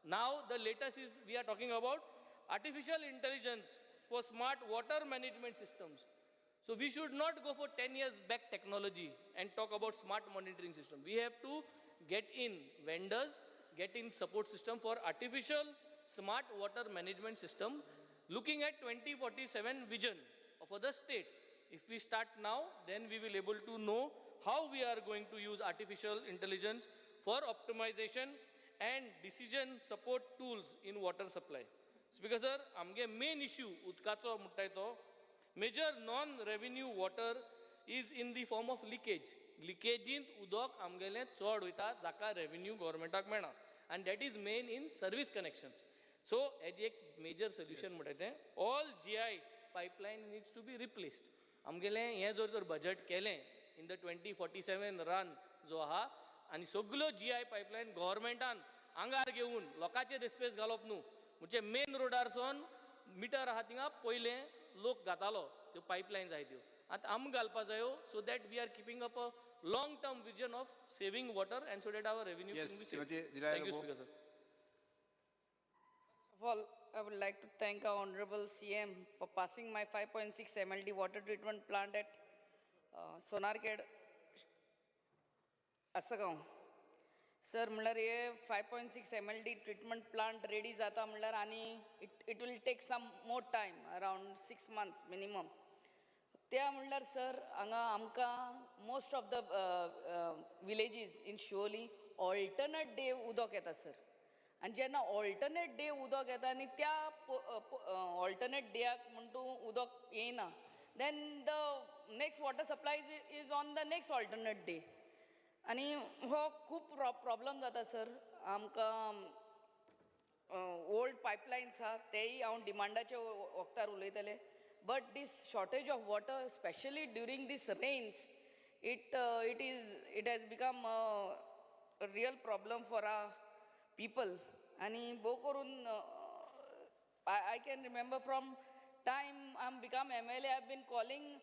Now the latest is we are talking about artificial intelligence for smart water management systems. So we should not go for 10 years back technology and talk about smart monitoring system. We have to get in vendors, get in support system for artificial smart water management system, looking at 2047 vision for the state. If we start now, then we will able to know how we are going to use artificial intelligence for optimization and decision support tools in water supply. Speaker sir, आमगे main issue उदकाचो म्हणटाय तो major non-revenue water is in the form of leakage. लिकेजींत उदक आमगेलें चड वयता, जाका revenue गव्हर्मेंटाक मेळना, आनी that is main in service connections. So हेजें एक मेजर सोल्युशन म्हणटा तें all GI pipeline needs to be replaced. आमगेलें हें जर तर बजट केलें इन the 2047 run जो आहा, आनी सगल्यो GI pipeline गव्हर्मेंटान आंगार घेवन लोकांचे रेस्पेस घालप न्हू, म्हणजे मेन रोडार सावन मिटर आहा थिंगा पयलें लोक घातालो त्यो पायपलायन जाय त्यो आतां आमकां घालपा जायो, so that we are keeping up a long term vision of saving water and so that our revenue can be saved. Thank you speaker sir. First of all, I would like to thank our Honorable CM for passing my 5.6 MLD water treatment plant at Sonarkhed, Assagao. Sir, म्हणल्यार हे 5.6 MLD treatment plant ready जाता म्हणल्यार आनी it will take some more time, around 6 months minimum. त्या म्हणल्यार sir हांगा आमकां most of the villages in Siolim alternate day उदक येता सर. आनी जेन्ना ऑल्टरनेट डे उदक येता आनी त्या ऑल्टरनेट डेयाक म्हण तूं उदक येयना, then the next water supply is on the next alternate day. आनी हो खूब प्रॉब्लम जाता सर आमकां. ओल्ड पायपलायन्स आहा तेय हांव डिमांडाच्या वखदार उलयतलें, but this shortage of water specially during this rains it it has become a real problem for our people. आनी भोव करून I can remember from time I am become MLA, I have been calling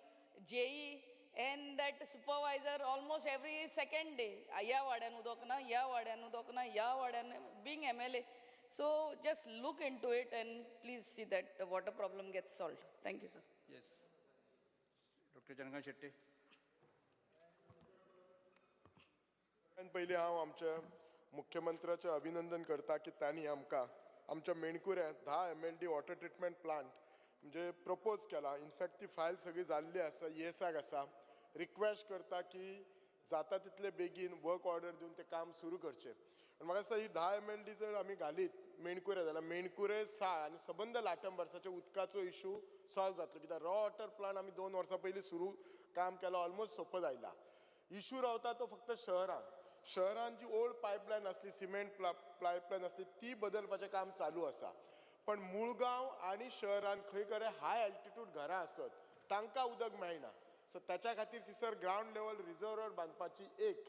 JE and that supervisor almost every second day. ह्या वाड्यान उदक ना, ह्या वाड्यान उदक ना, ह्या वाड्यान, being MLA. So just look into it and please see that the water problem gets solved. Thank you, sir. Yes. Dr. Chandrakant Shetty. पयलीं हांव आमच्या मुख्यमंत्र्याचें अभिनंदन करता की तांणी आमकां आमच्या मेणकुऱ्यांत 10 MLD water treatment plant म्हणजे प्रपोज केला. इनफॅक्ट ती फायल सगळी जाल्ली आसा, ESAक आसा. रिक्वेस्ट करता की जाता तितले बेगीन वर्क ऑर्डर दिवन तें काम सुरू करचें. आनी म्हाका दिसता ही 10 MLD जर आमी घालीत मेणकुरे जाल्यार मेणकुरे साळ आनी सबंद लाटंबर्साच्या उदकाचो इशू सॉल्व जातलो. कित्याक रॉ वॉटर प्लांट आमी 2 वर्सां पयलीं सुरू काम केलां, ऑलमोस्ट सोंपत आयला. इशू रावता तो फक्त शहरान. शहरान जी ओल्ड पायपलायन आसली, सिमेंट पायपलायन आसली, ती बदलपाचें काम चालू आसा. पण मुळगांव आनी शहरान खंय कडेन हाय एल्टिट्यूड घरां आसत तांकां उदक मेळना. सो ताच्या खातीर थंयसर ग्रावंड लेवल रिजर्वर बांदपाची एक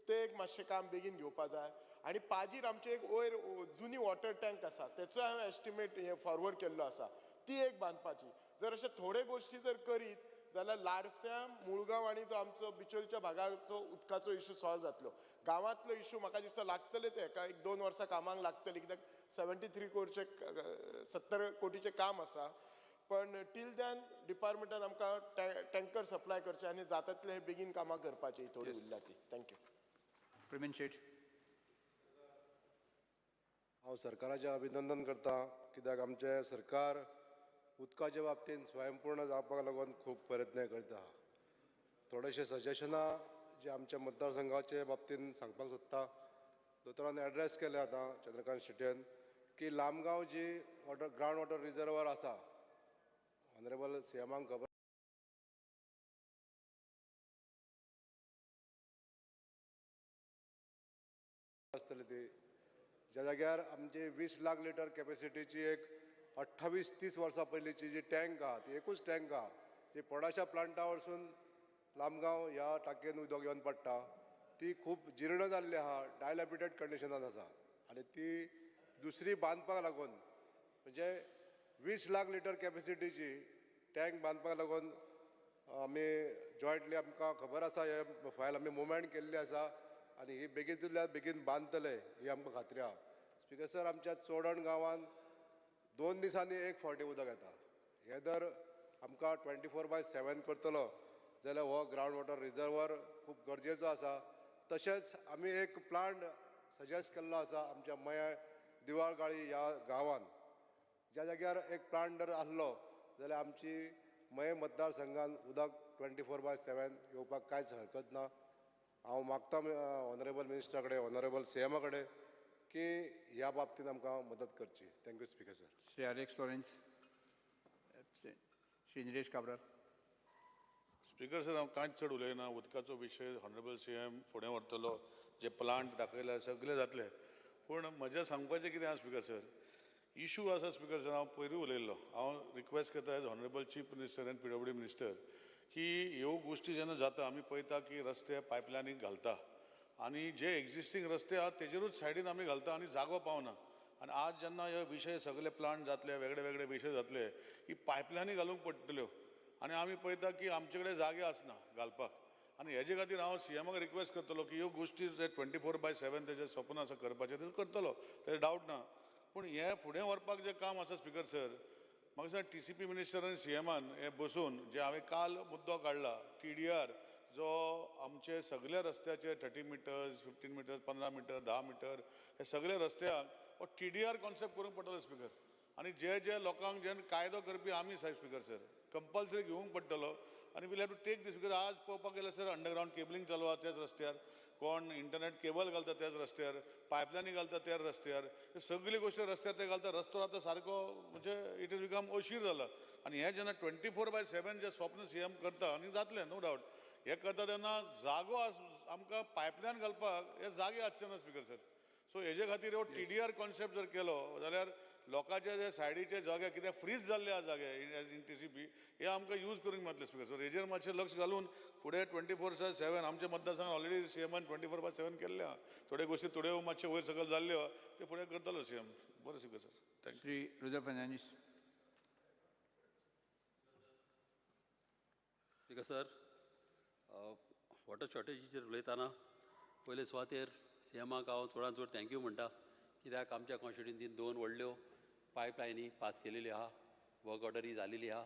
ते एक मातशें काम बेगीन घेवपा जाय. आनी पाजीर आमचे एक वयर जुनी वॉटर टँक आसा तेचो हांवें एस्टिमेट हे फॉरवर्ड केल्लो आसा, ती एक बांदपाची. जर अशे थोडे गोश्टी जर करीत जाल्यार लाडफ्यां, मुळगांव आनी जो आमचो बिचोलच्या भागाचो उदकाचो इशू सॉल्व जातलो. गांवांतलो इशू म्हाका दिसता लागतले ते एका 1-2 वर्सां कामाक लागतली, कित्याक 73 कोटीचे 70 कोटीचें काम आसा. पण टील दॅन डिपार्टमेंटान आमकां टँकर सप्लाय करचे आनी जाता तितले बेगीन कामां करपाची थोडी उरल्या ती. Thank you. Premendra Shet. हांव सरकाराचें अभिनंदन करता, कित्याक आमचें सरकार उदकाच्या बाबतींत स्वयंपूर्ण जावपाक लागून खूब प्रयत्न करता. थोडेशे सजेशनां जे आमच्या मतदारसंघाचे बाबतींत सांगपाक सोदता. दोतोरान एड्रेस केलें आतां चंद्रकांत शेट्यान की लामगांव जी वॉटर ग्रावंड वॉटर रिजर्वर आसा, ऑनरेबल सीएमाक खबर आसतली ती, ज्या जाग्यार आमची 20 लाख लिटर कॅपेसिटीची एक 28-30 वर्सां पयलींची जी टँक आहा, ती एकूच टँक आहा जी पोडाच्या प्लांटा वरसून लामगांव ह्या टाकयेन उदक येवन पडटा, ती खूब जीर्ण जाल्ली आहा, डायलॅपिडेट कंडिशनान आसा आनी ती दुसरी बांदपाक लागून म्हणजे 20 लाख लिटर कॅपेसिटीची टँक बांदपाक लागून आमी जॉयंटली आमकां खबर आसा, हे फायल आमी मुवमेंट केल्ली आसा आनी ही बेगीनतल्या बेगीन बांदतले ही आमकां खात्री आहा. स्पिकर सर, आमच्या चोडण गांवांत 2 दिसांनी एक फावटी उदक येता. हें जर आमकां 24/7 करतलो जाल्यार हो ग्रावंड वॉटर रिजर्वर खूब गरजेचो आसा. तशेंच आमी एक प्लांट सजेस्ट केल्लो आसा आमच्या मया दिवाळगाळी ह्या गांवांत, ज्या जाग्यार एक प्लांट जर आसलो जाल्यार आमची मये मतदारसंघान उदक 24/7 येवपाक कांयच हरकत ना. हांव मागता ऑनरेबल मिनिस्टरा कडेन, ऑनरेबल सीएमा कडेन की ह्या बाबतींत आमकां मदत करची. Thank you speaker sir. Shri Alex Lawrence. Shri Nilesh Cabral. Speaker sir, हांव कांयच चड उलयना. उदकाचो विशय ऑनरेबल सीएम फुडें व्हरतलो, जे प्लांट दाखयला सगळे जातले. पूण म्हजें सांगपाचें कितें आसा स्पिकर सर, इशू आसा स्पिकर सर, हांव पयरूय उलयल्लो. हांव रिक्वेस्ट करता as honourable chief minister and PWD minister की ह्यो गोश्टी जेन्ना जाता आमी पळयता की रस्ते पायपलायनीक घालता आनी जे एग्जिस्टींग रस्ते आहात तेजेरूच सायडीन आमी घालता आनी जागो पावना. आनी आज जेन्ना हे विशय सगळे प्लांट जातले, वेगळे वेगळे विशय जातले, ही पायपलायनी घालूंक पडटल्यो आनी आमी पळयता की आमचे कडेन जागे आसना घालपाक. आनी हेजे खातीर हांव सीएमाक रिक्वेस्ट करतलो की ह्यो गोश्टी जे 24/7 तेजें सपन आसा करपाचें तें करतलो, तेजें डावट ना. पूण हें फुडें व्हरपाक जें काम आसा स्पिकर सर, म्हाका दिसता टीसीपी मिनिस्टर आनी सीएमान हें बसून जे हांवें काल मुद्दो काडला टीडीआर जो आमचे सगल्या रस्त्याचे 30 मिटर्स, 15 मिटर्स, 15 मिटर, 10 मिटर हे सगळे रस्त्याक हो टीडीआर कॉन्सेप्ट करूंक पडटलो स्पिकर. आनी जे जे लोकांक जे कायदो करपी आमी सायब स्पिकर सर कंपल्सरी घेवंक पडटलो आनी we'll have to take this. Because आज पळोवपाक गेल्यार सर अंडरग्रावंड केबलिंग चालू आसा त्याच रस्त्यार, कोण इंटरनेट केबल घालता त्याच रस्त्यार, पायपलायनी घालता त्याच रस्त्यार, सगळी गोश्टी रस्त्यार ते घालता. रस्तो आतां सारको म्हणजे it is become अशीर जाला. आनी हें जेन्ना 24/7 जें स्वप्न सीएम करता आनी जातलें नो डावट, हें करता तेन्ना जागो आमकां पायपलायन घालपाक हे जागे आसचे ना स्पिकर सर. सो हेजे खातीर हो टीडीआर कॉन्सेप्ट जर केलो जाल्यार लोकांचे जे सायडीचे जागे कितें फ्रीज जाल्ले आसा जागे इन टीसीपी हे आमकां यूज करूंक मेळटले स्पिकर सर. हेजेर मातशें लक्ष घालून फुडें 24/7 आमच्या मतदारसंघात ऑलरेडी सीएमान 24/7 केल्ले आहा. थोड्यो गोश्टी थोड्यो मातश्यो वयर सकयल जाल्ल्यो आहा ते फुडें करतलो सीएम. बरें speaker sir, thank you. Shri Rudra Fernandes. Speaker sir, water शॉर्टेजीचेर उलयतना पयले सुवातेर सीएमाक हांव चडांत चड thank you म्हणटा, कित्याक आमच्या कॉन्स्टिट्युएन्सीन 2 व्हडल्यो पायपलायनी पास केलेल्यो आहा, वर्क ऑर्डरी जालेली आहा.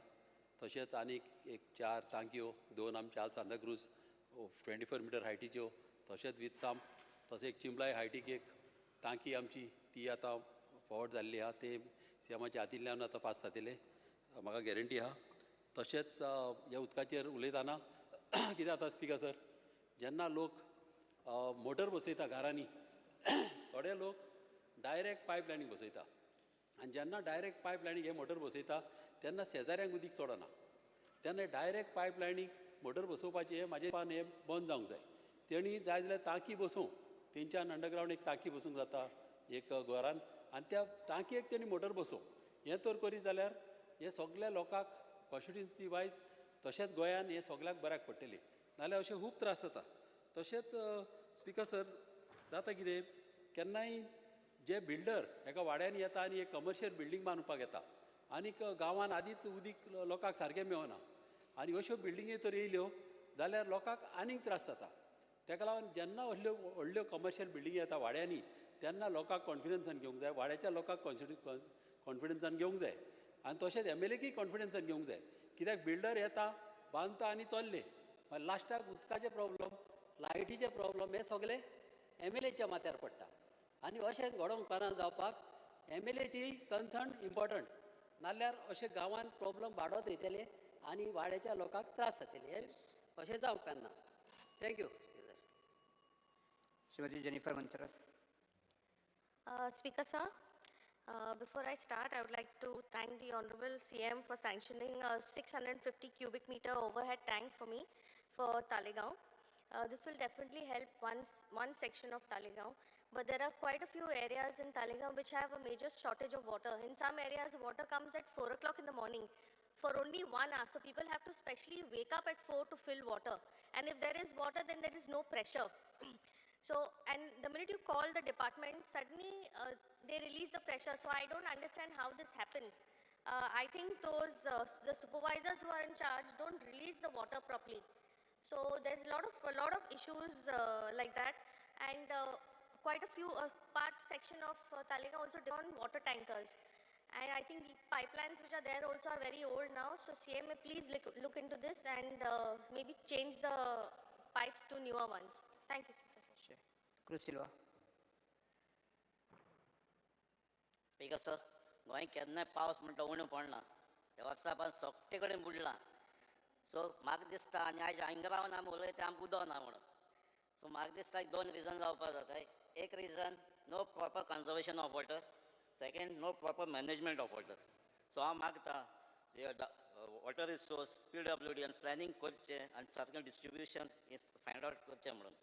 तशेंच आनीक एक 4 टांकयो, 2 आमच्या सांताक्रूज 24 मिटर हायटीच्यो, तशेंच विथ साम, तशें एक चिंबलाय हायटीक एक टांकी आमची ती आतां फॉरवर्ड जाल्ली आहा, ते सीएमाच्या हातींतल्यान आतां पास जातले म्हाका गॅरंटी आहा. तशेंच ह्या उदकाचेर उलयतना कितें जाता स्पिकर सर, जेन्ना लोक मोटर बसयता घरांनी, थोडे लोक डायरेक्ट पायपलायनीक बसयता आनी जेन्ना डायरेक्ट पायपलायनीक हे मोटर बसयता तेन्ना शेजाऱ्यांक उदीक चडना, तेन्ना डायरेक्ट पायपलायनीक मोटर बसोवपाचें हें म्हाजें पान हें बंद जावंक जाय. तेणी जाय जाल्यार टांकी बसोवं, तेंच्यान अंडरग्रावंड एक टांकी बसूंक जाता एक घरान आनी त्या टांकयेक तेणी मोटर बसोवं. हें तर करीत जाल्यार हें सगल्या लोकांक कॉन्स्टिट्युएन्सी वायज तशेंच गोंयान हें सगल्याक बऱ्याक पडटलें, नाजाल्यार अशें खूब त्रास जाता. तशेंच स्पिकर सर जाता कितें, केन्नाय जे बिल्डर एका वाड्यान येता आनी एक कमर्शियल बिल्डींग बांदपाक येता आनीक गांवान आदींच उदीक लोकांक सारकें मेळना, आनी अश्यो बिल्डिंगी तर येयल्यो जाल्यार लोकांक आनीक त्रास जाता. ताका लागून जेन्ना असल्यो व्हडल्यो कमर्शियल बिल्डिंगी येता वाड्यांनी तेन्ना लोकांक कॉन्फिडन्सान घेवंक जाय, वाड्याच्या लोकांक कॉन्फिडन्सान घेवंक जाय आनी तशेंच एमएलएकय कॉन्फिडन्सान घेवंक जाय. कित्याक बिल्डर येता, बांदता आनी चल्ले, मागीर लास्टाक उदकाचे प्रॉब्लम, लायटीचे प्रॉब्लम हे सगळे एमएलएच्या माथ्यार पडटा. आनी अशें घडोवंक उपकारना जावपाक एमएलएची कन्सर्न इम्पॉर्टंट, नाल्यार अशें गांवांत प्रॉब्लम वाडत वयतले आनी वाड्याच्या लोकांक त्रास जातले. हे अशें जावंक उपकारना. Thank you sir. Shrimati Jennifer Monserrate. Speaker sir, before I start, I would like to thank the Honorable CM for sanctioning a 650 cubic meter overhead tank for me for Taleigao. This will definitely help one section of Taleigao, but there are quite a few areas in Taleigao which have a major shortage of water. In some areas, water comes at 4 o'clock in the morning for only 1 hour. So people have to specially wake up at 4 to fill water. And if there is water, then there is no pressure. So, and the minute you call the department, suddenly they release the pressure. So I don't understand how this happens. I think those the supervisors who are in charge don't release the water properly. So there's a lot of issues like that, and quite a few part section of Taleigao also depend on water tankers. And I think the pipelines which are there also are very old now. So CMA, please look into this and maybe change the pipes to newer ones. Thank you. Sure. Cruz Silva. Speaker sir, Goa केन्नाय पावस म्हणटा उणें पडना, त्या वर्सा पण सगळे कडेन बुडलां. सो म्हाका दिसता आनी आयज हांगा रावन आमी उलयता आमकां उदक ना म्हणून. सो म्हाका दिसता एक दोन रिजन जावपाक जाता. एक reason, no proper conservation of water. Second, no proper management of water. So हांव मागता वॉटर रिसोर्स PWD आनी प्लॅनिंग करचें आनी सारकें डिस्ट्रिब्युशन फायंड आवट करचें म्हणून.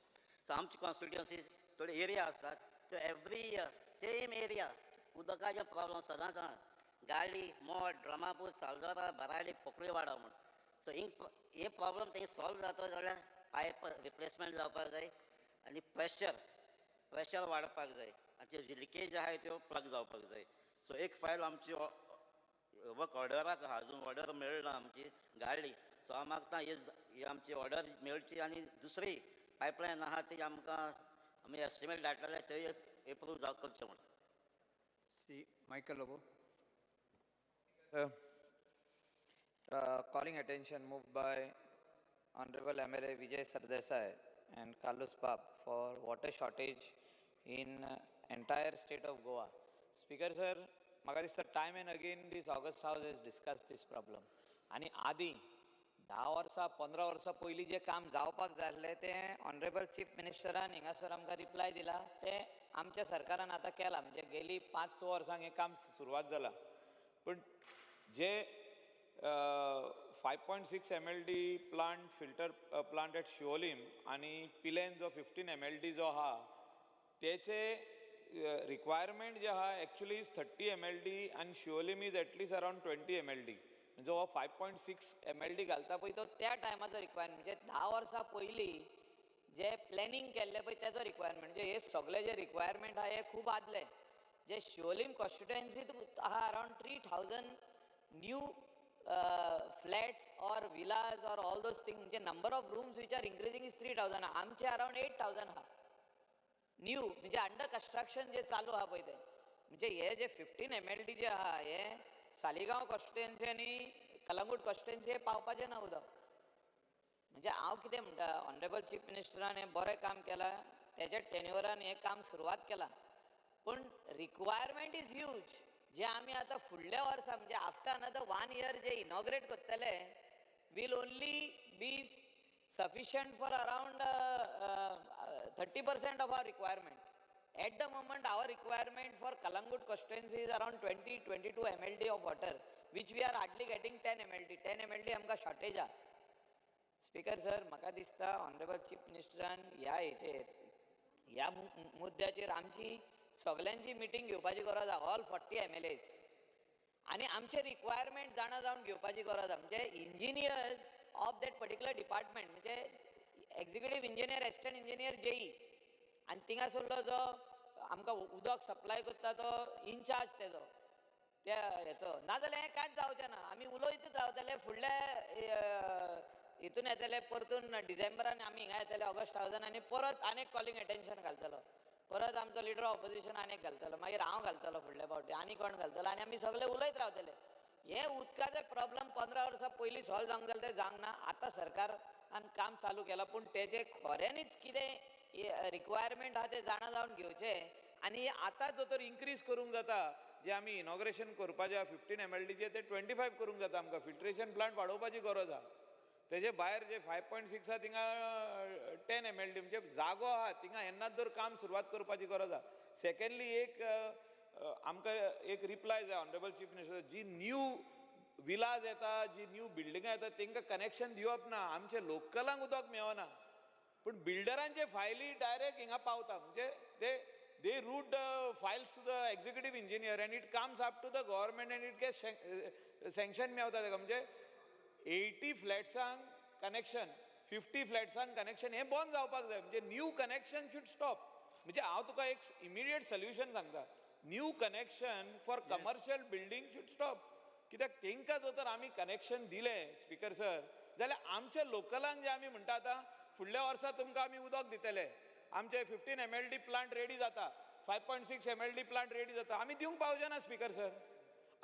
सो आमची कॉन्स्टिट्युएन्सी थोडी एरिया आसात त्यो एवरी इयर सेम एरिया उदकाचे प्रॉब्लम सदांच आसा. गाडी, मोड, ड्रमापूर, सालजोरा, बाराडी, पोकळीवाडा म्हूण. सो हे प्रॉब्लम तें सॉल्व जाता जाल्यार पायप रिप्लेसमेंट जावपाक जाय आनी प्रेशर वाडपाक जाय आनी त्यो लिकेज आहाय त्यो प्लग जावपाक जाय. सो एक फायल आमची वर्क ऑर्डराक आहा, अजून ऑर्डर मेळना आमची गाडी. सो हांव मागता ही आमची ऑर्डर मेळची आनी दुसरी पायपलायन आहा ती आमकां आमी एस्टिमेट धाडटले थंय एप्रूव जावं करचें म्हणून. Shri Michael Lobo. Calling attention moved by Honorable MLA Vijay Sardesai and Carlos Pap for water shortage in entire state of Goa. Speaker sir, म्हाका दिसता time and again this august house has discussed this problem. आनी आदी 10 वर्सां 15 वर्सां पयलीं जें काम जावपाक जाय आसलें तें ऑनरेबल चीफ मिनिस्टरान हिंगासर आमकां रिप्लाय दिला, तें आमच्या सरकारान आतां केलां. म्हणजे गेली 5-6 वर्सांक हें काम सुरवात जालां, पूण जे 5.6 MLD plant filter plant at Siolim आनी पिलेन जो 15 MLD जो आहा तेचे रिक्वायरमेंट जे आहा एक्चुअली is 30 MLD आनी Siolim is at least around 20 MLD. म्हणजे हो 5.6 MLD घालता पळय तो त्या टायमाचो रिक्वायरमेंट, म्हणजे 10 वर्सां पयलीं जे प्लॅनिंग केल्लें पळय तेजो रिक्वायरमेंट. म्हणजे हे सगळे जे रिक्वायरमेंट आहा हे खूब आदले. जे शिवोलीम कॉन्स्टिट्युएन्सीत आहा around 3000 new flats or villas or all those things, म्हणजे number of rooms which are increasing is 3000. आमचे अरावंड 8000 आहा न्यू, म्हणजे अंडर कन्स्ट्रक्शन जे चालू आहा पळय ते. म्हणजे हे जे 15 MLD जे आहा हे सालिगांव कॉन्स्टिट्युएन्सी आनी कलंगूट कॉन्स्टिट्युएन्सी हे पावपाचें ना उदक. म्हणजे हांव कितें म्हणटा, ऑनरेबल चीफ मिनिस्टरान हें बरें काम केलां, तेज्या टेन्युअरान हें काम सुरवात केलां, पूण रिक्वायरमेंट is huge. जे आमी आतां फुडल्या वर्सा म्हणजे आफ्टर अनदर 1 इयर जे इनॉग्रेट करतले will only be sufficient for around 30% of our requirement. At the moment our requirement for Calangute constituency is around 20-22 MLD of water, which we are hardly getting 10 MLD. 10 MLD आमकां shortage आहा. Speaker sir, म्हाका दिसता honourable chief मिनिस्टरान ह्या हेचेर ह्या मुद्द्याचेर आमची सगल्यांची meeting घेवपाची गरज आहा, ऑल 40 MLAs, आनी आमचे रिक्वायरमेंट जाणा जावन घेवपाची गरज आहा. म्हणजे engineers of that particular department, म्हणजे executive engineer, assistant engineer, JE, आनी थिंगासरलो जो आमकां उदक सप्लाय करता तो इनचार्ज तेजो, त्या हेचो, नाजाल्यार हें कांयच जावचें ना. आमी उलयतच रावतले, फुडल्या हितून येतले परतून डिसेंबरान आमी हिंगा येतले ऑगस्ट हावजान आनी परत आनीक कॉलिंग एटेन्शन घालतलो, परत आमचो लिडर ऑपोजिशन आनीक घालतलो, मागीर हांव घालतलो फुडल्या फावटी, आनी कोण घालतलो, आनी आमी सगळे उलयत रावतले. हे उदकाचे प्रॉब्लम 15 वर्सां पयलीं सॉल्व जावंक जाय तें जावंक ना. आतां सरकारान काम चालू केलां, पूण तेजें खऱ्यांनीच कितें रिक्वायरमेंट आहा तें जाणा जावन घेवचें. आनी आतां जो तर इन्क्रीज करूंक जाता, जे आमी इनॉग्रेशन करपाचें आहा 15 MLDचे ते 25 करूंक जाता. आमकां फिल्ट्रेशन प्लांट वाडोवपाची गरज आहा. तेजे भायर जे 5.6 आहा थिंगा 10 MLD म्हणजे जागो आहा थिंगा येन्नाच जर काम सुरवात करपाची गरज आहा. सेकंडली एक आमकां एक रिप्लाय जाय ऑनरेबल चीफ मिनिस्टर, जी न्यू विलाज येता, जी न्यू बिल्डिंगां येता तांकां कनेक्शन दिवप ना. आमचे लोकलांक उदक मेळना, पूण बिल्डरांचे फायली डायरेक्ट हिंगा पावता. म्हणजे ते they route the files to the executive engineer and it comes up to the government and it gets sanction मेवता ताका. म्हणजे 80 फ्लॅट्सांक कनेक्शन, 50 फ्लॅट्सांक कनेक्शन हें बंद जावपाक जाय. म्हणजे न्यू कनेक्शन should stop. म्हणजे हांव तुका एक इमिडिएट सोल्युशन सांगता, new connection for commercial building should stop. कित्याक तांकां जर तर आमी कनेक्शन दिलें स्पीकर सर, जाल्यार आमच्या लोकलांक जे आमी म्हणटा आतां फुडल्या वर्सा तुमकां आमी उदक दितले, आमचे 15 MLD plant ready जाता, 5.6 MLD plant ready जाता, आमी दिवंक पावचे ना स्पीकर सर.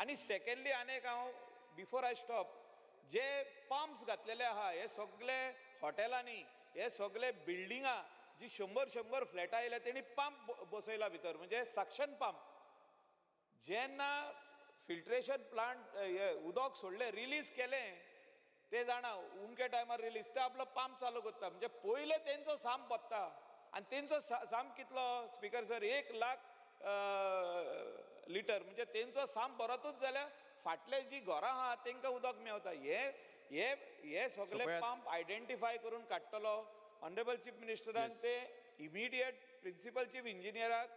आनी सेकंडली आनी एक हांव before I stop, J pumps घातलेले आहा हे सगळे हॉटेलांनी, हे सगळे बिल्डिंगां जी 100-100 फ्लॅटां आयल्या तेणी पंप बसयला भितर, म्हणजे सक्शन पंप. जेन्ना फिल्ट्रेशन प्लांट हे उदक सोडलें, रिलीज केलें, ते जाणा उमके टायमार रिलीज, ते आपलो पंप चालू करता. म्हणजे पयले तेंचो साम पडटा आनी तेंचो साम कितलो स्पीकर सर, 1 लाख लिटर. म्हणजे तेंचो साम बरोतूच जाल्यार फाटले जी घरां आहा तेंकां उदक मेवता. हे हे हे सगळे पंप आयडेंटिफाय करून काडटलो ऑनरेबल चीफ मिनिस्टरान, ते इमिडिएट प्रिंसिपल चीफ इंजिनियराक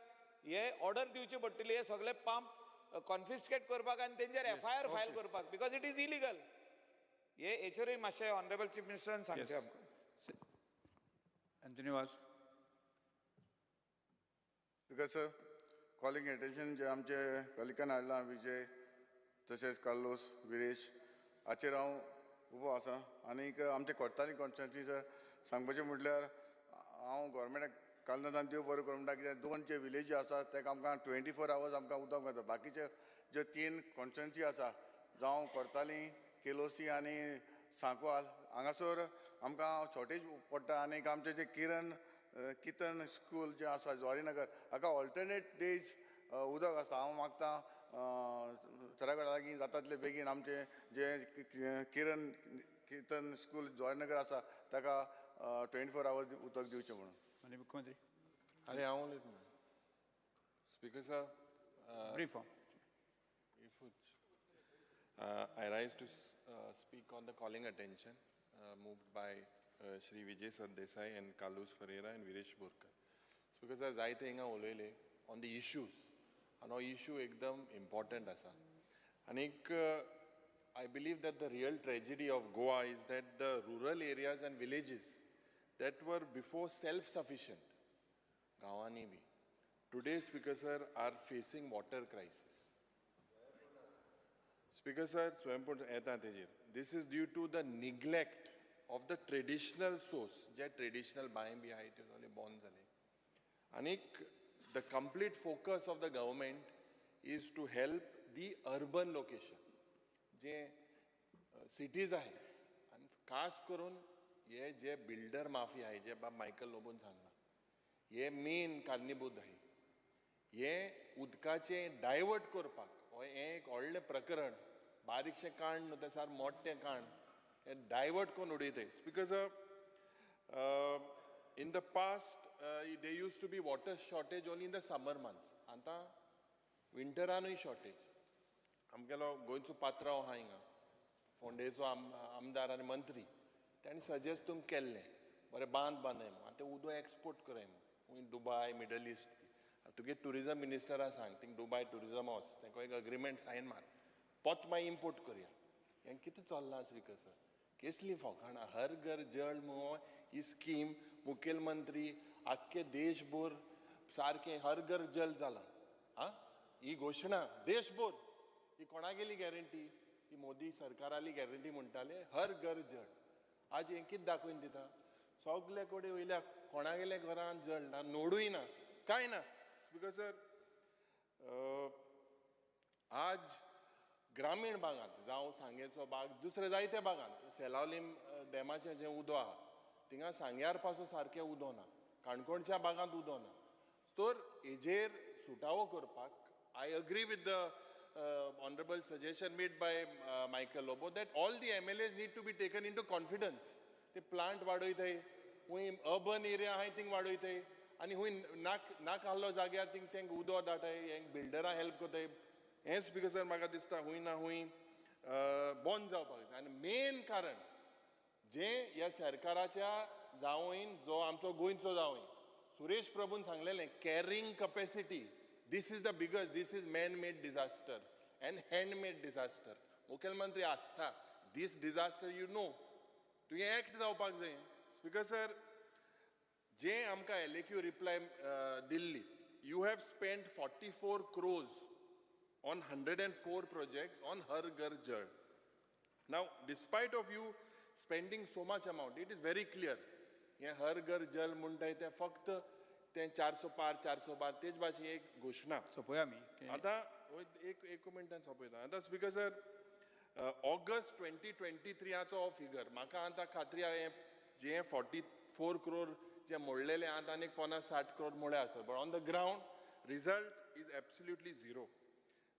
हे ऑर्डर दिवची पडटली, हे सगळे पंप कॉन्फिस्केट करपाक आनी तेंचेर FIR file करपाक, because it is illegal. हे हेचेरूय मातशें ऑनरेबल चीफ मिनिस्टरान सांगचें आमकां. Anthony Vaz. Speaker sir, calling attention जे आमचे कलिकान हाडलां विजय तशेंच कार्लोस विरेश हाचेर हांव उबो आसा. आनीक आमचे कोर्ताली कॉन्स्टिट्युएन्सी सांगपाचें म्हटल्यार हांव गोवोरमेंटाक कालनाथान देव बरें करूं म्हणटा, कित्याक 2 जे विलेजी आसा ताका आमकां 24 आवर्स आमकां उदक मेळटा. बाकीचे ज्यो 3 कॉन्स्टिट्युएन्सी आसा जावं कोर्ताली, केलोसी आनी सांकवाल हांगासर आमकां शॉर्टेज पडटा. आनीक आमचें जें किरण कितन स्कूल जें आसा ज्वारीनगर हाका ऑल्टरनेट डेज उदक आसा. हांव मागता सरा लागीं जाता तितले बेगीन आमचें जें किरण कितन स्कूल ज्वारीनगर आसा ताका 24 आवर्स उदक दिवचें म्हणून. माननीय मुख्यमंत्री. आनी हांव उलयतां speaker sir. Brief. I rise to speak on the calling attention moved by Shri Vijay Sardesai and Carlos Ferreira and Viresh Borkar. Speaker sir, जायते हिंगा उलयले on the issues आनी हो इशू एकदम इम्पॉर्टंट आसा. आनीक I believe that the real tragedy of Goa is that the rural areas and villages that were before self sufficient गांवांनी B today speaker sir are facing water crisis. Speaker sir, स्वयंपूर्ण येता तेजेर. This is due to the neglect of the traditional source, J traditional बांय बी आहाय त्यो सगळे बंद जाले. आनीक the complete focus of the government is to help the urban location J cities आहाय, आनी खास करून हे जे बिल्डर माफिया आहाय जे बाब मायकल लोबोन सांगला, हे मेन कारणीभूत आहाय. हे उदकाचें डायवर्ट करपाक हो हें एक व्हडलें प्रकरण, बारीकशें काण न्हू तें, सार मोठें काण, हें डायवर्ट करून उडयताय. Speaker sir, in the past there used to be water shortage only in the summer months. आतां विंटरानूय शॉर्टेज. आमगेलो गोंयचो पात्रांव आहा हिंगा, फोंडेचो आमदार आनी मंत्री, तांणी सजेस्ट तुमकां केल्लें बरें बांद बांदय म्हूण, आनी तें उदक एक्सपोर्ट करय म्हूण दुबाय, मिडल इस्ट. तुगे ट्युरिजम मिनिस्टरा सांग थिंग दुबाय ट्युरिजम हावस तांकां एक अग्रीमेंट सायन मार, पोत मागीर इम्पोर्ट करया. हें कितें चल्लां स्पीकर सर, केसली फोकाणां. हर घर जल म्हूण ही स्कीम मुखेलमंत्री आख्खे देशभर सारकें हर घर जल जालां. आं, ही घोशणा देशभर कोणागेली गॅरंटी? ती मोदी सरकाराली गॅरंटी म्हणटाले हर घर जळ. आज हें कितें दाखोवन दिता? सगळे कडेन वयल्या कोणागेल्या घरान जळ ना, नोडूय ना, कांय ना. स्पीकर सर, आज ग्रामीण भागांत जावं सांगेचो भाग, दुसरे जायते भागांत सेलावलीम डॅमाचें जें उदक आहा थिंगा सांग्यार पासून सारकें उदक ना, काणकोणच्या भागांत उदक ना. तर हेजेर सुटावो करपाक I agree with the honourable suggestion made by Michael Lobo that all the MLAs need to be taken into confidence. ते प्लांट वाडयताय, खूंय अर्बन एरिया आहाय थिंग वाडयताय आनी खूंय नाक नाक आहलो जाग्यार थिंग तेंक उदक धाडटाय, हेंक बिल्डरां हेल्प करताय. हें स्पीकर सर म्हाका दिसता खूंय ना खूंय बंद जावपाक जाय. आनी मेन कारण जें ह्या सरकाराच्या जावंयन, जो आमचो गोंयचो जावंय सुरेश प्रभून सांगलेलें, carrying capacity, this is the biggest, this is man made disaster and hand made disaster. मुखेलमंत्री आसता दीस डिजास्टर you know, तुवें एक्ट जावपाक जाय. स्पीकर सर, जें आमकां LAQ reply Delhi, you have spend 44 crores on 104 projects on Har Ghar Jal. Now, despite of you spending so much amount, it is very clear. हें हर घर जल म्हणटाय तें फक्त तें 400 पार 400 पार तेच भाशेन एक घोशणा. सोंपोया आमी आतां एक मिनटान सोंपयता. आतां स्पीकर सर, ऑगस्ट 2023 हो फिगर म्हाका आतां खात्री आहा, हें जें 44 क्रोर जे मोडलेले आतां आनीक 50-60 क्रोर मोडले आसत, but on the ground result is absolutely zero.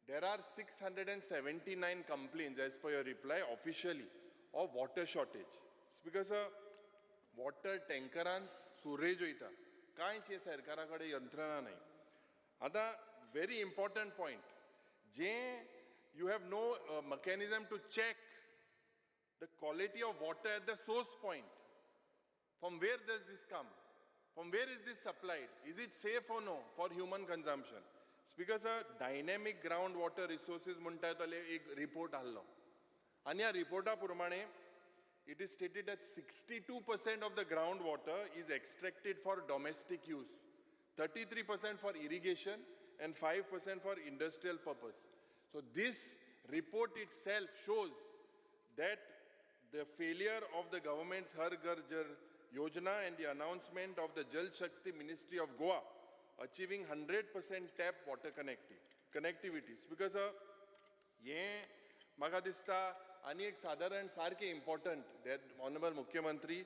There are 679 complaints as per your reply officially of water shortage. Speaker sir, water टँकरान Suraj वयता, कांयच हे सरकारा कडेन यंत्रणा नाही. आतां व्हेरी इम्पॉर्टंट पॉयंट, जें you have no mechanism to check the quality of water at the source point. From where does this come? From where is this supplied? Is it safe or no for human consumption? Speaker sir, dynamic ground water resources म्हणटा तले एक report आहलो आनी ह्या रिपोर्टा प्रमाणे it is stated that 62% of the ground water is extracted for domestic use, 33% for irrigation and 5% for industrial purpose. So this report itself shows that the failure of the government's Har Ghar Jal Yojana and the announcement of the Jal Shakti Ministry of Goa achieving 100% tap water connectivity. Because हें म्हाका दिसता आनी एक सादारण सारकें important that honourable मुख्यमंत्री,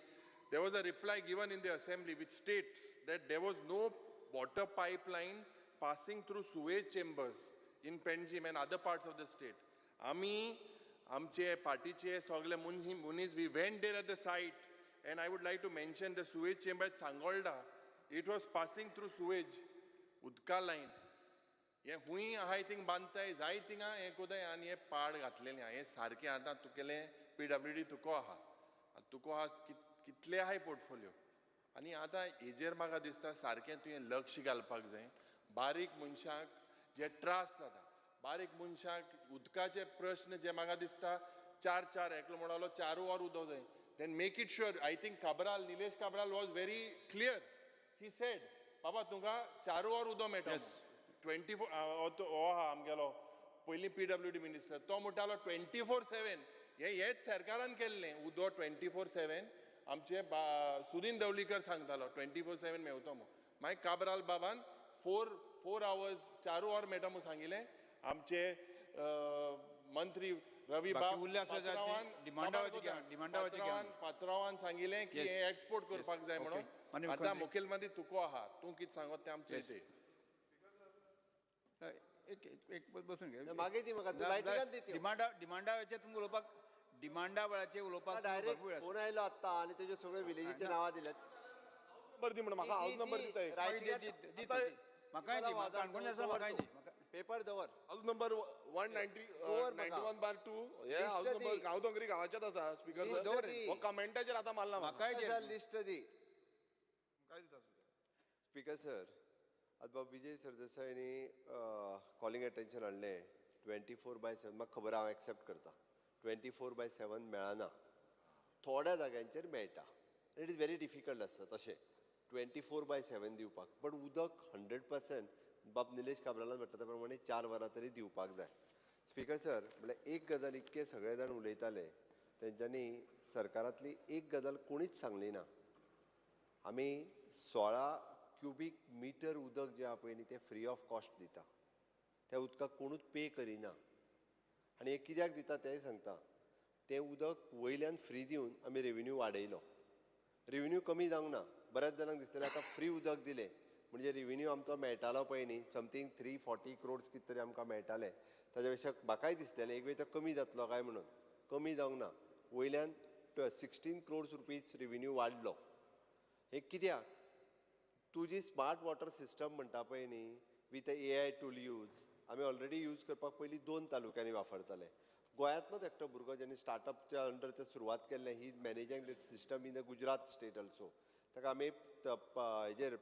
there was a reply given in the assembly which states that there was no water pipeline passing through sewage chambers in Panjim and other parts of the state. आमी आमचे पार्टीचे सगळे मनीस we went there at the site and I would like to mention the sewage chamber at Sangolda, it was passing through sewage उदका line. हें खूंय आहाय thing बांदताय जाय थिंगा हें कोताय आनी हें पाड घातलेलें आहा. हें सारकें आतां तुगेलें PWD तुको आहा, तुको आहा कितले आहाय पोर्टफोलियो, आनी आतां हेजेर म्हाका दिसता सारकें तुवें लक्ष घालपाक जाय. बारीक मनशाक जे त्रास जाता, बारीक मनशाक उदकाचे प्रश्न जे म्हाका दिसता 4-4 एकलो म्हणलो 4 वर उदक जाय. Then make it sure. I think Cabral, Nilesh Cabral was very clear. He said, बाबा तुमकां 4 वर उदक मेळटा. 24 हो आहा आमगेलो पयलीं PWD minister, तो म्हणटालो 24/7. हें हेच सरकारान केल्लें उदक 24/7. आमचे सुदीन दवलीकर सांगतालो 24/7 मेवतो म्हूण. मागीर काब्राल बाबान 4 आवर्स 4 वर मेळटा म्हूण सांगिल्लें. आमचे मंत्री रवी बाब पात्रावान सांगिल्लें की हें एक्सपोर्ट करपाक जाय म्हणून. आतां मुखेलमंत्री तुको आहा, तूं कितें सांगत तें आमचें तें. एक बसून घे. मागीर दी म्हाका डिमांडा वेळाचेर तुमकां उलोवपाक, डिमांडा वेळाचेर उलोवपाक डायरेक्ट फोन आयलो आत्तां आनी तेज्यो सगळ्यो विलेजीच्यो नांवां दिल्यात. नंबर दी म्हणून म्हाका हावज नंबर दिता एक. म्हाकाय दी, काणकोण आसा म्हाकाय दी. पेपर दवर. हावज नंबर 191/2 हे हावज नंबर गांवदोंगरी गांवाच्याच आसा. स्पीकर सर, हो कमेंटाचेर आतां मारला म्हाका. लिस्ट दी. काय दिता स्पीकर सर? आतां बाब विजय सरदेसायांनी कॉलिंग अटेन्शन हाडलें 24/7. म्हाका खबर हांव एक्सेप्ट करता 24/7 मेळना, थोड्या जाग्यांचेर मेळटा. It is very difficult आसता तशें 24/7 दिवपाक, बट उदक 100% बाब निलेश काब्रालान म्हणटा त्या प्रमाणे 4 वरां तरी दिवपाक जाय. स्पीकर सर, म्हणल्यार एक गजाल इतके सगळे जाण उलयताले तेंच्यांनी सरकारांतली एक गजाल कोणीच सांगली ना. आमी 16 क्युबीक मिटर उदक जें आहा पळय न्ही तें फ्री ऑफ कॉस्ट दिता. त्या उदकाक कोणूच पे करिना आनी हें कित्याक दिता तेंय सांगता. तें उदक वयल्यान फ्री दिवन आमी रेवेन्यू वाडयलो. रेवेन्यू कमी जावंक ना. बऱ्याच जाणांक दिसतलें आतां फ्री उदक दिलें म्हणजे रेवेन्यू आमचो मेळटालो पळय न्ही समथींग 340 क्रोड्स कितें तरी आमकां मेळटाले. ताज्या पेक्षा म्हाकाय दिसतालें एक वेळ तो कमी जातलो काय म्हणून, कमी जावंक ना. वयल्यान 16 क्रोड्स रुपीज रेवेन्यू वाडलो. हें कित्याक? तुजी स्मार्ट वॉटर सिस्टम म्हणटा पळय न्ही with AI tool use आमी ऑलरेडी यूज करपाक पयलीं 2 तालुक्यांनी वापरताले. गोंयांतलोच एकटो भुरगो ज्यांनी स्टार्टअपच्या अंडर ते सुरवात केल्लें, he is managing that system in the Gujarat state also. ताका आमी हेजेर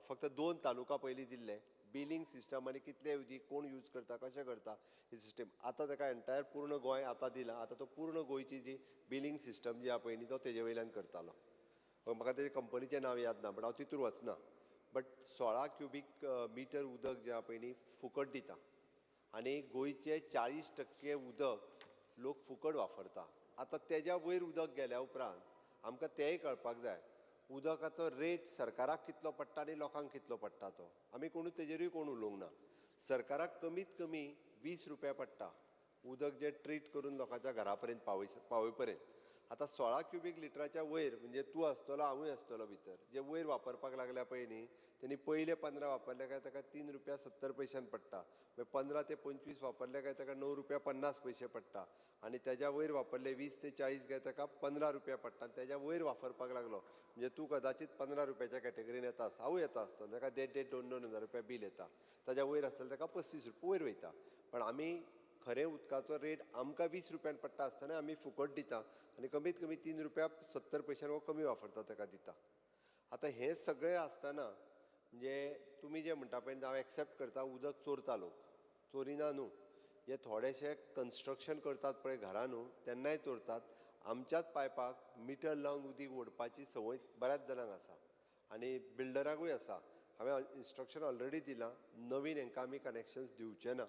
फक्त 2 तालुका पयलीं दिल्ले बिलींग सिस्टम आनी कितले उदीक कोण यूज करता कशें करता ही सिस्टम. आतां ताका एंटायर पूर्ण गोंय आतां दिलां. आतां तो पूर्ण गोंयची जी बिलींग सिस्टम जी आहा पळय न्ही तो तेजे वयल्यान करतालो. म्हाका तेजे कंपनीचें नांव याद ना, बट हांव तितूर वचना. बट 16 क्युबीक मिटर उदक जें आहा पळय न्ही फुकट दिता आनी गोंयचे 40% उदक लोक फुकट वापरता. आतां तेज्या वयर उदक गेल्या उपरांत आमकां तेंय कळपाक जाय उदकाचो रेट सरकाराक कितलो पडटा आनी लोकांक कितलो पडटा तो. आमी कोणूच तेजेरूय कोण उलोवंक ना. सरकाराक कमीत कमी 20 रुपया पडटा उदक जें ट्रीट करून लोकांच्या घरा पर्यंत पावय पर्यंत. आतां 16 क्युबीक लिटराच्या वयर म्हणजे तूं आसतलो हांवूय आसतलो भितर जे वयर वापरपाक लागल्या पळय न्ही तेणी पयले 15 वापरले काय ताका 3 रुपया 70 पयशान पडटा. मागीर 15 ते 25 वापरले काय ताका 9 रुपया 50 पयशे पडटा आनी तेज्या वयर वापरले 20 ते 40 काय ताका 15 रुपया पडटा. आनी तेज्या वयर वापरपाक लागलो म्हणजे तूं कदाचीत 15 रुपयाच्या कॅटेगरीन येता आसता, हांवूय येता आसतलो, ताका 1,500 1,500 2,000 हजार रुपया बील येता. ताज्या वयर आसतलें ताका 35 रुपया वयर वयता. पण आमी खरें उदकाचो रेट आमकां 20 रुपयान पडटा आसतना आमी फुकट दिता आनी कमीत कमी 3 रुपया 70 पयशान हो कमी वापरता ताका दिता. आतां हें सगळें आसतना म्हणजे तुमी जें म्हणटा पळय हांव एक्सेप्ट करता उदक चोरता लोक, चोरिना न्हू. जे थोडेशे कन्स्ट्रक्शन करतात पळय घरां न्हू तेन्नाय चोरतात. आमच्याच पायपाक मिटर लावन उदीक ओडपाची संवय बऱ्याच जाणांक आसा आनी बिल्डराकूय आसा. हांवें इन्स्ट्रक्शन ऑलरेडी दिलां नवीन हांकां आमी कनेक्शन्स दिवचे ना,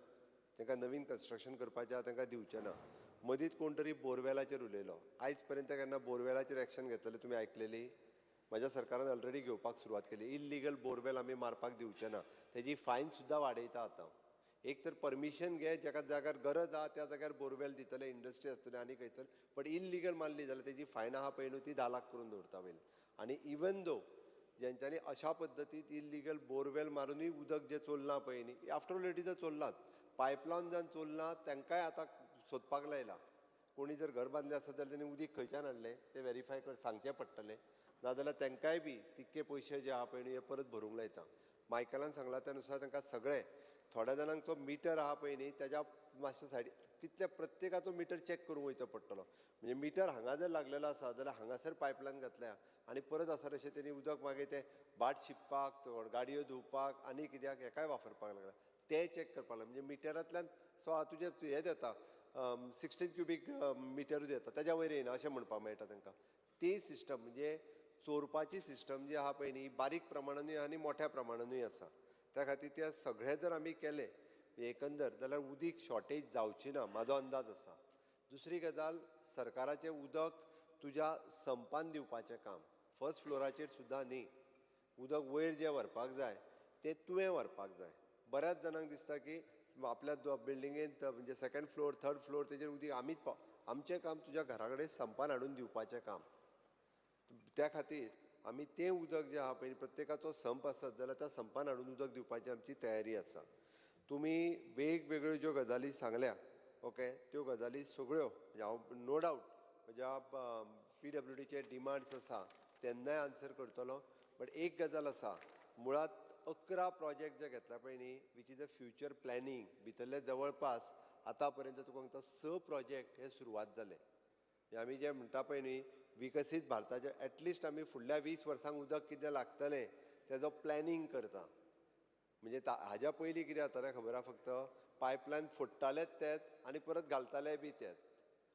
तांकां नवीन कन्स्ट्रक्शन करपाचें आहा तांकां दिवचें ना. मदींच कोण तरी बोरवेलाचेर उलयलो. आयज पर्यंत केन्ना बोरवेलाचेर एक्शन घेतलें तुमी आयकलेली? म्हज्या सरकारान ऑलरेडी घेवपाक सुरवात केली. इल्लिगल बोरवेल आमी मारपाक दिवचे ना, तेजी फायन सुद्दां वाडयता आतां. एक तर परमिशन घे, जेका जाग्यार गरज आहा त्या जाग्यार बोरवेल दितले, इंडस्ट्री आसतली आनी खंयसर, बट इल्लिगल मारली जाल्यार तेजी फायन आहा पळय न्हू ती 10 लाख करून दवरता पयलीं. आनी इवन दो जेंच्यांनी अशा पद्दतीन इल्लिगल बोरवेल मारुनूय उदक जें चोरलां पळय न्ही, आफ्टर ऑल it is चोरलात, पायपलायन जावन चोरलां तांकांय आतां सोदपाक लायला. कोणी जर घर बांदलें आसत जाल्यार तेणी उदीक खंयच्यान हाडलें तें वेरीफाय कर सांगचें पडटलें, नाजाल्यार तांकांय बी तितके पयशे जे आहा पळय न्ही हे परत भरूंक लायता. मायकलान सांगलां त्या नुसार तांकां सगळें थोड्या जाणांचो मिटर आहा पळय न्ही तेज्या मातशें सायडी कितल्या प्रत्येकाचो मिटर चॅक करूंक वयचो पडटलो. म्हणजे मिटर हांगा जर लागलेलो आसा जाल्यार हांगासर पायपलायन घातल्या आनी परत आसा तशें तेणी उदक मागीर तें भाट शिंपपाक, गाडयो धुवपाक आनी कित्याक हेकाय वापरपाक लागला तें चॅक करपाक लागला. म्हणजे मिटरांतल्यान 16 तुजें हें येता 16 क्युबीक मिटरूच येता, तेज्या वयर येयना अशें म्हणपाक मेळटा तांकां. ती सिस्टम म्हणजे चोरपाची सिस्टम जी आहा पळय न्ही बारीक प्रमाणानूय आनी मोठ्या प्रमाणानूय आसा. त्या खातीर ते सगळें जर आमी केलें एकंदर जाल्यार उदीक शॉर्टेज जावची ना म्हाजो अंदाज आसा. दुसरी गजाल, सरकाराचें उदक तुज्या संपान दिवपाचें काम, फर्स्ट फ्लोराचेर सुद्दां न्ही, उदक वयर जें व्हरपाक जाय तें तुवें व्हरपाक जाय. बऱ्याच जाणांक दिसता की आपल्या बिल्डिंगेंत म्हणजे सेकंड फ्लोर थर्ड फ्लोर तेजेर उदीक आमीच पाव, आमचें काम तुज्या घरा कडेन संपान हाडून दिवपाचें काम. त्या खातीर आमी तें उदक जें आहा पळय प्रत्येकाचो संप आसत जाल्यार त्या संपान हाडून उदक दिवपाची आमची तयारी आसा. तुमी वेगवेगळ्यो ज्यो गजाली सांगल्या ओके त्यो गजाली सगळ्यो म्हणजे हांव नो डावट म्हज्या PWDचे डिमांड्स आसा तेन्नाय आन्सर करतलो. बट एक गजाल आसा, मुळांत 11 प्रोजेक्ट जे घेतला पळय न्ही which is a future planning भितरले जवळपास आतां पर्यंत तुका सांगता 6 प्रोजेक्ट हे सुरवात जाले. आमी जे म्हणटा पळय न्ही विकसीत भारताचे एटलिस्ट आमी फुडल्या 20 वर्सांक उदक कितें लागतलें तेजो प्लॅनिंग करता. म्हणजे हाज्या पयलीं कितें जातालें खबर आहा, फक्त पायपलायन फोडटालेच तेच आनी परत घालताले बी तेच,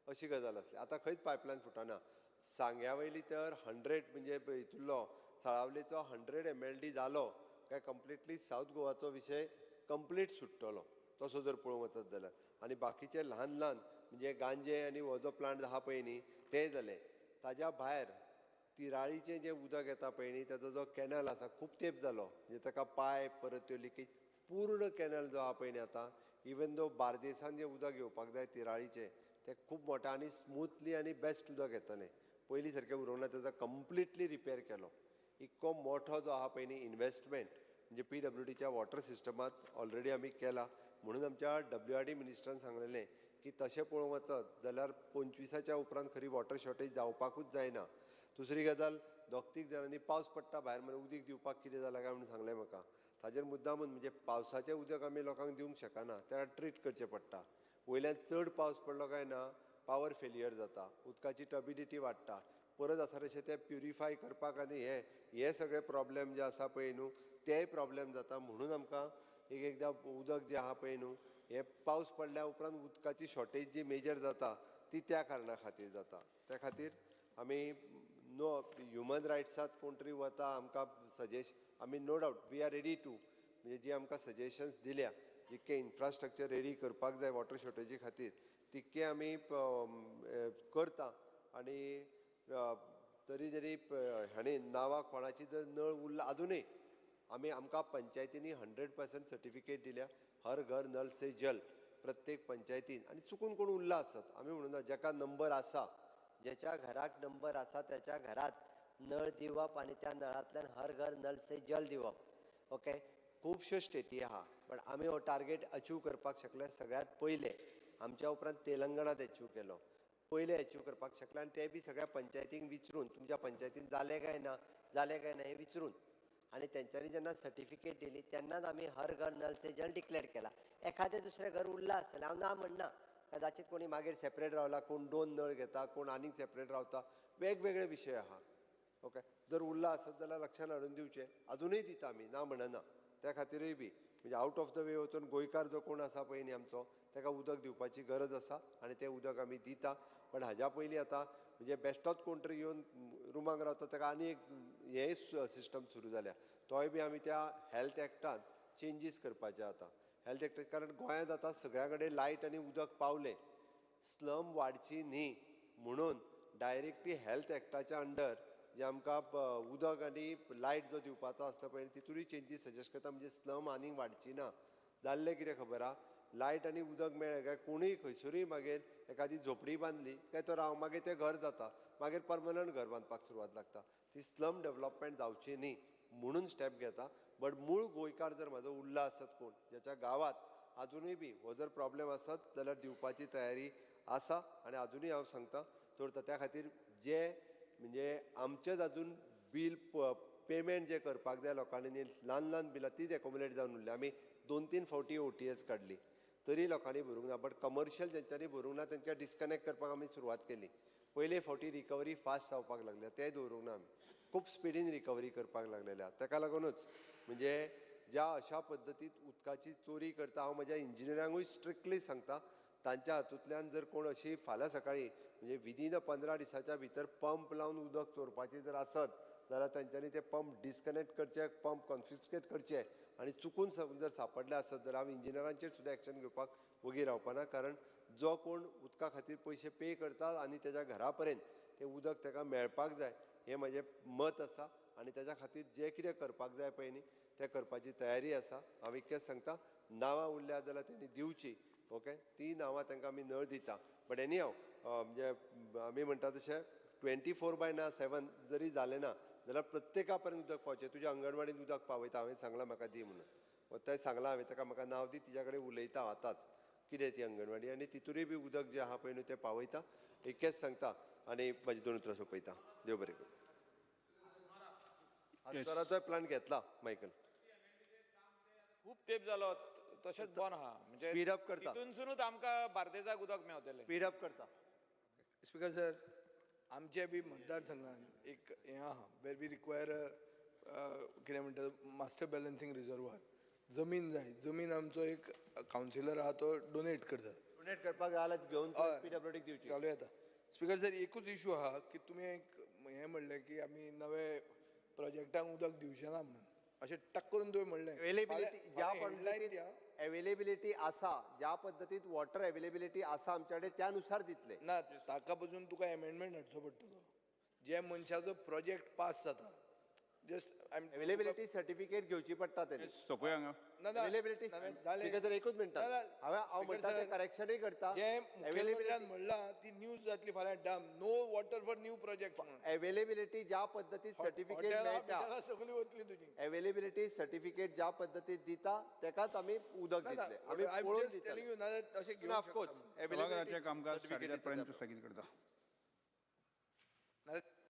अशी गजाल आसली. आतां खंयच पायपलायन फुटना. सांग्या वयली तर 100 म्हणजे हितुल्लो साळावलेचो 100 MLD जालो काय कंप्लिटली सावथ गोवाचो विशय कंप्लीट सुट्टलो तसो जर पळोवंक वचत जाल्यार. आनी बाकीचे ल्हान ल्हान म्हणजे गांजे आनी हो जो प्लांट आहा पळय न्ही ते जाले. ताज्या भायर तिराळीचें जें उदक येता पळय न्ही ताजो जो कॅनल आसा खूब तेंप जालो, म्हणजे ताका पायप परत त्यो लिकेज पूर्ण कॅनल जो आहा पळय न्ही आतां इवन दो बार्देसान जें उदक येवपाक जाय तिराळीचें तें खूब मोठें आनी स्मुथली आनी बेस्ट उदक येतलें, पयलीं सारकें उरोवंक ना. ताजो कंप्लिटली रिपेर केलो. इतको मोठो जो आहा पळय न्ही इनवेस्टमेंट म्हणजे PWDच्या वॉटर सिस्टमांत ऑलरेडी आमी केला. म्हणून आमच्या WRD मिनिस्टरान सांगलेलें की तशें पळोवंक वचत जाल्यार 25च्या उपरांत खरी वॉटर शॉर्टेज जावपाकूच जायना. दुसरी गजाल, 2-3 जाणांनी पावस पडटा भायर म्हणून उदीक दिवपाक कितें जालां काय म्हणून सांगलें म्हाका. ताजेर मुद्दामून म्हणजे पावसाचें उदक आमी लोकांक दिवंक शकना, ताका ट्रीट करचें पडटा. वयल्यान चड पावस पडलो काय ना पावर फेलियर जाता, उदकाची टर्बिडिटी वाडटा, परत आसा तशें तें प्युरिफाय करपाक आनी हे हे सगळे प्रॉब्लेम जे आसा पळय न्हू तेय प्रॉब्लेम जाता. म्हणून आमकां एक एकदां उदक जें आहा पळय न्हू हे पावस पडल्या उपरांत उदकाची शॉर्टेज जी मेजर जाता ती त्या कारणा खातीर जाता. त्या खातीर आमी नो ह्युमन रायट्सांत कोण तरी वता आमकां सजेश, आमी no doubt we are ready to म्हणजे जी आमकां सजेशन्स दिल्या जितकें इन्फ्रास्ट्रक्चर रेडी करपाक जाय वॉटर शॉर्टेजी खातीर तितकें आमी करता. आनी तरी जरी हांणी नांवां कोणाची जर नळ उरला अजुनूय आमी आमकां पंचायतींनी 100% सर्टिफिकेट दिल्या हर घर नल से जल प्रत्येक पंचायतीन. आनी चुकून कोण उरला आसत आमी म्हणूना, जाका नंबर आसा ज्याच्या घराक नंबर आसा त्याच्या घरात नळ दिवप आनी त्या नळांतल्यान हर घर नल से जल दिवप. ओके, खुबश्यो स्टेटी आहा पण आमी हो टार्गेट अचीव करपाक शकले. सगळ्यांत पयले आमच्या उपरांत तेलंगणात अचीव केलो, पयले अचीव करपाक शकले. आनी ते बी सगळ्या पंचायतींक विचरून तुमच्या पंचायतीन जालें काय ना जालें काय ना हें विचरून आनी तेंच्यांनी जेन्ना सर्टिफिकेट दिली तेन्नाच आमी हर घर नल से जल डिक्लेअर केला. एखादें दुसरें घर उरलां आसतलें, हांव ना म्हणना, कदाचित कोणी मागीर सेपरेट रावला, कोण 2 नळ घेता, कोण आनीक सेपरेट रावता, वेगवेगळे विशय आहा. ओके, जर उरला आसत जाल्यार लक्षान हाडून दिवचें. अजुनूय दिता आमी, ना म्हणना. त्या खातीरूय बी म्हणजे आउट ऑफ the way वचून गोंयकार जो कोण आसा पळय न्ही आमचो ताका उदक दिवपाची गरज आसा आनी तें उदक आमी दिता. पण हाज्या पयलीं आतां म्हणजे बेश्टोच कोण तरी येवन रुमांक रावता ताका आनी एक हें सिस्टम सुरू जाल्या, तोय बी आमी त्या हेल्थ एक्टान चेंजीस करपाचे आतां. हेल्थ एक्ट कारण गोंयांत आतां सगळ्या कडेन लायट आनी उदक पावलें, स्लम वाडची न्ही म्हणून डायरेक्टली हेल्थ एक्टाच्या अंडर जे आमकां उदक आनी लायट जो दिवपाचो आसता पळय तितूनय चेंजीस सजेस्ट करता, म्हणजे स्लम आनीक वाडची ना. जाल्लें कितें खबर आहा, लायट आनी उदक मेळ्ळें काय कोणूय खंयसरूय मागीर एखादी झोपडी बांदली काय तो राव, मागीर तें घर जाता, मागीर परमनंट घर बांदपाक सुरवात लागता. ती स्लम डेवलपमेंट जावची न्ही म्हणून स्टेप घेता. बट मूळ गोंयकार जर म्हाजो उरला आसत कोण ज्याच्या गांवांत आजुनूय बी हो जर प्रॉब्लेम आसत जाल्यार दिवपाची तयारी आसा. आनी आजुनूय हांव सांगता चडता त्या खातीर जे म्हणजे आमचेच अजून बील पेमेंट जे करपाक जाय लोकांनी न्ही ल्हान ल्हान बिलां तीच एकोमुलेट जावन उरल्या. आमी 2-3 फावटी OTS काडली तरी लोकांनी भरूंक ना. बट कमर्शियल जेंच्यांनी भरूंक ना तेंकां डिस्कनेक्ट करपाक आमी सुरवात केली. पयले फावटी रिकवरी फास्ट जावपाक लागल्या, तें दवरूंक ना आमी, खूब स्पिडीन रिकवरी करपाक लागलेल्या. ताका लागूनच म्हणजे ज्या अशा पद्दतीत उदकाची चोरी करता, हांव म्हज्या इंजिनियरांकूय स्ट्रिक्टली सांगता तांच्या हातूंतल्यान जर कोण अशी फाल्यां सकाळीं म्हणजे विदीन 15 दिसाच्या भितर पंप लावन उदक चोरपाची जर आसत जाल्यार तांच्यांनी ते पंप डिस्कनेक्ट करचे, पंप कॉन्फिस्केट करचे आनी चुकून जर सापडले आसत जाल्यार हांव इंजिनियरांचेर सुद्दां एक्शन घेवपाक वगी रावपाना. कारण जो कोण उदका खातीर पयशे पे करता आनी तेज्या घरा पर्यंत तें उदक ताका मेळपाक जाय हें म्हजें मत आसा. आनी तेज्या खातीर जें कितें करपाक जाय पळय न्ही तें करपाची तयारी आसा. हांव इतकेंच सांगता, नांवां उरल्या जाल्यार तेणी दिवची, ओके, ती नांवां तांकां आमी नळ दिता. बट एनी हांव म्हणजे आमी म्हणटा तशें 24/7 जरी जालें ना जाल्यार प्रत्येका पर्यंत उदक पावचें. तुज्या अंगणवाडीन उदक पावयता, हांवें सांगलां म्हाका दी म्हणून, तें सांगलां हांवें ताका म्हाका नांव दी, तिच्या कडेन उलयता हांव आतांच कितें ती अंगणवाडी आनी तितूनय बी उदक जें आहा पळय न्हू तें पावयता. इतकेंच सांगता आनी म्हाजी 2 उतरां सोंपयता. देव बरें करूं. आस्कोराचोय प्लान घेतला मायकल, खूब तेंप जालो तशेंच बंद आहा, म्हणजे स्पीड अप करता, तितूनसुनूच आमकां बार्देजाक उदक मेवतलें, स्पीड अप करता. स्पीकर सर, आमच्या बी मतदारसंघान एक हें आहा वेर we require कितें म्हणटा मास्टर बॅलन्सींग रिजर्वर, जमीन जाय. जमीन आमचो एक कावन्सिलर आहा तो डोनेट करता, डोनेट करपाक जाल्यार घेवन PWD दिवची घालूं येता. स्पीकर सर, एकूच इशू आहा की तुमी एक हें म्हणलें की आमी नवे प्रोजेक्टांक उदक दिवचें ना म्हणून. अशें टक करून तुवें म्हणलें. अवेलेबिलिटी ज्या हेडलायन पद्दतीन अवेलेबिलिटी आसा, ज्या पद्दतीन वॉटर अवेलेबिलिटी आसा आमच्या कडेन त्या नुसार दितले. ना, ताका पसून तुका एमेंडमेंट हाडचो पडटलो. जे मनशाचो प्रोजेक्ट पास जाता, जस्ट अवेलेबिलिटी सर्टिफिकेट घेवची पडटा तेणी. सोंपया हांगा. ना ना, अवेलेबिलिटी. जालें. सर, एकूच मिनटान ना, ना, हांवें हांव स्पीकर म्हणटा तें सर, करेक्शनूय करता. जे मुखेलमंत्र्यान म्हणलां ती न्यूज जातली फाल्यां, डम no water for new project. Availability ज्या पद्दतीन सर्टिफिकेट मेळटा, सगळी वतली तुजी. अवेलेबिलिटी सर्टिफिकेट ज्या पद्दतीन दिता तेकाच आमी उदक दितले, आमी पळोवन दितले. अशें घेवंक ऑफकोर्स. सभाघराचें कामकाज 4:30 पर्यंत स्थगीत करता. शकता.